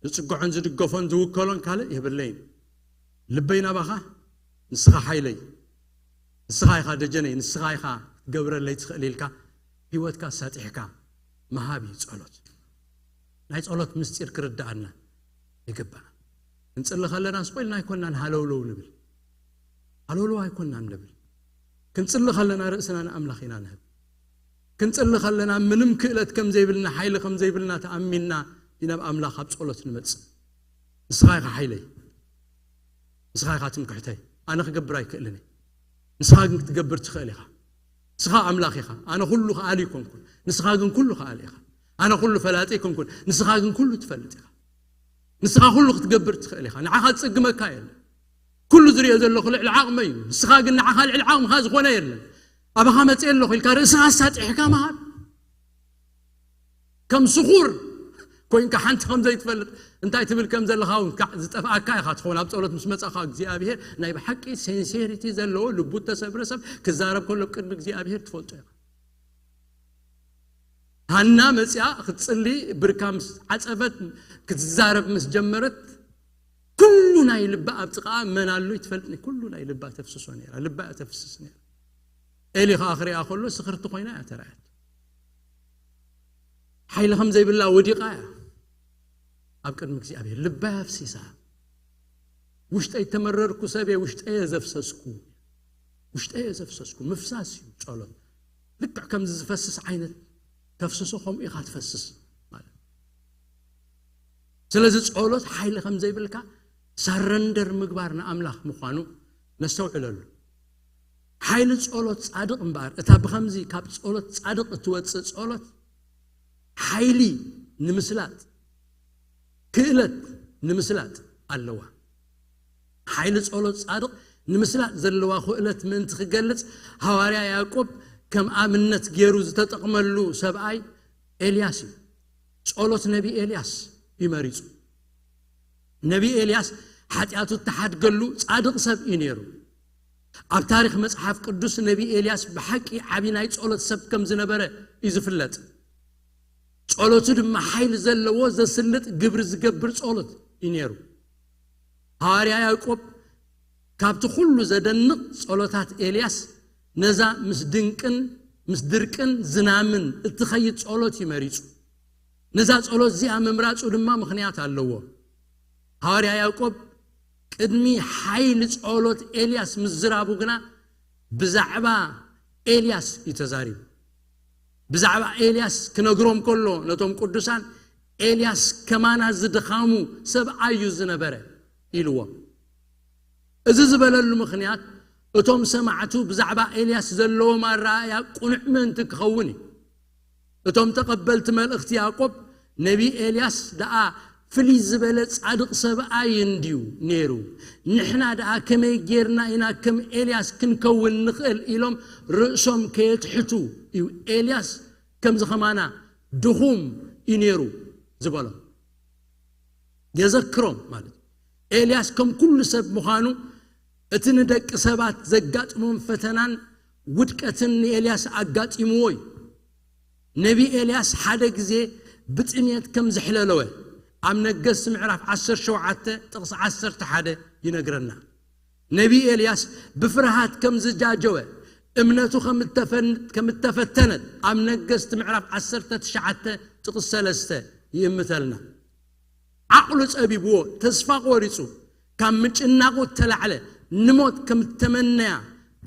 ዝጽግዖን ዝድገፎን ዝውከሎን ካልእ የብለይን። ልበይ ናባኻ፣ ንስኻ ሓይለይ፣ ንስኻ ኢኻ ደጀነይ፣ ንስኻ ኢኻ ክትገብረለይ ትኽእል ኢልካ ህይወትካ ኣሳጢሕካ ምሃብ እዩ ጸሎት። ናይ ጸሎት ምስጢር ክርድኣና ይግባእ። ክንጽሊ ከለና ስቕ ኢልና ኣይኮንናን ሃለውለው ንብል። ሃለውለው ኣይኮንናን ንብል። ክንጽሊ ከለና ርእስና ንኣምላኽ ኢና ንህብ። ክንጽሊ ከለና ምንም ክእለት ከም ዘይብልና፣ ሓይሊ ከም ዘይብልና ተኣሚንና ኢና ናብ ኣምላኽ ኣብ ጸሎት ንመጽእ። ንስኻ ኢኻ ሓይለይ፣ ንስኻ ኢኻ ትምክሕተይ፣ ኣነ ክገብር ኣይክእልን እየ። ንስኻ ግን ክትገብር ትኽእል ኢኻ። ንስኻ ኣምላኽ ኢኻ። ኣነ ኩሉ ከኣሊ ኣይኮንኩን፣ ንስኻ ግን ኩሉ ከኣሊ ኢኻ። ኣነ ኩሉ ፈላጢ ኣይኮንኩን፣ ንስኻ ግን ኩሉ ትፈልጥ ኢኻ። ንስኻ ኩሉ ክትገብር ትኽእል ኢኻ። ንዓኻ ዝጽግመካ የለን። ኩሉ ዝሪኦ ዘለኹ ልዕሊ ዓቕመይ እዩ። ንስኻ ግን ንዓኻ ልዕሊ ዓቕምኻ ዝኾነ የለን። ኣባኻ መጽእ ኣለኹ ኢልካ ርእስኻ ኣሳጢሕካ ምሃብ። ከም ስኹር ኮይንካ ሓንቲ ከም ዘይትፈልጥ እንታይ ትብል ከም ዘለኻ እውን ካዕ ዝጠፍኣካ ኢኻ ትኸውን። ኣብ ጸሎት ምስ መጻኻ እግዚኣብሔር ናይ ብሓቂ ሴንሴሪቲ ዘለዎ ልቡ እተሰብረ ሰብ ክዛረብ ከሎ ኣብ ቅድሚ እግዚኣብሔር ትፈልጦ ኢኻ። ሃና መጽያ ክትጽሊ ብርካ ምስ ዓጸበት ክትዛረብ ምስ ጀመረት ኩሉ ናይ ልባ ኣብ ጥቓ መን ኣሎ ይትፈልጥ ኩሉ ናይ ልባ ተፍስሶ ነይራ። ልባ እያ ተፍስስ ነይራ። ኤሊ ኸዓ ክሪኣ ከሎ ስኽርቲ ኮይና እያ ተራእያት። ሓይሊ ከም ዘይብላ ወዲቓ እያ ኣብ ቅድሚ እግዚኣብሔር ልባ ኣፍሲሳ። ውሽጠይ ተመረርኩ ሰብየ፣ ውሽጠየ ዘፍሰስኩ፣ ውሽጠየ ዘፍሰስኩ። ምፍሳስ እዩ ጸሎት። ልክዕ ከምዚ ዝፈስስ ዓይነት ተፍስሶ ከምኡ ኢኻ ትፈስስ ማለት። ስለዚ ጸሎት ሓይሊ ከም ዘይብልካ ሳረንደር ምግባር ንኣምላኽ ምዃኑ ነስተውዕለሉ። ሓይሊ ጸሎት ጻድቕ እምበኣር፣ እታ ብኸምዚ ካብ ጸሎት ጻድቕ እትወጽእ ጸሎት ሓይሊ ንምስላጥ፣ ክእለት ንምስላጥ ኣለዋ። ሓይሊ ጸሎት ጻድቕ ንምስላጥ ዘለዋ ክእለት ምእንቲ ክገልጽ፣ ሃዋርያ ያዕቆብ ከም ኣብነት ገይሩ ዝተጠቕመሉ ሰብኣይ ኤልያስ እዩ። ጸሎት ነቢ ኤልያስ እዩ መሪጹ። ነቢ ኤልያስ ሓጢኣቱ እተሓድገሉ ጻድቕ ሰብ እዩ ነይሩ። ኣብ ታሪኽ መጽሓፍ ቅዱስ ነቢ ኤልያስ ብሓቂ ዓቢ ናይ ጸሎት ሰብ ከም ዝነበረ እዩ ዝፍለጥ። ጸሎቱ ድማ ሓይሊ ዘለዎ ዘስልጥ ግብሪ ዝገብር ጸሎት እዩ ነይሩ። ሃዋርያ ያዕቆብ ካብቲ ኩሉ ዘደንቕ ጸሎታት ኤልያስ ነዛ ምስ ድንቅን ምስ ድርቅን ዝናምን እትኸይድ ጸሎት እዩ መሪጹ። ነዛ ጸሎት እዚኣ ምምራጹ ድማ ምኽንያት ኣለዎ። ሃዋርያ ያዕቆብ ቅድሚ ሓይሊ ጸሎት ኤልያስ ምዝራቡ ግና ብዛዕባ ኤልያስ እዩ ተዛሪቡ። ብዛዕባ ኤልያስ ክነግሮም ከሎ ነቶም ቅዱሳን ኤልያስ ከማና ዝድኻሙ ሰብኣይ እዩ ዝነበረ ኢልዎም። እዚ ዝበለሉ ምኽንያት እቶም ሰማዕቱ ብዛዕባ ኤልያስ ዘለዎም ኣረኣእያ ቅኑዕ ምእንቲ ክኸውን እዩ። እቶም ተቐበልቲ መልእኽቲ ያዕቆብ ነቢ ኤልያስ ደኣ ፍልይ ዝበለ ጻድቕ ሰብኣይ እንድዩ ነይሩ፣ ንሕና ደኣ ከመይ ጌርና ኢና ከም ኤልያስ ክንከውን ንኽእል ኢሎም ርእሶም ከየትሕቱ እዩ ኤልያስ ከምዚ ኸማና ድኹም እዩ ነይሩ ዝበሎም። የዘክሮም ማለት ኤልያስ ከም ኩሉ ሰብ ምዃኑ እቲ ንደቂ ሰባት ዘጋጥሞም ፈተናን ውድቀትን ንኤልያስ ኣጋጢምዎ እዩ። ነቢ ኤልያስ ሓደ ግዜ ብጥሜት ከም ዘሕለለወ ኣብ ነገስቲ ምዕራፍ ዓሰርተ ሸውዓተ ጥቕሲ ዓሰርተ ሓደ ይነግረና። ነቢ ኤልያስ ብፍርሃት ከም ዝጃጀወ፣ እምነቱ ከም እተፈን-፣ ከም እተፈተነት ኣብ ነገስቲ ምዕራፍ ዓሰርተ ትሽዓተ ጥቕሲ ሰለስተ ይእምተልና። ዓቕሉ ጸቢብዎ፣ ተስፋ ቆሪጹ፣ ካብ ምጭናቑ እተላዕለ ንሞት ከም እተመነያ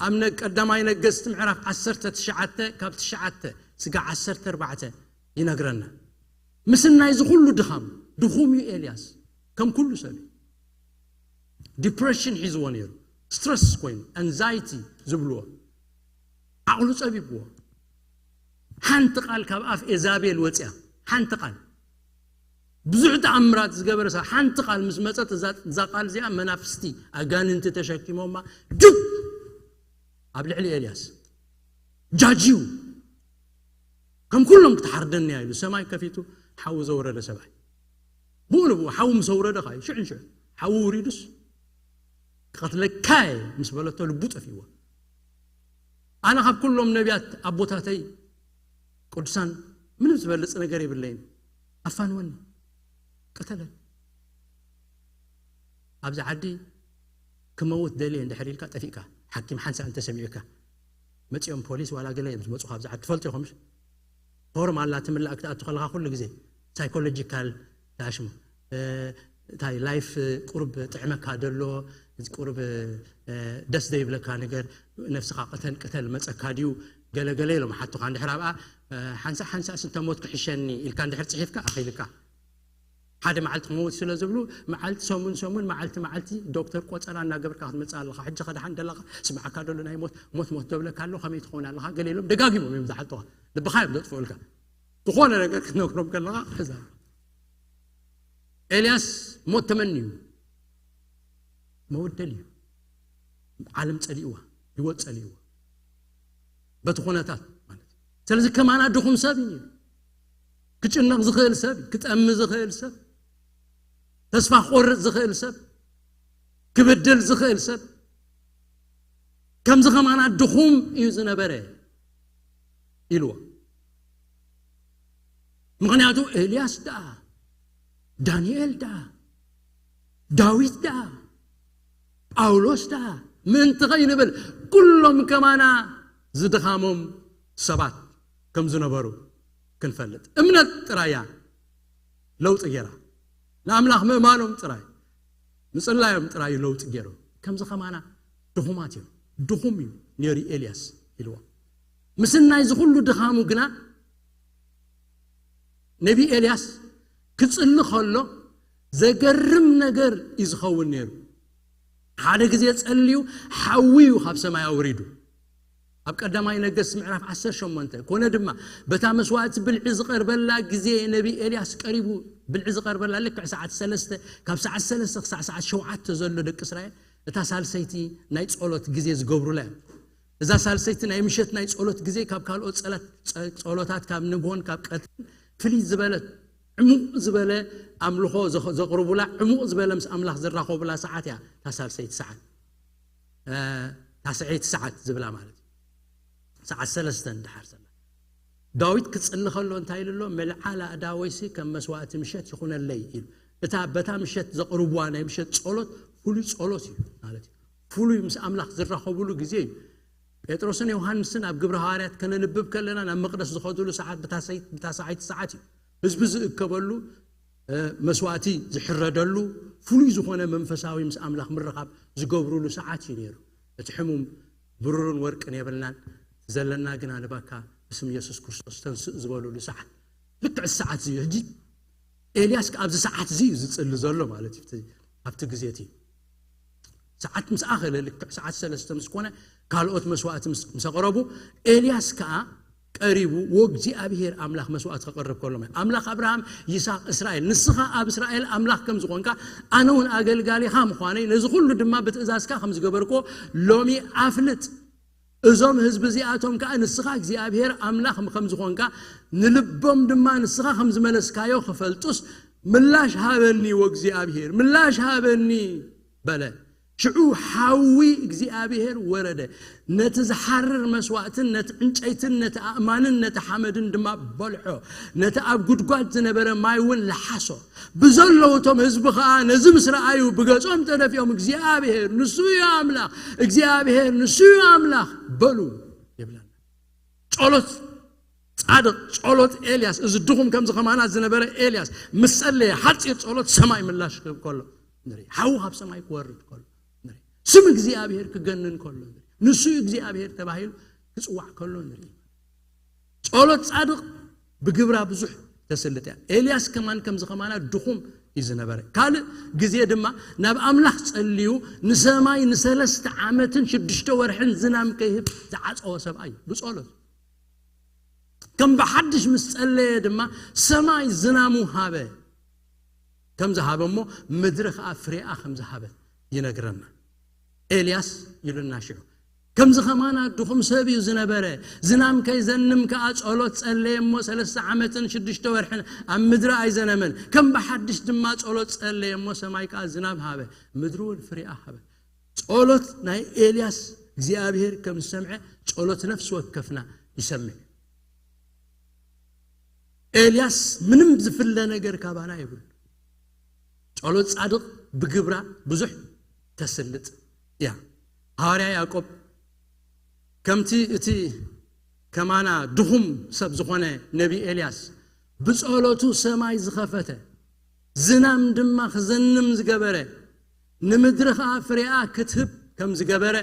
ኣብ ነ-፣ ቀዳማይ ነገስቲ ምዕራፍ ዓሰርተ ትሽዓተ ካብ ትሽዓተ ስጋዕ ዓሰርተ ኣርባዕተ ይነግረና። ምስናይ እዚ ኩሉ ድኻም፣ ድኹም እዩ ኤልያስ፣ ከም ኩሉ ሰብ እዩ። ዲፕሬሽን ሒዝዎ ነይሩ፣ ስትረስ ኮይኑ፣ ኣንዛይቲ ዝብልዎ፣ ዓቕሉ ጸቢብዎ። ሓንቲ ቃል ካብ ኣፍ ኤዛቤል ወጽያ፣ ሓንቲ ቃል፣ ብዙሕ ተኣምራት ዝገበረ ሰብ፣ ሓንቲ ቃል ምስ መጸት፣ እዛ፣ እዛ ቃል እዚኣ መናፍስቲ ኣጋንንቲ ተሸኪሞማ ዱብ ኣብ ልዕሊ ኤልያስ ጃጅዩ፣ ከም ኩሎም ክትሓርደኒ እያ ኢሉ ሰማይ ከፊቱ ሓዊ ዘውረደ ሰብኣይ። ብኡ ንብኡ ሓዊ ምስ ኣውረደ ኸኣ ሽዑ ንሽዑ ሓዊ ውሪዱስ ክቐትለካ እየ ምስ በለቶ ልቡ ጠፊእዎ። ኣነ ካብ ኩሎም ነቢያት ኣቦታተይ ቅዱሳን ምንም ዝበልጽ ነገር የብለይን። ኣፋንወኒ፣ ቅተለኒ። ኣብዚ ዓዲ ክመውት ደልየ እንድሕር ኢልካ ጠፊእካ፣ ሓኪም ሓንሳእ እንተሰሚዑካ፣ መጺኦም ፖሊስ ዋላ ገለ እዮም ዝመጹኻ ኣብዚ ዓዲ፣ ትፈልጡ ኢኹም። ፎርም ኣላ ትምላእ ክትኣቱ ከለኻ ኩሉ ግዜ ሳይኮሎጂካል ዳሽሙ እንታይ ላይፍ ቁርብ ጥዕመካ ደሎ፣ ቁርብ ደስ ዘይብለካ ነገር፣ ነፍስኻ ቅተል ቅተል መጸካ ድዩ፣ ገለገለ ኢሎም ሓቱኻ። እንድሕር ኣብኣ ሓንሳእ ሓንሳእ ስንተ ሞት ክሕሸኒ ኢልካ እንድሕር ጽሒፍካ ኣኺልካ። ሓደ መዓልቲ ክመውት ስለ ዝብሉ፣ መዓልቲ፣ ሰሙን ሰሙን፣ መዓልቲ መዓልቲ ዶክተር ቆጸራ እናገበርካ ክትመጽእ ኣለኻ። ሕጂ ከደሓን ደለኻ፣ ስምዓካ ደሎ ናይ ሞት፣ ሞት ሞት ደብለካ ኣሎ፣ ከመይ ትኸውን ኣለኻ? ገለ ኢሎም ደጋጊሞም እዮም ዝሓልጡኻ። ልብኻ እዮም ዘጥፍኡልካ። ዝኾነ ነገር ክትነግሮም ከለኻ፣ ሕዛ። ኤልያስ ሞት ተመንዩ፣ መወደል እዩ። ዓለም ጸሊእዋ፣ ህይወት ጸሊእዋ። በቲ ኩነታት ማለት እዩ። ስለዚ ከማና ድኹም ሰብ እዩ። ክጭነቕ ዝኽእል ሰብ፣ ክጠሚ ዝኽእል ሰብ፣ ተስፋ ክቆርጽ ዝኽእል ሰብ፣ ክብድል ዝኽእል ሰብ፣ ከምዚ ከማና ድኹም እዩ ዝነበረ ኢልዎ። ምኽንያቱ ኤልያስ ደኣ፣ ዳንኤል ደኣ፣ ዳዊት ደኣ፣ ጳውሎስ ደኣ ምእንቲ ከይንብል ኩሎም ከማና ዝድኻሞም ሰባት ከም ዝነበሩ ክንፈልጥ። እምነት ጥራያ ለውጢ ገይራ። ንኣምላኽ ምእማኖም ጥራይ፣ ምጽላዮም ጥራይ እዩ ለውጢ ገይሩ። ከምዚ ከማና ድኹማት እዮም። ድኹም እዩ ነይሩ ኤልያስ ኢልዎ። ምስናይ እዚ ኩሉ ድኻሙ ግና ነቢ ኤልያስ ክጽሊ ከሎ ዘገርም ነገር እዩ ዝኸውን ነይሩ። ሓደ ግዜ ጸልዩ ሓዊ እዩ ካብ ሰማይ ኣውሪዱ። ኣብ ቀዳማይ ነገስት ምዕራፍ ዓሰርተ ሸሞንተ፣ ኮነ ድማ በታ መስዋእቲ ብልዒ ዝቐርበላ ግዜ ነቢ ኤልያስ ቀሪቡ። ብልዒ ዝቐርበላ ልክዕ ሰዓት ሰለስተ፣ ካብ ሰዓት ሰለስተ ክሳዕ ሰዓት ሸውዓተ ዘሎ ደቂ እስራኤል እታ ሳልሰይቲ ናይ ጸሎት ግዜ ዝገብሩላ እዮም። እዛ ሳልሰይቲ ናይ ምሸት ናይ ጸሎት ግዜ ካብ ካልኦት ጸላት-፣ ጸ-፣ ጸሎታት ካብ ንግሆን ካብ ቀትርን ፍልይ ዝበለት ዕሙቕ ዝበለ ኣምልኾ ዘኽ-፣ ዘቕርቡላ፣ ዕሙቕ ዝበለ ምስ ኣምላኽ ዝራኸቡላ ሰዓት እያ እታ ሳልሰይቲ ሰዓት። እ፣ እታ ስዐይቲ ሰዓት ዝብላ ማለት እዩ። ሰዓት ሰለስተ እንድሓር ዘላ። ዳዊት ክጽሊ ከሎ እንታይ ኢሉ ኣሎ? "መልዓል ኣእዳወይሲ ከም መስዋእቲ ምሸት ይኹነለይ" ኢሉ። እታ በታ ምሸት ዘቕርብዋ ናይ ምሸት ጸሎት ፍሉይ ጸሎት እዩ ማለት እዩ። ፍሉይ ምስ ኣምላኽ ዝራኸቡሉ ግዜ እዩ። ጴጥሮስን ዮሃንስን ኣብ ግብረ ሃዋርያት ከነንብብ ከለና ናብ መቕደስ ዝኸዱሉ ሰዓት ብታ ሰይ-፣ ብታ ሰዓይቲ ሰዓት እዩ። ህዝቢ ዝእከበሉ፣ እ፣ መስዋእቲ ዝሕረደሉ፣ ፍሉይ ዝኾነ መንፈሳዊ ምስ ኣምላኽ ምርኻብ ዝገብሩሉ ሰዓት እዩ ነይሩ። እቲ ሕሙም ብሩርን ወርቅን የብልናን፣ ዘለና ግና ንባካ ብስም የሱስ ክርስቶስ ተንስእ ዝበሉሉ ሰዓት። ልክዕ እቲ ሰዓት እዚ እዩ። ሕጂ ኤልያስ ከኣ ኣብዚ ሰዓት እዚ እዩ ዝጽሊ ዘሎ ማለት እዩ። ኣብቲ፣ ኣብቲ ግዜ እቲ ሰዓት ምስ ኣኸለ፣ ልክዕ ሰዓት ሰለስተ ምስ ኮነ፣ ካልኦት መስዋእቲ ምስ፣ ምስ ኣቕረቡ፣ ኤልያስ ከኣ ቀሪቡ ወእግዚኣብሔር ኣምላኽ መስዋእቲ ከቕርብ ከሎ ማለት፣ "ኣምላኽ ኣብርሃም፣ ይስሐቅ፣ እስራኤል፣ ንስኻ ኣብ እስራኤል ኣምላኽ ከም ዝኾንካ፣ ኣነ እውን ኣገልጋሊኻ ምዃነይ፣ ነዚ ኩሉ ድማ ብትእዛዝካ ከም ዝገበርኩዎ ሎሚ ኣፍልጥ። እዞም ህዝቢ እዚኣቶም ከኣ ንስኻ እግዚኣብሔር ኣምላኽ ከም ዝኾንካ፣ ንልቦም ድማ ንስኻ ከም ዝመለስካዮ ክፈልጡስ፣ ምላሽ ሃበኒ ወእግዚኣብሔር፣ ምላሽ ሃበኒ" በለ። ሽዑ ሓዊ እግዚኣብሔር ወረደ፣ ነቲ ዝሓርር መስዋእትን ነቲ ዕንጨይትን ነቲ ኣእማንን ነቲ ሓመድን ድማ በልሖ። ነቲ ኣብ ጉድጓድ ዝነበረ ማይ እውን ለሓሶ። ብዘለዉ እቶም ህዝቢ ኸዓ ነዚ ምስ ረኣዩ ብገጾም ተደፊኦም እግዚኣብሔር ንሱ እዩ ኣምላኽ፣ እግዚኣብሔር ንሱ እዩ ኣምላኽ በሉ ይብለና። ጸሎት ጻድቕ፣ ጸሎት ኤልያስ፣ እዚ ድኹም ከምዚ ኸማና ዝነበረ ኤልያስ ምስ ጸለየ ሓጺር ጸሎት ሰማይ ምላሽ ክህብ ከሎ ንርኢ። ሓዊ ካብ ሰማይ ክወርድ ከሎ ንርኢ። ስም እግዚኣብሔር ክገንን ከሎ ንርኢ። ንሱ እግዚኣብሔር ተባሂሉ ክጽዋዕ ከሎ ንርኢ። ጸሎት ጻድቕ ብግብራ ብዙሕ ተስልጥ እያ። ኤልያስ ከማን ከምዚ ኸማና ድኹም እዩ ዝነበረ። ካልእ ግዜ ድማ ናብ ኣምላኽ ጸልዩ ንሰማይ ንሰለስተ ዓመትን ሽዱሽተ ወርሕን ዝናም ከይህብ ዝዓጸወ ሰብኣይ እዩ ብጸሎት። ከም ብሓድሽ ምስ ጸለየ ድማ ሰማይ ዝናሙ ሃበ። ከም ዝሃበ እሞ ምድሪ ኸዓ ፍሬኣ ከም ዝሃበ ይነግረና። ኤልያስ ኢሉና ሽዑ ከምዚ ኸማና ድኹም ሰብ እዩ ዝነበረ። ዝናም ከይዘንም ከኣ ጸሎት ጸለየ እሞ ሰለስተ ዓመትን ሽዱሽተ ወርሕን ኣብ ምድሪ ኣይዘነመን። ከም ብሓድሽ ድማ ጸሎት ጸለየ እሞ ሰማይ ከኣ ዝናብ ሃበ፣ ምድሪ እውን ፍሬኣ ሃበ። ጸሎት ናይ ኤልያስ እግዚኣብሔር ከም ዝሰምዐ ጸሎት ነፍሲ ወከፍና ይሰምዕ። ኤልያስ ምንም ዝፍለ ነገር ካባና የብሉ። ጸሎት ጻድቕ ብግብራ ብዙሕ ተስልጥ እያ። ሃዋርያ ያዕቆብ ከምቲ እቲ ከማና ድኹም ሰብ ዝኾነ ነቢ ኤልያስ ብጸሎቱ ሰማይ ዝኸፈተ፣ ዝናም ድማ ክዘንም ዝገበረ፣ ንምድሪ ኸዓ ፍሬኣ ክትህብ ከም ዝገበረ፣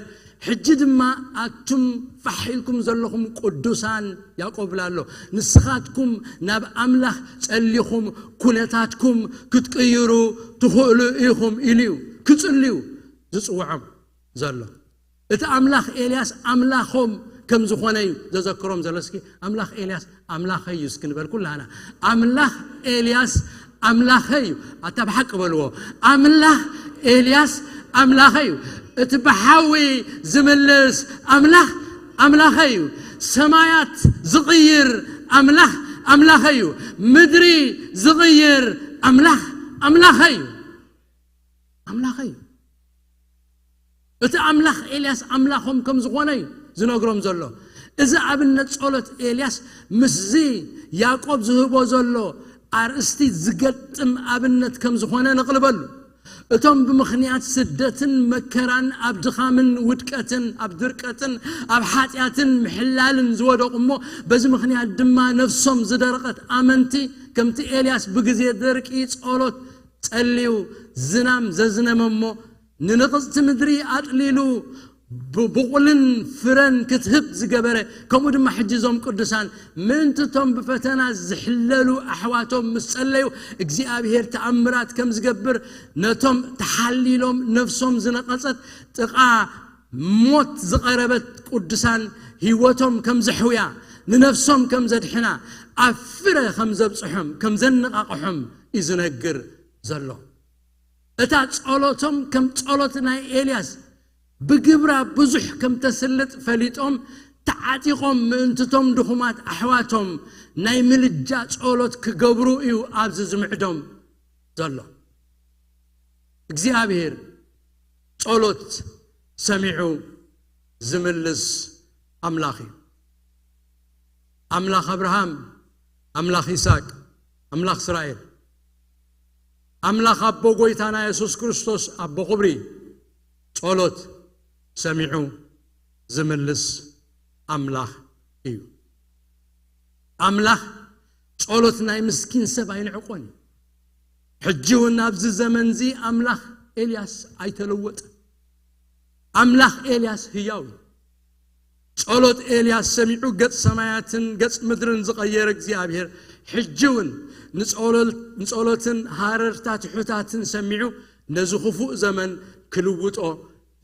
ሕጂ ድማ ኣቱም ፋሕ ኢልኩም ዘለኹም ቅዱሳን፣ ያዕቆብ ብላ ኣሎ፣ ንስኻትኩም ናብ ኣምላኽ ጸሊኹም ኩነታትኩም ክትቅይሩ ትኽእሉ ኢኹም ኢሉ እዩ ክጽልዩ ዝጽውዖም ዘሎ። እቲ ኣምላኽ ኤልያስ ኣምላኾም ከም ዝኾነ እዩ ዘዘክሮም ዘሎ። እስኪ ኣምላኽ ኤልያስ ኣምላኸይ እዩ እስኪ ንበል ኩላና። ኣምላኽ ኤልያስ ኣምላኸይ እዩ። ኣታ ብሓቂ በልዎ። ኣምላኽ ኤልያስ ኣምላኸይ እዩ። እቲ ብሓዊ ዝምልስ ኣምላኽ ኣምላኸይ እዩ። ሰማያት ዝቕይር ኣምላኽ ኣምላኸይ እዩ። ምድሪ ዝቕይር ኣምላኽ ኣምላኸይ እዩ። ኣምላኸይ እዩ። እቲ ኣምላኽ ኤልያስ ኣምላኾም ከም ዝኾነ እዩ ዝነግሮም ዘሎ። እዚ ኣብነት ጸሎት ኤልያስ ምስዚ ያዕቆብ ዝህቦ ዘሎ ኣርእስቲ ዝገጥም ኣብነት ከም ዝኾነ ነቕልበሉ። እቶም ብምኽንያት ስደትን መከራን ኣብ ድኻምን ውድቀትን ኣብ ድርቀትን ኣብ ሓጢኣትን ምሕላልን ዝወደቑ እሞ በዚ ምኽንያት ድማ ነፍሶም ዝደረቐት ኣመንቲ ከምቲ ኤልያስ ብግዜ ደርቂ ጸሎት ጸልዩ ዝናም ዘዝነመ እሞ ንንቕጽቲ ምድሪ ኣጥሊሉ ብቡቕልን ፍረን ክትህብ ዝገበረ ከምኡ ድማ ሕጂ እዞም ቅዱሳን ምእንቲ እቶም ብፈተና ዝሕለሉ ኣሕዋቶም ምስ ጸለዩ እግዚኣብሔር ተኣምራት ከም ዝገብር ነቶም ተሓሊሎም ነፍሶም ዝነቐጸት ጥቓ ሞት ዝቐረበት ቅዱሳን ህይወቶም ከም ዘሕውያ ንነፍሶም ከም ዘድሕና ኣብ ፍረ ከም ዘብጽሖም ከም ዘነቓቕሖም እዩ ዝነግር ዘሎ። እታ ጸሎቶም ከም ጸሎት ናይ ኤልያስ ብግብራ ብዙሕ ከም ተስልጥ ፈሊጦም ተዓጢቖም ምእንትቶም ድኹማት ኣሕዋቶም ናይ ምልጃ ጸሎት ክገብሩ እዩ ኣብዚ ዝምዕዶም ዘሎ። እግዚኣብሔር ጸሎት ሰሚዑ ዝምልስ ኣምላኽ እዩ። ኣምላኽ ኣብርሃም፣ ኣምላኽ ይስሐቅ፣ ኣምላኽ እስራኤል፣ ኣምላኽ ኣቦ ጎይታና የሱስ ክርስቶስ ኣቦ ክብሪ ጸሎት ሰሚዑ ዝምልስ ኣምላኽ እዩ። ኣምላኽ ጸሎት ናይ ምስኪን ሰብ ኣይንዕቆን እዩ። ሕጂ እውን ኣብዚ ዘመን እዚ ኣምላኽ ኤልያስ ኣይተለወጠ። ኣምላኽ ኤልያስ ህያው እዩ። ጸሎት ኤልያስ ሰሚዑ ገጽ ሰማያትን ገጽ ምድርን ዝቐየረ እግዚኣብሔር ሕጂ እውን ንጸሎትን ሃረርታ ትሑታትን ሰሚዑ ነዚ ክፉእ ዘመን ክልውጦ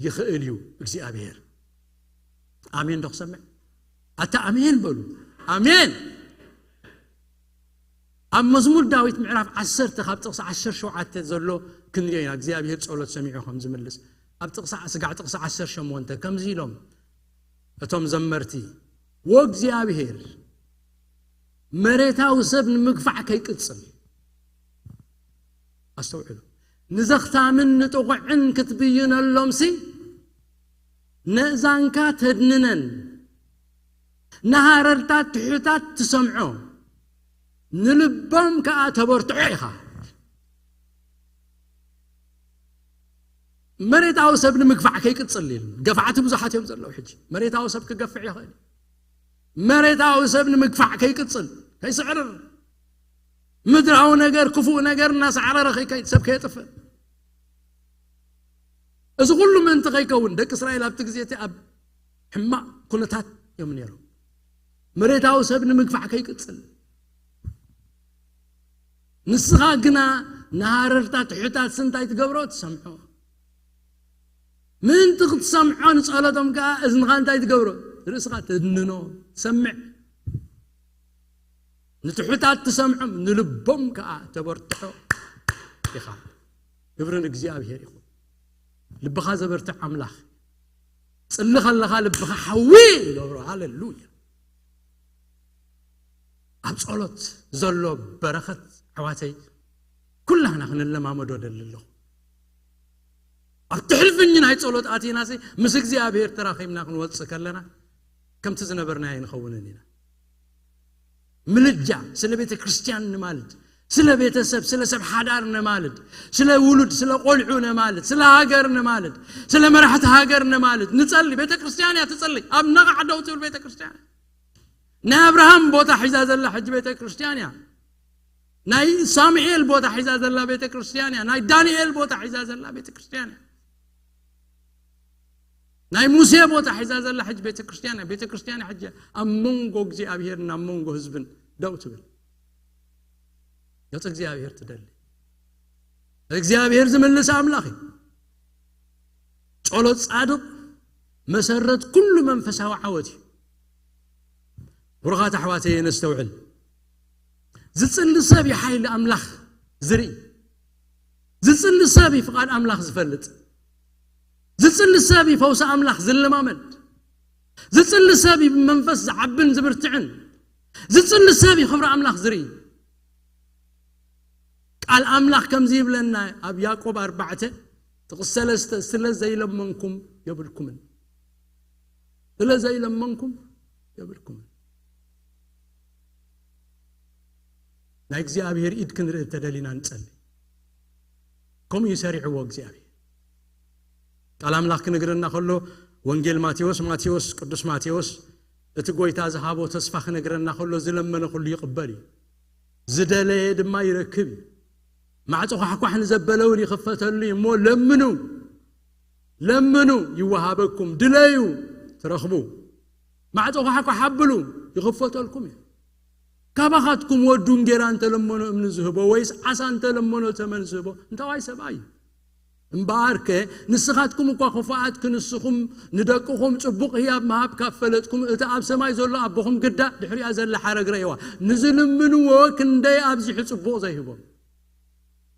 ይኽእል እዩ እግዚኣብሔር። ኣሜን ዶ ክሰምዕ? ኣታ ኣሜን በሉ። ኣሜን። ኣብ መዝሙር ዳዊት ምዕራፍ ዓሰርተ ካብ ጥቕሲ ዓሰርተ ሸውዓተ ዘሎ ክንሪኦ ኢና እግዚኣብሔር ጸሎት ሰሚዑ ከም ዝምልስ። ኣብ ጥቕሲ ስጋዕ ጥቕሲ ዓሰርተ ሸሞንተ ከምዚ ኢሎም እቶም ዘመርቲ፣ ወእግዚኣብሔር መሬታዊ ሰብ ንምግፋዕ ከይቅጽል፣ ኣስተውዕሉ፣ ንዘኽታምን ንጥቑዕን ክትብይነሎምሲ፣ ነእዛንካ ተድንነን፣ ንሃረርታት ትሑታት ትሰምዖ፣ ንልቦም ከኣ ተበርትዖ ኢኻ። መሬታዊ ሰብ ንምግፋዕ ከይቅጽል ኢሉ፣ ገፋዕቲ ብዙሓት እዮም ዘለዉ። ሕጂ መሬታዊ ሰብ ክገፍዕ ይኽእል እዩ። መሬታዊ ሰብ ንምግፋዕ ከይቅጽል፣ ከይስዕርር፣ ምድራዊ ነገር፣ ክፉእ ነገር እናሰዕረረ ከይከይድ፣ ሰብ ከየጥፍእ። እዚ ኩሉ ምእንቲ ከይከውን፣ ደቂ እስራኤል ኣብቲ ግዜ እቲ ኣብ ሕማቕ ኩነታት እዮም ነይሮም። መሬታዊ ሰብ ንምግፋዕ ከይቅጽል፣ ንስኻ ግና ንሃረርታ ትሑታት እንታይ ትገብሮ? ትሰምዖ። ምእንቲ ክትሰምዖ ንጸሎቶም ከኣ እዝንኻ እንታይ ትገብሮ? ርእስኻ ተድንኖ፣ ትሰምዕ። ንትሑታት ትሰምዖም፣ ንልቦም ከኣ ተበርትዖ ኢኻ። ክብሪ ንእግዚኣብሔር ይኹን። ልብኻ ዘበርትዕ ኣምላኽ። ጽሊ ከለኻ ልብኻ ሓዊ ይገብሮ። ሃሌሉያ። ኣብ ጸሎት ዘሎ በረኸት፣ ኣሕዋተይ፣ ኩላህና ክንለማመዶ ደሊ ኣለኹ። ኣብ ትሕልፍኝ ናይ ጸሎት ኣቲናሲ ምስ እግዚኣብሔር ተራኺብና ክንወጽእ ከለና፣ ከምቲ ዝነበርናዮ ኣይንኸውንን ኢና። ምልጃ፣ ስለ ቤተ ክርስቲያን ንማልድ፣ ስለ ቤተሰብ፣ ስለ ሰብ ሓዳር ንማልድ፣ ስለ ውሉድ፣ ስለ ቆልዑ ንማልድ፣ ስለ ሃገር ንማልድ፣ ስለ መራሕቲ ሃገር ንማልድ፣ ንጸሊ። ቤተ ክርስቲያን እያ ትጸሊ። ኣብ ነቓዕ ደው ትብል ቤተ ክርስቲያን። ናይ ኣብርሃም ቦታ ሒዛ ዘላ ሕጂ ቤተ ክርስቲያን እያ። ናይ ሳሙኤል ቦታ ሒዛ ዘላ ቤተ ክርስቲያን እያ። ናይ ዳንኤል ቦታ ሒዛ ዘላ ቤተ ክርስቲያን እያ። ናይ ሙሴ ቦታ ሒዛ ዘላ ሕጂ ቤተ ክርስቲያን እያ። ቤተ ክርስቲያን እያ ሕጂ ኣብ መንጎ እግዚኣብሔርን ኣብ መንጎ ህዝብን ደው ትብል። ገጽ እግዚኣብሔር ትደሊ። እግዚኣብሔር ዝምልስ ኣምላኽ እዩ። ጸሎት ጻድቕ መሰረት ኩሉ መንፈሳዊ ዓወት እዩ። ብሩኻት ኣሕዋተይ፣ ነስተውዕል። ዝጽሊ ሰብ እዩ ሓይሊ ኣምላኽ ዝርኢ። ዝጽሊ ሰብ እዩ ፍቓድ ኣምላኽ ዝፈልጥ። ዝጽሊ ሰብ እዩ ፈውሲ ኣምላኽ ዝለማመድ። ዝጽሊ ሰብ እዩ ብመንፈስ ዝዓብን ዝብርትዕን። ዝጽሊ ሰብ እዩ ክብሪ ኣምላኽ ዝርኢ። ቃል ኣምላኽ ከምዚ ይብለና ኣብ ያዕቆብ ኣርባዕተ ጥቕሲ ሰለስተ፣ ስለ ዘይለመንኩም የብልኩምን። ስለ ዘይለመንኩም የብልኩምን። ናይ እግዚኣብሔር ኢድ ክንርኢ እንተደሊና ንጸሊ። ከምኡ እዩ ሰሪዕዎ እግዚኣብሔር። ቃል ኣምላኽ ክነግረና ከሎ፣ ወንጌል ማቴዎስ፣ ማቴዎስ፣ ቅዱስ ማቴዎስ፣ እቲ ጎይታ ዝሃቦ ተስፋ ክነግረና ከሎ፣ ዝለመነ ኩሉ ይቕበል እዩ፣ ዝደለየ ድማ ይረክብ እዩ። ማዕጾ ኳሕኳሕ ንዘበለ እውን ይኽፈተሉ እዩ። እሞ ለምኑ፣ ለምኑ ይወሃበኩም፣ ድለዩ ትረኽቡ፣ ማዕጾ ኳሕኳሕ ኣብሉ ይኽፈተልኩም እዩ። ካባኻትኩም ወዱ እንጌራ እንተለመኖ እምኒ ዝህቦ፣ ወይስ ዓሳ እንተለመኖ ተመን ዝህቦ? እንታዋይ ሰብኣይ እዩ። እምበኣርከ ንስኻትኩም እኳ ክፉኣት ክንስኹም ንደቅኹም ጽቡቕ ህያብ ምሃብ ካብ ፈለጥኩም፣ እቲ ኣብ ሰማይ ዘሎ ኣቦኹም ግዳ ድሕሪኣ ዘላ ሓረግ ረእይዋ። ንዝልምንዎ ክንደይ ኣብዚሑ ጽቡቕ ዘይህቦም።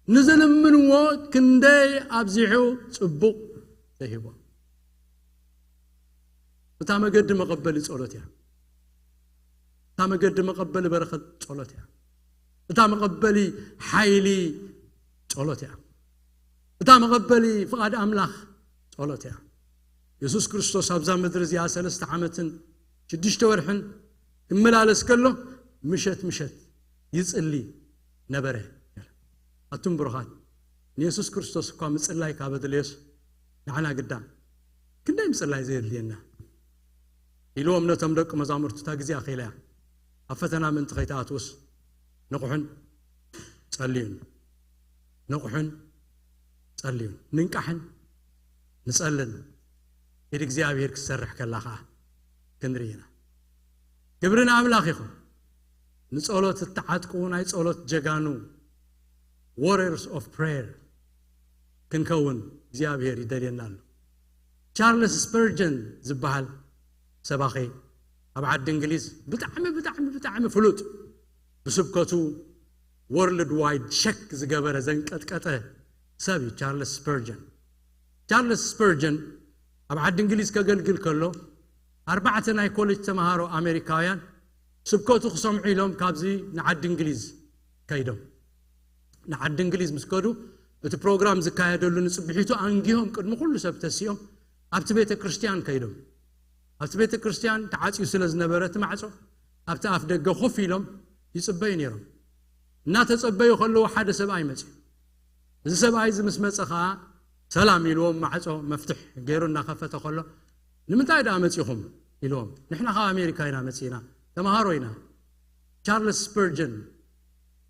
ንዝልምንዎ ክንደይ ኣብዚሑ ጽቡቕ ዘይህቦም። እታ መገዲ መቐበሊ ጸሎት እያ። እታ መገዲ መቐበሊ በረኸት ጸሎት እያ። እታ መቐበሊ ሓይሊ ጸሎት እያ። እታ መቐበሊ ፍቓድ ኣምላኽ ጸሎት እያ። የሱስ ክርስቶስ ኣብዛ ምድሪ እዚኣ ሰለስተ ዓመትን ሽዱሽተ ወርሕን ክመላለስ ከሎ፣ ምሸት ምሸት ይጽሊ ነበረ። ኣቱም ብሩኻት፣ ንየሱስ ክርስቶስ እኳ ምጽላይ ካብ ኣድለዮስ፣ ንዓና ግዳ ክንደይ ምጽላይ ዘየድልየና? ኢልዎም ነቶም ደቂ መዛሙርቱ፣ እታ ግዜ ኣኺላ እያ፣ ኣብ ፈተና ምእንቲ ከይትኣትዉስ ንቕሑን ጸልዩን። ንቕሑን ጸልዩን። ንንቃሕን ንጸልን። ኢድ እግዚኣብሔር ክትሰርሕ ከላ ኸኣ ክንርኢ ኢና። ክብሪ ንኣምላኽ ይኹን። ንጸሎት እተዓጥቁ ናይ ጸሎት ጀጋኑ፣ warriors of prayer ክንከውን እግዚኣብሔር ይደልየና ኣሎ። ቻርልስ ስፐርጀን ዝበሃል ሰባኺ ኣብ ዓዲ እንግሊዝ ብጣዕሚ፣ ብጣዕሚ፣ ብጣዕሚ ፍሉጥ፣ ብስብከቱ ወርልድ ዋይድ ሸክ ዝገበረ፣ ዘንቀጥቀጠ ሰብ እዩ ቻርልስ ስፐርጀን። ቻርልስ ስፐርጀን ኣብ ዓዲ እንግሊዝ ከገልግል ከሎ፣ ኣርባዕተ ናይ ኮሌጅ ተምሃሮ ኣሜሪካውያን ስብከቱ ክሰምዑ ኢሎም ካብዚ ንዓዲ እንግሊዝ ከይዶም። ንዓዲ እንግሊዝ ምስ ከዱ፣ እቲ ፕሮግራም ዝካየደሉ ንጽብሒቱ ኣንጊሆም ቅድሚ ኩሉ ሰብ ተሲኦም ኣብቲ ቤተ ክርስቲያን ከይዶም፣ ኣብቲ ቤተ ክርስቲያን ተዓጽዩ ስለ ዝነበረ እቲ ማዕጾ፣ ኣብቲ ኣፍ ደገ ኮፍ ኢሎም ይጽበዩ ነይሮም። እናተጸበዩ ከለዉ ሓደ ሰብኣይ መጺኡ። እዚ ሰብኣይ እዚ ምስ መጸ ኸኣ ሰላም ኢልዎም፣ ማዕጾ መፍትሕ ገይሩ እናኸፈተ ከሎ፣ "ንምንታይ ደኣ መጺኹም?" ኢልዎም። "ንሕና ካብ ኣሜሪካ ኢና መጺእና፣ ተምሃሮ ኢና። ቻርልስ ስፐርጀን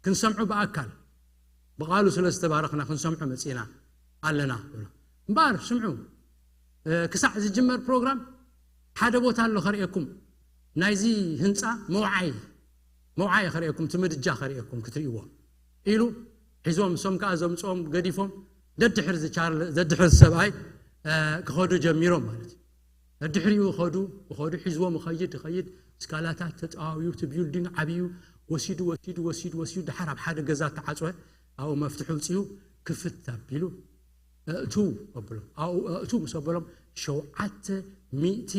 ክንሰምዑ ብኣካል፣ ብቓሉ ስለ ዝተባረኽና ክንሰምዑ መጺእና ኣለና" ብሎ። "እምበኣር ስምዑ፣ እ፣ ክሳዕ ዝጅመር ፕሮግራም ሓደ ቦታ ኣሎ ከርእየኩም፣ ናይዚ ህንጻ መውዓይ፣ መውዓይ ከርእየኩም፣ እቲ ምድጃ ከርእየኩም ክትርእይዎ" ኢሉ ሒዞም፣ እሶም ከኣ ዘምጽኦም ገዲፎም ደድሕር እዚ ቻርል-፣ ደድሕር ሰብኣይ፣ እ፣ ክኸዱ ጀሚሮም ማለት እዩ። ደድሕሪኡ ኸዱ፣ ኸዱ፣ ሒዝዎም ይኸይድ፣ ይኸይድ፣ ስካላታት ተጠዋውዩ፣ እቲ ቢልዲንግ ዓብዩ፣ ወሲዱ፣ ወሲዱ፣ ወሲዱ፣ ወሲዱ፣ ደሓር ኣብ ሓደ ገዛ ተዓጽወ፣ ኣብኡ መፍትሒ ውጽኡ፣ ክፍት ኣቢሉ፣ "ኣእትው" ኣብሎ። ኣብኡ "ኣእትው" ምስ ኣበሎም፣ ሸውዓተ ሚእቲ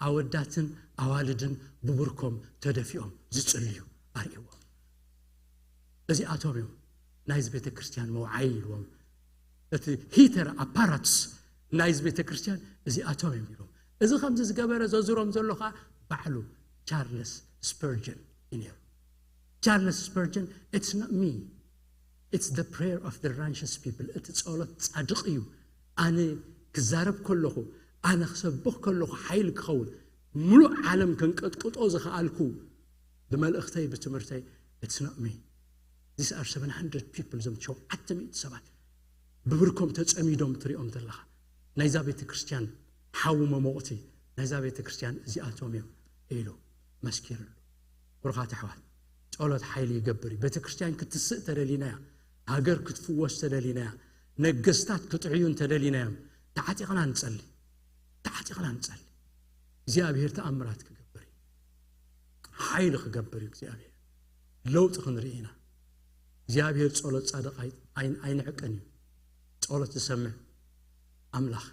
ኣወዳትን ኣዋልድን ብብርኮም ተደፊኦም ዝጽልዩ ኣርእይዎም። "እዚኣቶም እዮም ናይዚ ቤተ ክርስቲያን መውዓይ" ኢልዎም። እቲ ሂተር ኣፓራትስ ናይዚ ቤተ ክርስቲያን እዚኣቶም እዮም ኢልዎም። እዚ ከምዚ ዝገበረ ዘዙሮም ዘሎ ኸዓ ባዕሉ ቻርልስ ስፐርጀን እዩ ነይሩ። ቻርልስ ስፐርጀን፣ "It's not me, it's the prayer of the righteous people." እቲ ጸሎት ጻድቕ እዩ። ኣነ ክዛረብ ከለኹ፣ ኣነ ክሰብኽ ከለኹ ሓይሊ ክኸውን፣ ምሉእ ዓለም ከንቀጥቅጦ ዝኸኣልኩ ብመልእኽተይ፣ ብትምህርተይ፣ "It's not me." These are seven hundred people፣ እዞም ሸውዓተ ሚእቲ ሰባት ብብርኮም ተጸሚዶም ትሪኦም ዘለኻ፣ ናይዛ ቤተ ክርስቲያን ሓዊ መሞቕቲ ናይዛ ቤተ ክርስቲያን እዚኣቶም እዮም ኢሉ መስኪርሉ። ብሩኻት ኣሕዋት፣ ጸሎት ሓይሊ ይገብር እዩ። ቤተ ክርስቲያን ክትስእ ተደሊናያ፣ ሃገር ክትፍወስ ተደሊናያ፣ ነገስታት ክጥዕዩ እንተደሊናዮም፣ ተዓጢቕና ንጸሊ፣ ተዓጢቕና ንጸሊ። እግዚኣብሔር ተኣምራት ክገብር እዩ። ሓይሊ ክገብር እዩ እግዚኣብሔር። ለውጢ ክንርኢ ኢና። እግዚኣብሔር ጸሎት ጻድቕ ኣይ-፣ ኣይ-፣ ኣይንዕቅን እዩ። ጸሎት ዝሰምዕ ኣምላኽ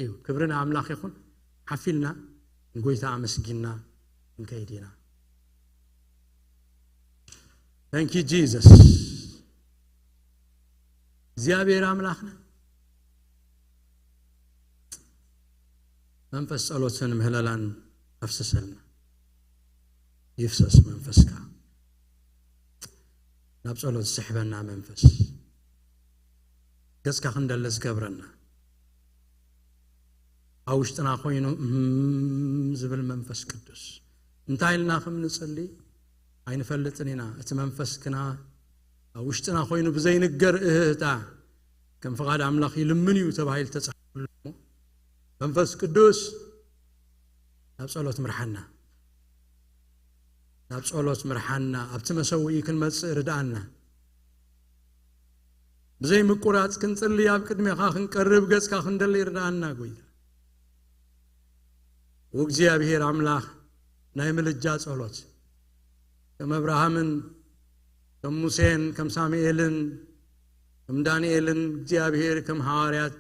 እዩ። ክብሪ ንኣምላኽ ይኹን። ሓፊልና ንጎይታ ኣመስጊንና ክንከይድ ኢና። Thank you, Jesus. እግዚኣብሔር ኣምላኽና፣ መንፈስ ጸሎትን ምህለላን ኣፍስሰልና። ይፍሰስ መንፈስካ። ናብ ጸሎት ዝስሕበና መንፈስ፣ ገጽካ ክንደለ ዝገብረና፣ ኣብ ውሽጥና ኮይኑ እም ዝብል መንፈስ ቅዱስ፣ እንታይ ኢልና ከም ንጽሊ ኣይንፈልጥን ኢና። እቲ መንፈስ ግና ኣብ ውሽጥና ኮይኑ ብዘይንገር እህህታ ከም ፍቓድ ኣምላኽ ይልምን እዩ ተባሂሉ ተጻሒፉ ኣሎ። እሞ መንፈስ ቅዱስ ናብ ጸሎት ምርሓና፣ ናብ ጸሎት ምርሓና፣ ኣብቲ መሰውኢ ክንመጽእ ርድኣና። ብዘይ ምቁራጽ ክንጽሊ፣ ኣብ ቅድሜኻ ክንቀርብ፣ ገጽካ ክንደሊ ርድኣና ጎይታ። ወእግዚኣብሔር ኣምላኽ ናይ ምልጃ ጸሎት፣ ከም ኣብርሃምን ከም ሙሴን ከም ሳሙኤልን ከም ዳንኤልን እግዚኣብሔር ከም ሃዋርያት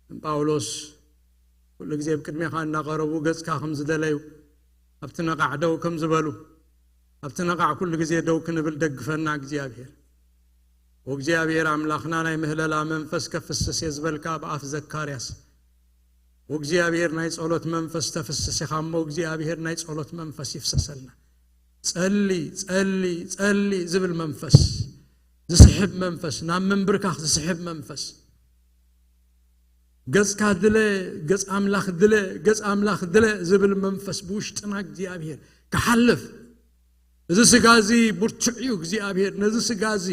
ከም ጳውሎስ ኩሉ ግዜ ኣብ ቅድሜኻ እናቐረቡ ገጽካ ከም ዝደለዩ፣ ኣብቲ ነቓዕ ደው ከም ዝበሉ፣ ኣብቲ ነቓዕ ኩሉ ግዜ ደው ክንብል ደግፈና እግዚኣብሔር። ወእግዚኣብሔር ኣምላኽና ናይ ምህለላ መንፈስ ከፍስስ እየ ዝበልካ ብኣፍ ዘካርያስ፣ ወእግዚኣብሔር ናይ ጸሎት መንፈስ ተፍስስ ኢኻ እሞ እግዚኣብሔር ናይ ጸሎት መንፈስ ይፍሰሰልና። ጸሊ፣ ጸሊ፣ ጸሊ ዝብል መንፈስ፣ ዝስሕብ መንፈስ፣ ናብ ምንብርካኽ ዝስሕብ መንፈስ፣ ገጽካ ድለ፣ ገጽ ኣምላኽ ድለ፣ ገጽ ኣምላኽ ድለ ዝብል መንፈስ ብውሽጥና እግዚኣብሔር ክሓልፍ፣ እዚ ስጋ እዚ ብርቱዕ እዩ። እግዚኣብሔር ነዚ ስጋ እዚ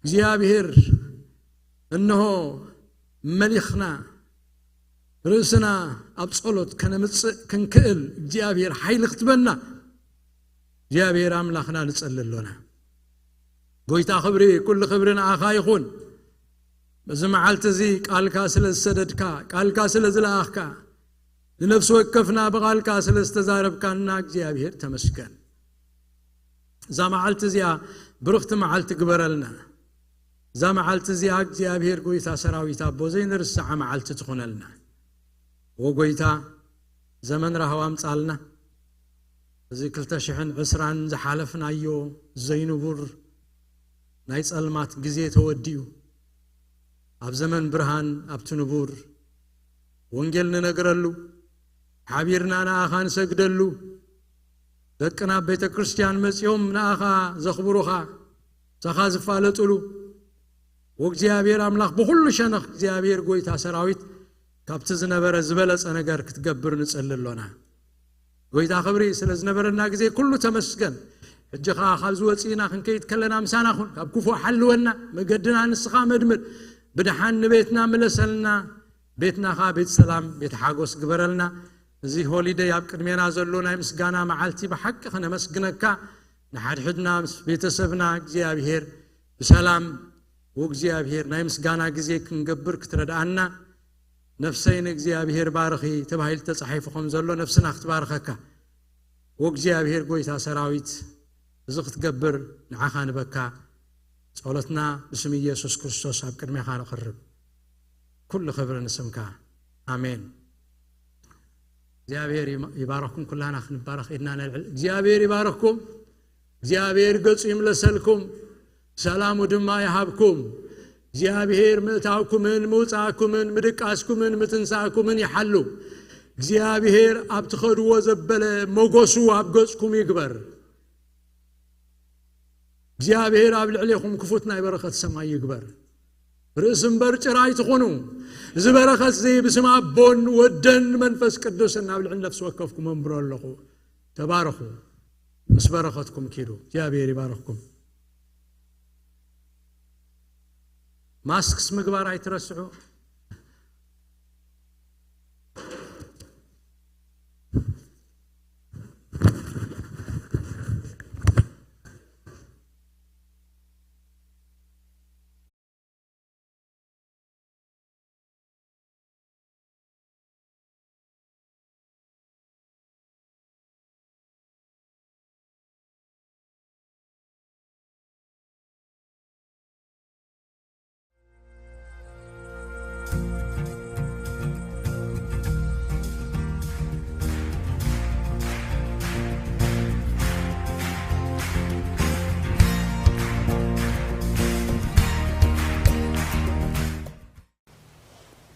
እግዚኣብሔር እንሆ መሊኽና ርእስና ኣብ ጸሎት ከነምጽእ ክንክእል እግዚኣብሔር ሓይሊ ክትበና እግዚኣብሔር ኣምላኽና ንጸሊ ኣሎና። ጎይታ ክብሪ፣ ኩሉ ክብሪ ንኣኻ ይኹን። በዚ መዓልቲ እዚ ቃልካ ስለ ዝሰደድካ፣ ቃልካ ስለ ዝለኣኽካ፣ ንነፍሲ ወከፍና ብቓልካ ስለ ዝተዛረብካና እግዚኣብሔር ተመስገን። እዛ መዓልቲ እዚኣ ብርኽቲ መዓልቲ ግበረልና። እዛ መዓልቲ እዚኣ እግዚኣብሔር ጎይታ ሰራዊት ኣቦ ዘይንርስዓ መዓልቲ ትኹነልና። ወጎይታ ዘመን ራህዋ ኣምጻልና። እዚ ክልተ ሽሕን ዕስራን ዝሓለፍናዮ ዘይንቡር ናይ ጸልማት ግዜ ተወዲኡ፣ ኣብ ዘመን ብርሃን ኣብቲ ንቡር ወንጌል ንነግረሉ፣ ሓቢርና ንኣኻ ንሰግደሉ፣ ደቅና ኣብ ቤተ ክርስቲያን መጺኦም ንኣኻ ዘኽብሩኻ፣ ንሳኻ ዝፋለጡሉ፣ ወእግዚኣብሔር ኣምላኽ ብኹሉ ሸነኽ እግዚኣብሔር ጎይታ ሰራዊት ካብቲ ዝነበረ ዝበለጸ ነገር ክትገብር ንጸሊ ኣሎና። ጎይታ ክብሪ ስለ ዝነበረና ግዜ ኩሉ ተመስገን። ሕጂ ኸኣ ካብዚ ወጺእና ክንከይድ ከለና ምሳና ኩን፣ ካብ ክፉእ ሓልወና፣ መገድና ንስኻ መድምድ፣ ብደሓን ንቤትና ምለሰልና፣ ቤትና ኸኣ ቤት ሰላም፣ ቤት ሓጎስ ግበረልና። እዚ ሆሊደይ ኣብ ቅድሜና ዘሎ ናይ ምስጋና መዓልቲ ብሓቂ ከነመስግነካ፣ ንሓድሕድና ምስ ቤተሰብና እግዚኣብሔር ብሰላም ወእግዚኣብሔር ናይ ምስጋና ግዜ ክንገብር ክትረድኣና፣ ነፍሰይ ንእግዚኣብሔር ባርኺ ተባሂሉ ተጻሒፉ ከም ዘሎ ነፍስና ክትባርኸካ። ወእግዚኣብሔር ጎይታ ሰራዊት እዚ ክትገብር ንዓኻ ንበካ። ጸሎትና ብስም ኢየሱስ ክርስቶስ ኣብ ቅድሜኻ ነቕርብ። ኩሉ ክብሪ ንስምካ። ኣሜን። እግዚኣብሔር ይማ-፣ ይባረኽኩም። ኩላና ክንባረኽ ኢድና ነልዕል። እግዚኣብሔር ይባረኽኩም። እግዚኣብሔር ገጹ ይምለሰልኩም፣ ሰላሙ ድማ ይሃብኩም። እግዚኣብሔር ምእታውኩምን ምውጻእኩምን ምድቃስኩምን ምትንሳእኩምን ይሓሉ። እግዚኣብሔር ኣብ ትኸድዎ ዘበለ ሞገሱ ኣብ ገጽኩም ይግበር። እግዚኣብሔር ኣብ ልዕሌኹም ክፉት ናይ በረኸት ሰማይ ይግበር። ርእሲ እምበር ጭራ ኣይትኹኑ። እዚ በረኸት እዚ ብስም ኣቦን ወደን መንፈስ ቅዱስን ናብ ልዕሊ ነፍሲ ወከፍኩም ኣንብሮ ኣለኹ። ተባረኹ። ምስ በረኸትኩም ኪዱ። እግዚኣብሔር ይባረኽኩም። ማስክስ ምግባር ኣይትረስዑ።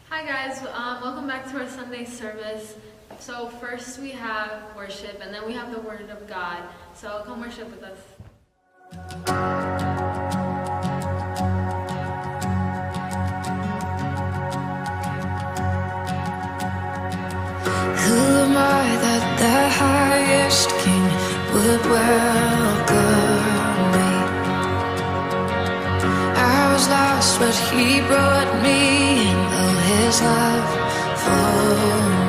Hi guys, um, welcome back to our Sunday service. So first we have worship and then we have the Word of God. So come worship with us. Who am I that the highest king would welcome me? I was lost, but he brought me in. Oh, his love for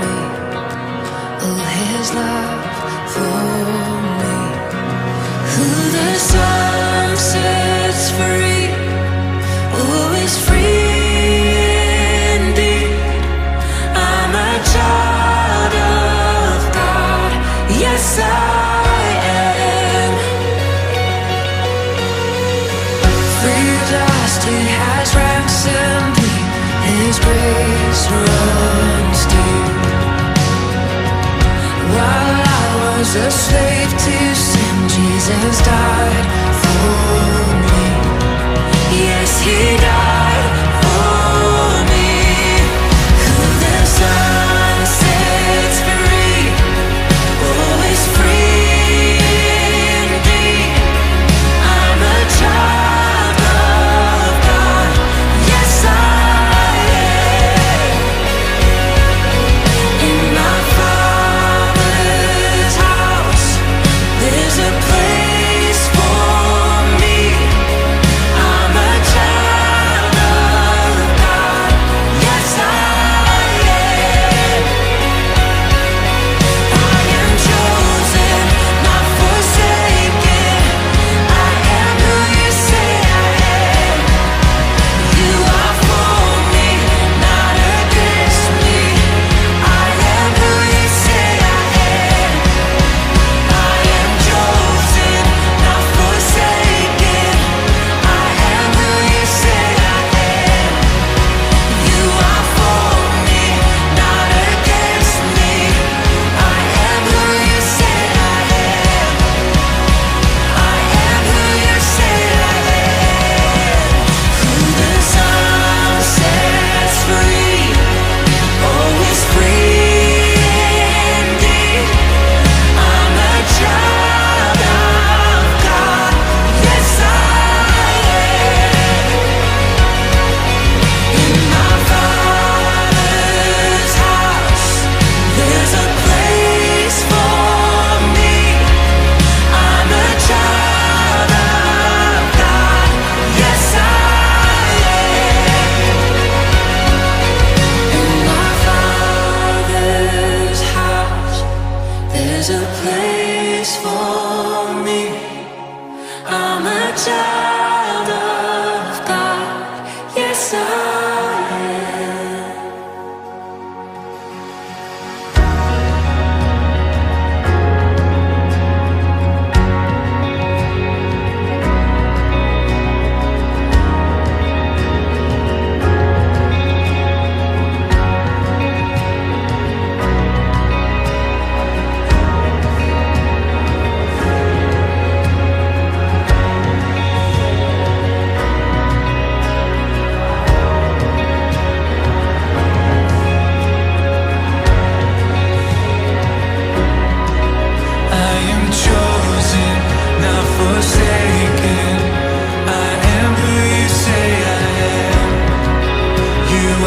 me. Oh, his love for me. Who the Son sets free, oh, is free indeed. I'm a child of God, yes, I am. Free at last, he has ransomed me, his grace runs deep. While I was a slave to sin, Jesus died for me. Yes, he died for me. Who the Son sets free, oh, is free indeed. I'm a child of God. Yes, I am. In my Father's house, there's a place for me. I'm a child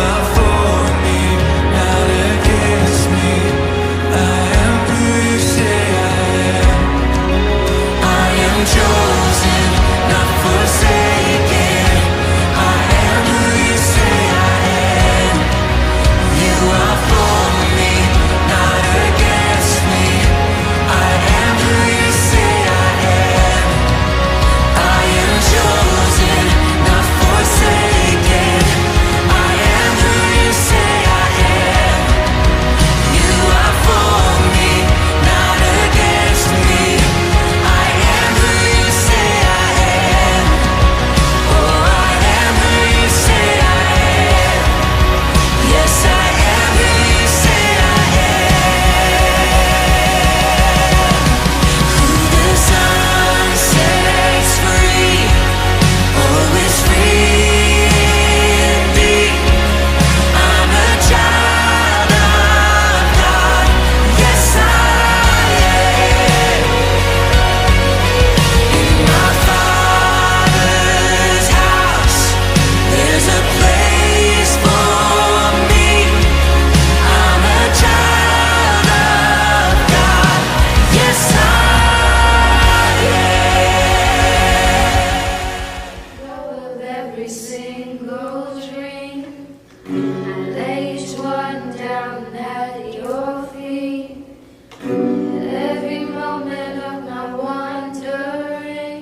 Not for me, not against me. I am who you say I am. I am chosen, not forsaken. I am who you say I am. You are for me, not against me. I am who you say I am. I am chosen, not forsaken. I am who you say I am. You are for me, not against me. I am who you say I am. Oh, I am who you say I am. Yes, I am who you say I am. Who the Son sets free, oh, is free indeed. I'm a child of God. Yes, I am. In my Father's house, there's a place for me. I'm a child of God. Yes, I am. Of every single dream, I lay each one down at your feet. Every moment of my wandering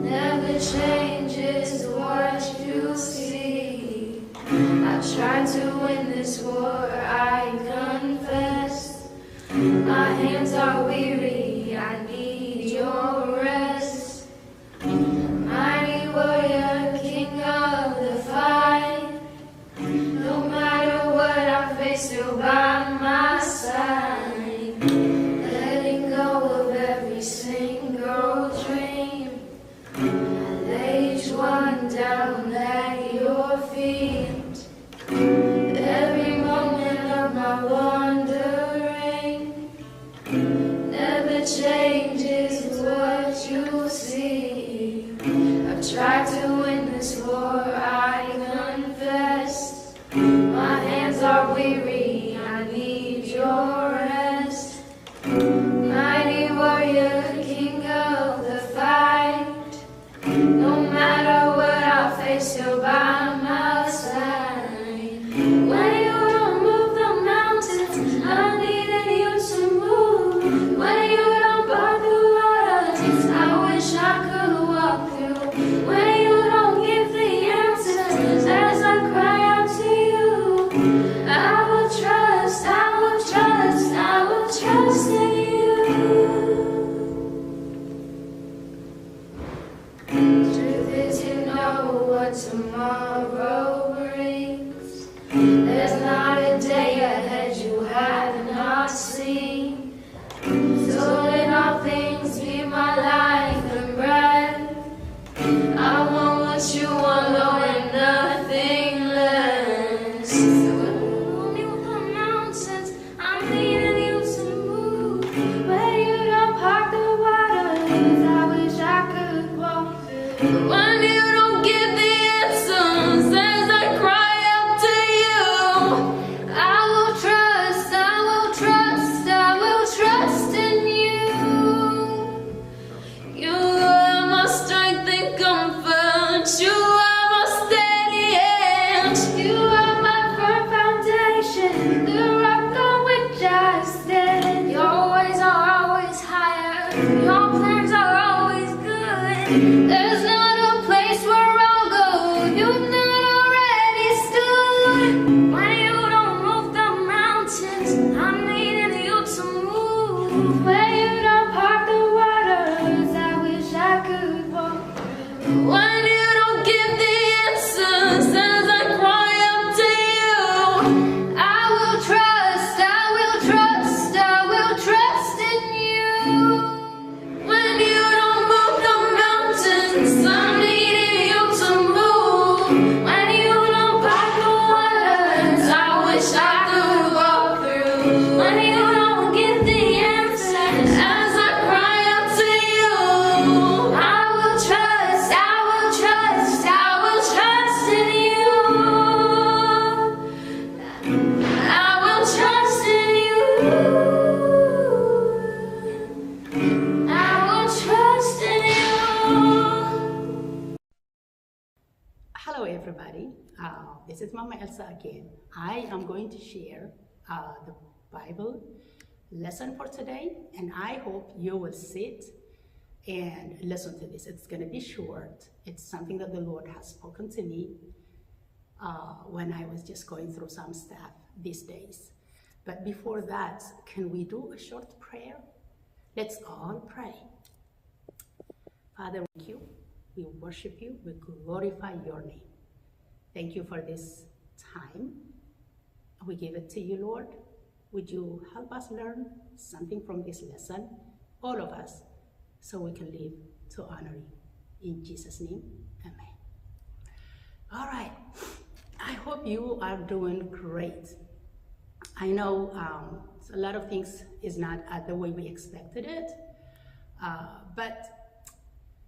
never changes what you see. I try to win this war, I confess. My hands are weary, I need your rest. Mighty warrior, king of the fight. No matter what I face, you're by my side. Letting go of every single dream, I lay each one down at your feet. Every moment of my wandering never changes what you see. I've tried to win this war, I confess. My hands are weary, I need your rest. Mighty warrior, king of the fight. No matter what I face, you're by my side. When you don't move the mountains, I'm needing you to move. When you don't part the waters, I wish I could walk through. When you don't give the answers as I cry out to you, I will trust, I will trust, I will trust in you. Truth is, you know what tomorrow brings. There's not a day ahead you have not seen. So let all things be my life and breath. I want what you want, Lord, and nothing less. So when you move the mountains, I'm needing you to move. Where you don't part the waters, I wish I could walk through. When you don't give the answers as I cry out to you, Elsa again. I am going to share uh, the Bible lesson for today, and I hope you will sit and listen to this. It's going to be short. It's something that the Lord has spoken to me uh, when I was just going through some stuff these days. But before that, can we do a short prayer? Let's all pray. Father, thank you. We worship you. We glorify your name. Thank you for this time. We give it to you, Lord. Would you help us learn something from this lesson, all of us, so we can live to honor you? In Jesus' name, amen. All right. I hope you are doing great. I know um, a lot of things is not uh, the way we expected it, uh, but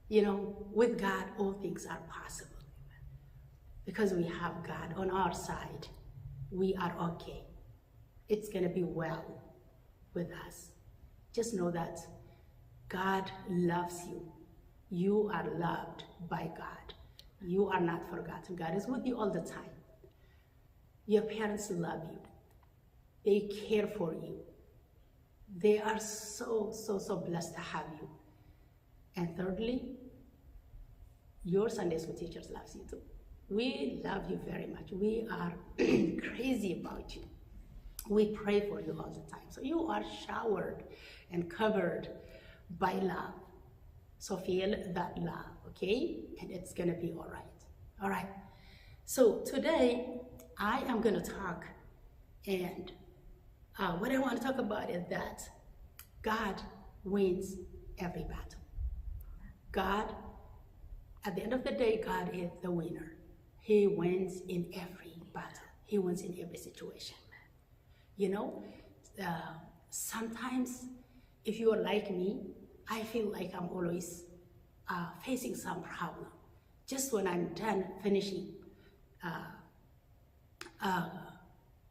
you know, with God, all things are possible. Because we have God on our side, we are okay. It's going to be well with us. Just know that God loves you. You are loved by God. You are not forgotten. God is with you all the time. Your parents love you. They care for you. They are so, so, so blessed to have you. And thirdly, your Sunday school teachers loves you too. We love you very much. We are crazy about you. We pray for you all the time. So you are showered and covered by love. So feel that love, okay? And it's going to be all right. All right. So today, I am going to talk, and uh, what I want to talk about is that God wins every battle. God, at the end of the day, God is the winner. He wins in every battle. He wins in every situation. You know, uh, sometimes if you are like me, I feel like I'm always uh, facing some problem. Just when I'm done finishing uh, uh,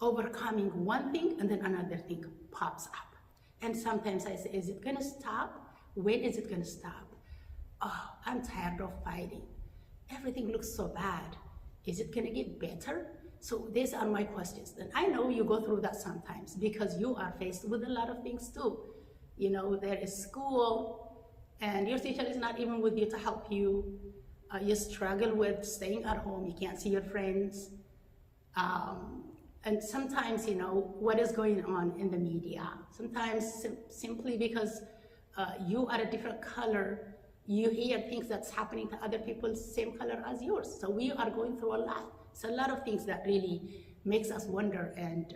overcoming one thing, and then another thing pops up. And sometimes I say, is it going to stop? When is it going to stop? Oh, I'm tired of fighting. Everything looks so bad. Is it going to get better? So these are my questions. And I know you go through that sometimes because you are faced with a lot of things too. You know, there is school, and your teacher is not even with you to help you. Uh, you struggle with staying at home. You can't see your friends. Um, and sometimes, you know, what is going on in the media? Sometimes sim- simply because uh, you are a different color, you hear things that's happening to other people same color as yours. So we are going through a lot. It's a lot of things that really makes us wonder and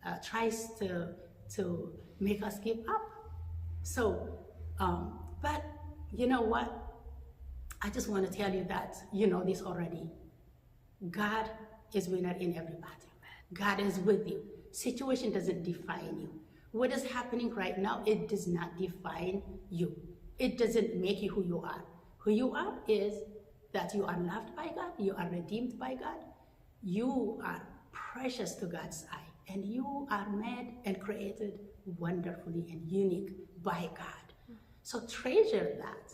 uh, tries to to make us give up. So, um, but you know what? I just want to tell you that you know this already. God is winner in every battle. God is with you. Situation doesn't define you. What is happening right now, it does not define you. It doesn't make you who you are. Who you are is that you are loved by God, you are redeemed by God, you are precious to God's eye, and you are made and created wonderfully and unique by God. So treasure that.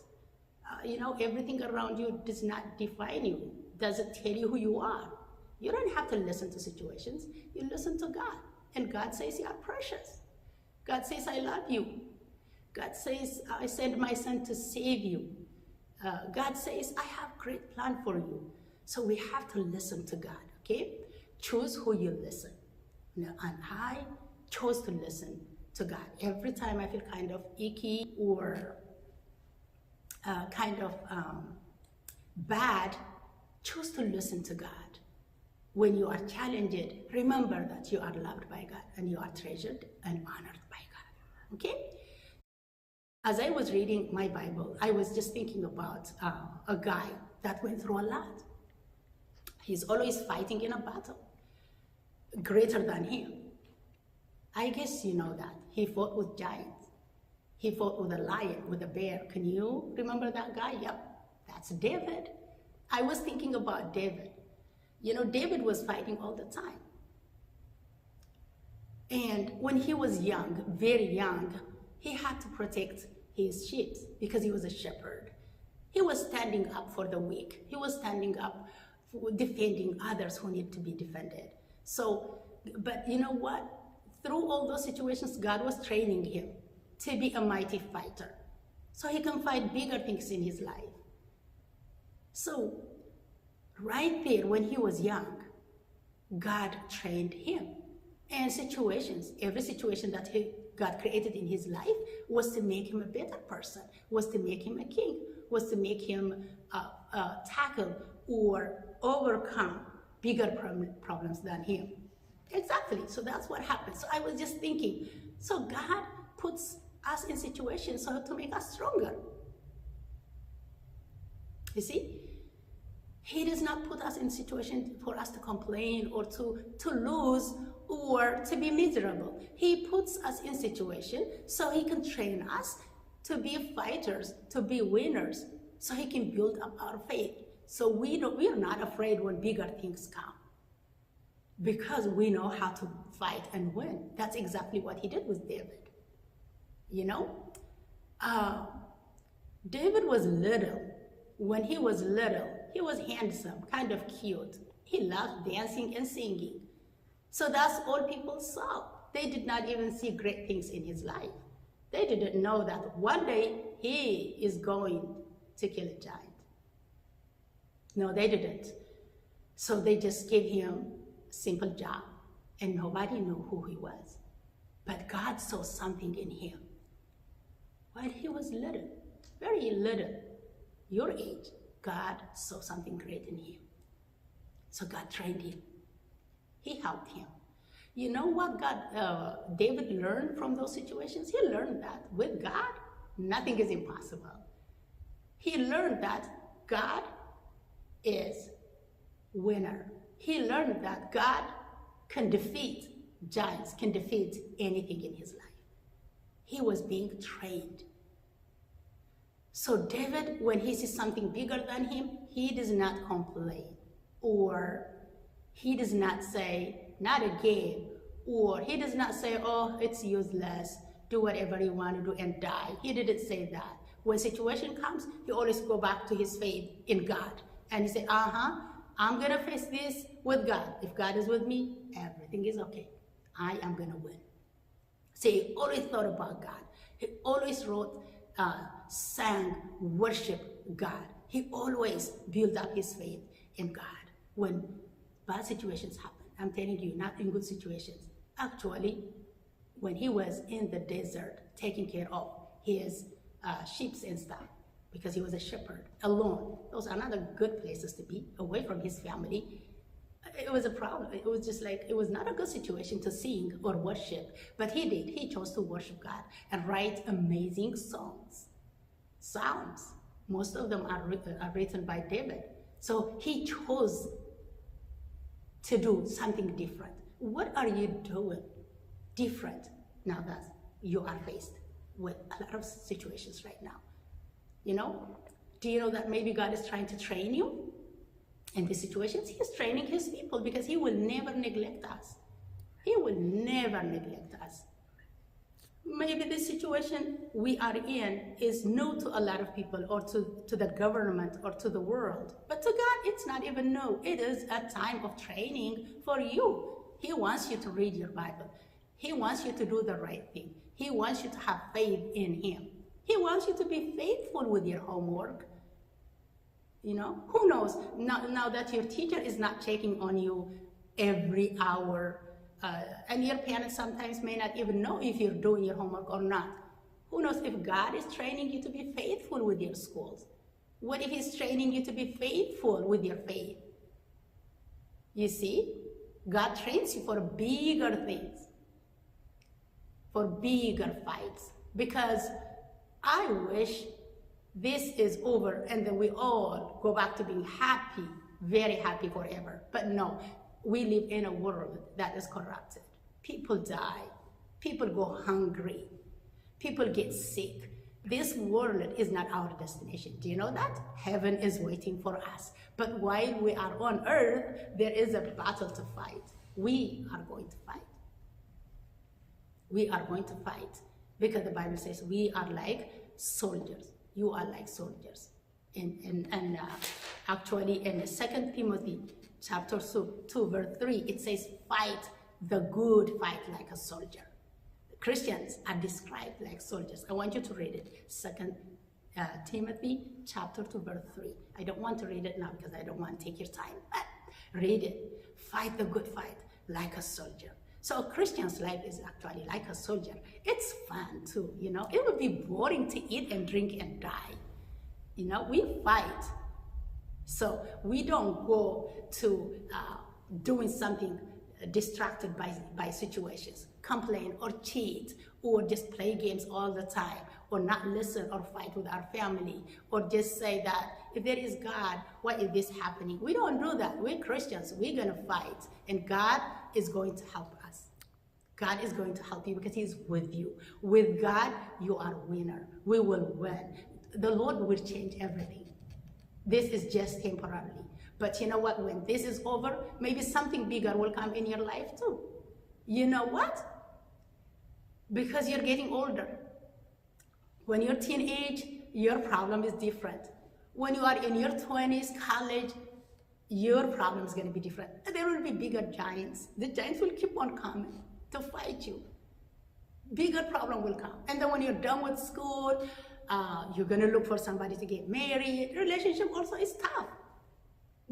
Uh, you know, everything around you does not define you, doesn't tell you who you are. You don't have to listen to situations. You listen to God. And God says you are precious. God says, I love you. God says, I send my son to save you. Uh, God says, I have great plan for you. So we have to listen to God, okay? Choose who you listen. Now, and I chose to listen to God. Every time I feel kind of icky or uh, kind of um, bad, choose to listen to God. When you are challenged, remember that you are loved by God and you are treasured and honored by God. Okay? As I was reading my Bible, I was just thinking about uh, a guy that went through a lot. He's always fighting in a battle greater than him. I guess you know that. He fought with giants. He fought with a lion, with a bear. Can you remember that guy? Yep, that's David. I was thinking about David. You know, David was fighting all the time. And when he was young, very young, he had to protect his sheep because he was a shepherd. He was standing up for the weak. He was standing up defending others who need to be defended. So, but you know what? Through all those situations, God was training him to be a mighty fighter. So he can fight bigger things in his life. So, right there, when he was young, God trained him. And situations, every situation that he, God created in his life was to make him a better person, was to make him a king, was to make him uh, uh, tackle or overcome bigger prob- problems than him. Exactly. So that's what happened. So I was just thinking, so God puts us in situations so to make us stronger. You see? He does not put us in situation for us to complain or to, to lose or to be miserable. He puts us in situation so he can train us to be fighters, to be winners, so he can build up our faith. So we don't, we are not afraid when bigger things come because we know how to fight and win. That's exactly what he did with David. You know, uh, David was little. When he was little, he was handsome, kind of cute. He loved dancing and singing. So that's all people saw. They did not even see great things in his life. They didn't know that one day he is going to kill a giant. No, they didn't. So they just gave him a simple job, and nobody knew who he was. But God saw something in him. When he was little, very little, your age, God saw something great in him. So God trained him. He helped him. You know what God, uh, David learned from those situations? He learned that with God, nothing is impossible. He learned that God is winner. He learned that God can defeat giants, can defeat anything in his life. He was being trained. So David, when he sees something bigger than him, he does not complain, or he does not say, "Not again," or he does not say, "Oh, it's useless. Do whatever you want to do and die." He didn't say that. When situation comes, he always go back to his faith in God. And he said, "Uh-huh, I'm going to face this with God. If God is with me, everything is okay. I am going to win." So he always thought about God. He always wrote, uh, sang, worship God. He always built up his faith in God when bad situations happen. I'm telling you, not in good situations. Actually, when he was in the desert taking care of his uh, sheep and stuff, because he was a shepherd alone. Those are not good places to be, away from his family. It was a problem. It was just like, it was not a good situation to sing or worship, but he did. He chose to worship God and write amazing songs. Psalms, most of them are written, are written by David. So he chose to do something different. What are you doing different now that you are faced with a lot of situations right now? You know, do you know that maybe God is trying to train you in these situations? He's training his people because he will never neglect us. He will never neglect us. Maybe the situation we are in is new to a lot of people, or to, to the government, or to the world. But to God, it's not even new. It is a time of training for you. He wants you to read your Bible. He wants you to do the right thing. He wants you to have faith in him. He wants you to be faithful with your homework. You know, who knows? Now, now that your teacher is not checking on you every hour, uh, and your parents sometimes may not even know if you're doing your homework or not. Who knows if God is training you to be faithful with your schools? What if he's training you to be faithful with your faith? You see, God trains you for bigger things, for bigger fights. Because I wish this is over and then we all go back to being happy, very happy forever. But no, we live in a world that is corrupted. People die, people go hungry, people get sick. This world is not our destination. Do you know that? Heaven is waiting for us. But while we are on earth, there is a battle to fight. We are going to fight. We are going to fight because the Bible says we are like soldiers. You are like soldiers. In, in, and uh, actually, in Second Timothy chapter two, two, verse three, it says, "Fight the good fight like a soldier." Christians are described like soldiers. I want you to read it. Second uh, Timothy chapter two, verse three. I don't want to read it now because I don't want to take your time. But read it. Fight the good fight like a soldier. So a Christian's life is actually like a soldier. It's fun too, you know. It would be boring to eat and drink and die. You know, we fight. So we don't go to uh, doing something distracted by, by situations, complain or cheat or just play games all the time or not listen or fight with our family or just say that if there is God, why is this happening? We don't do that. We're Christians. We're going to fight, and God is going to help us. God is going to help you because He's with you. With God, you are a winner. We will win. The Lord will change everything. This is just temporarily. But you know what? When this is over, maybe something bigger will come in your life too. You know what? Because you're getting older. When you're teenage, your problem is different. When you are in your twenties, college, your problem is going to be different. There will be bigger giants. The giants will keep on coming to fight you. Bigger problem will come. And then when you're done with school, uh, you're going to look for somebody to get married. Relationship also is tough.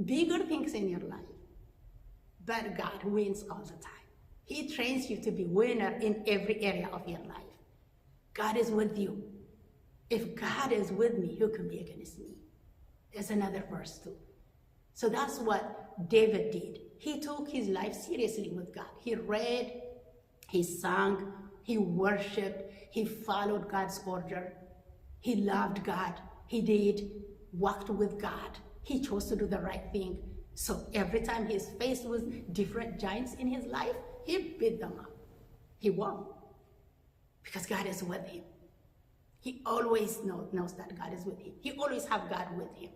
Bigger things in your life. But God wins all the time. He trains you to be winner in every area of your life. God is with you. If God is with me, who can be against me? It's another verse too. So that's what David did. He took his life seriously with God. He read, he sang, he worshiped, he followed God's order. He loved God. He did, walked with God. He chose to do the right thing. So every time he's faced with different giants in his life, he beat them up. He won because God is with him. He always know, knows that God is with him. He always have God with him.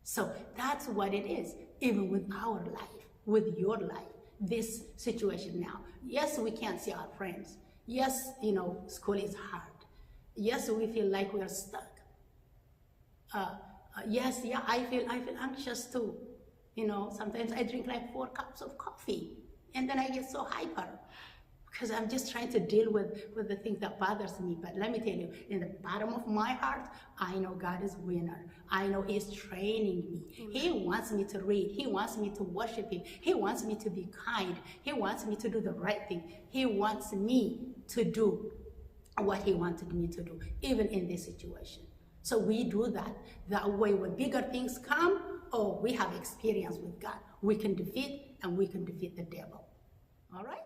So that's what it is, even with our life, with your life, this situation now. Yes, we can't see our friends. Yes, you know, school is hard. Yes, we feel like we are stuck. Uh, uh, yes, yeah, I feel I feel anxious too. You know, sometimes I drink like four cups of coffee, and then I get so hyper because I'm just trying to deal with, with the things that bothers me. But let me tell you, in the bottom of my heart, I know God is winner. I know He's training me. He wants me to read. He wants me to worship Him. He wants me to be kind. He wants me to do the right thing. He wants me to do what He wanted me to do, even in this situation. So we do that. That way, when bigger things come, oh, we have experience with God. We can defeat and we can defeat the devil. All right?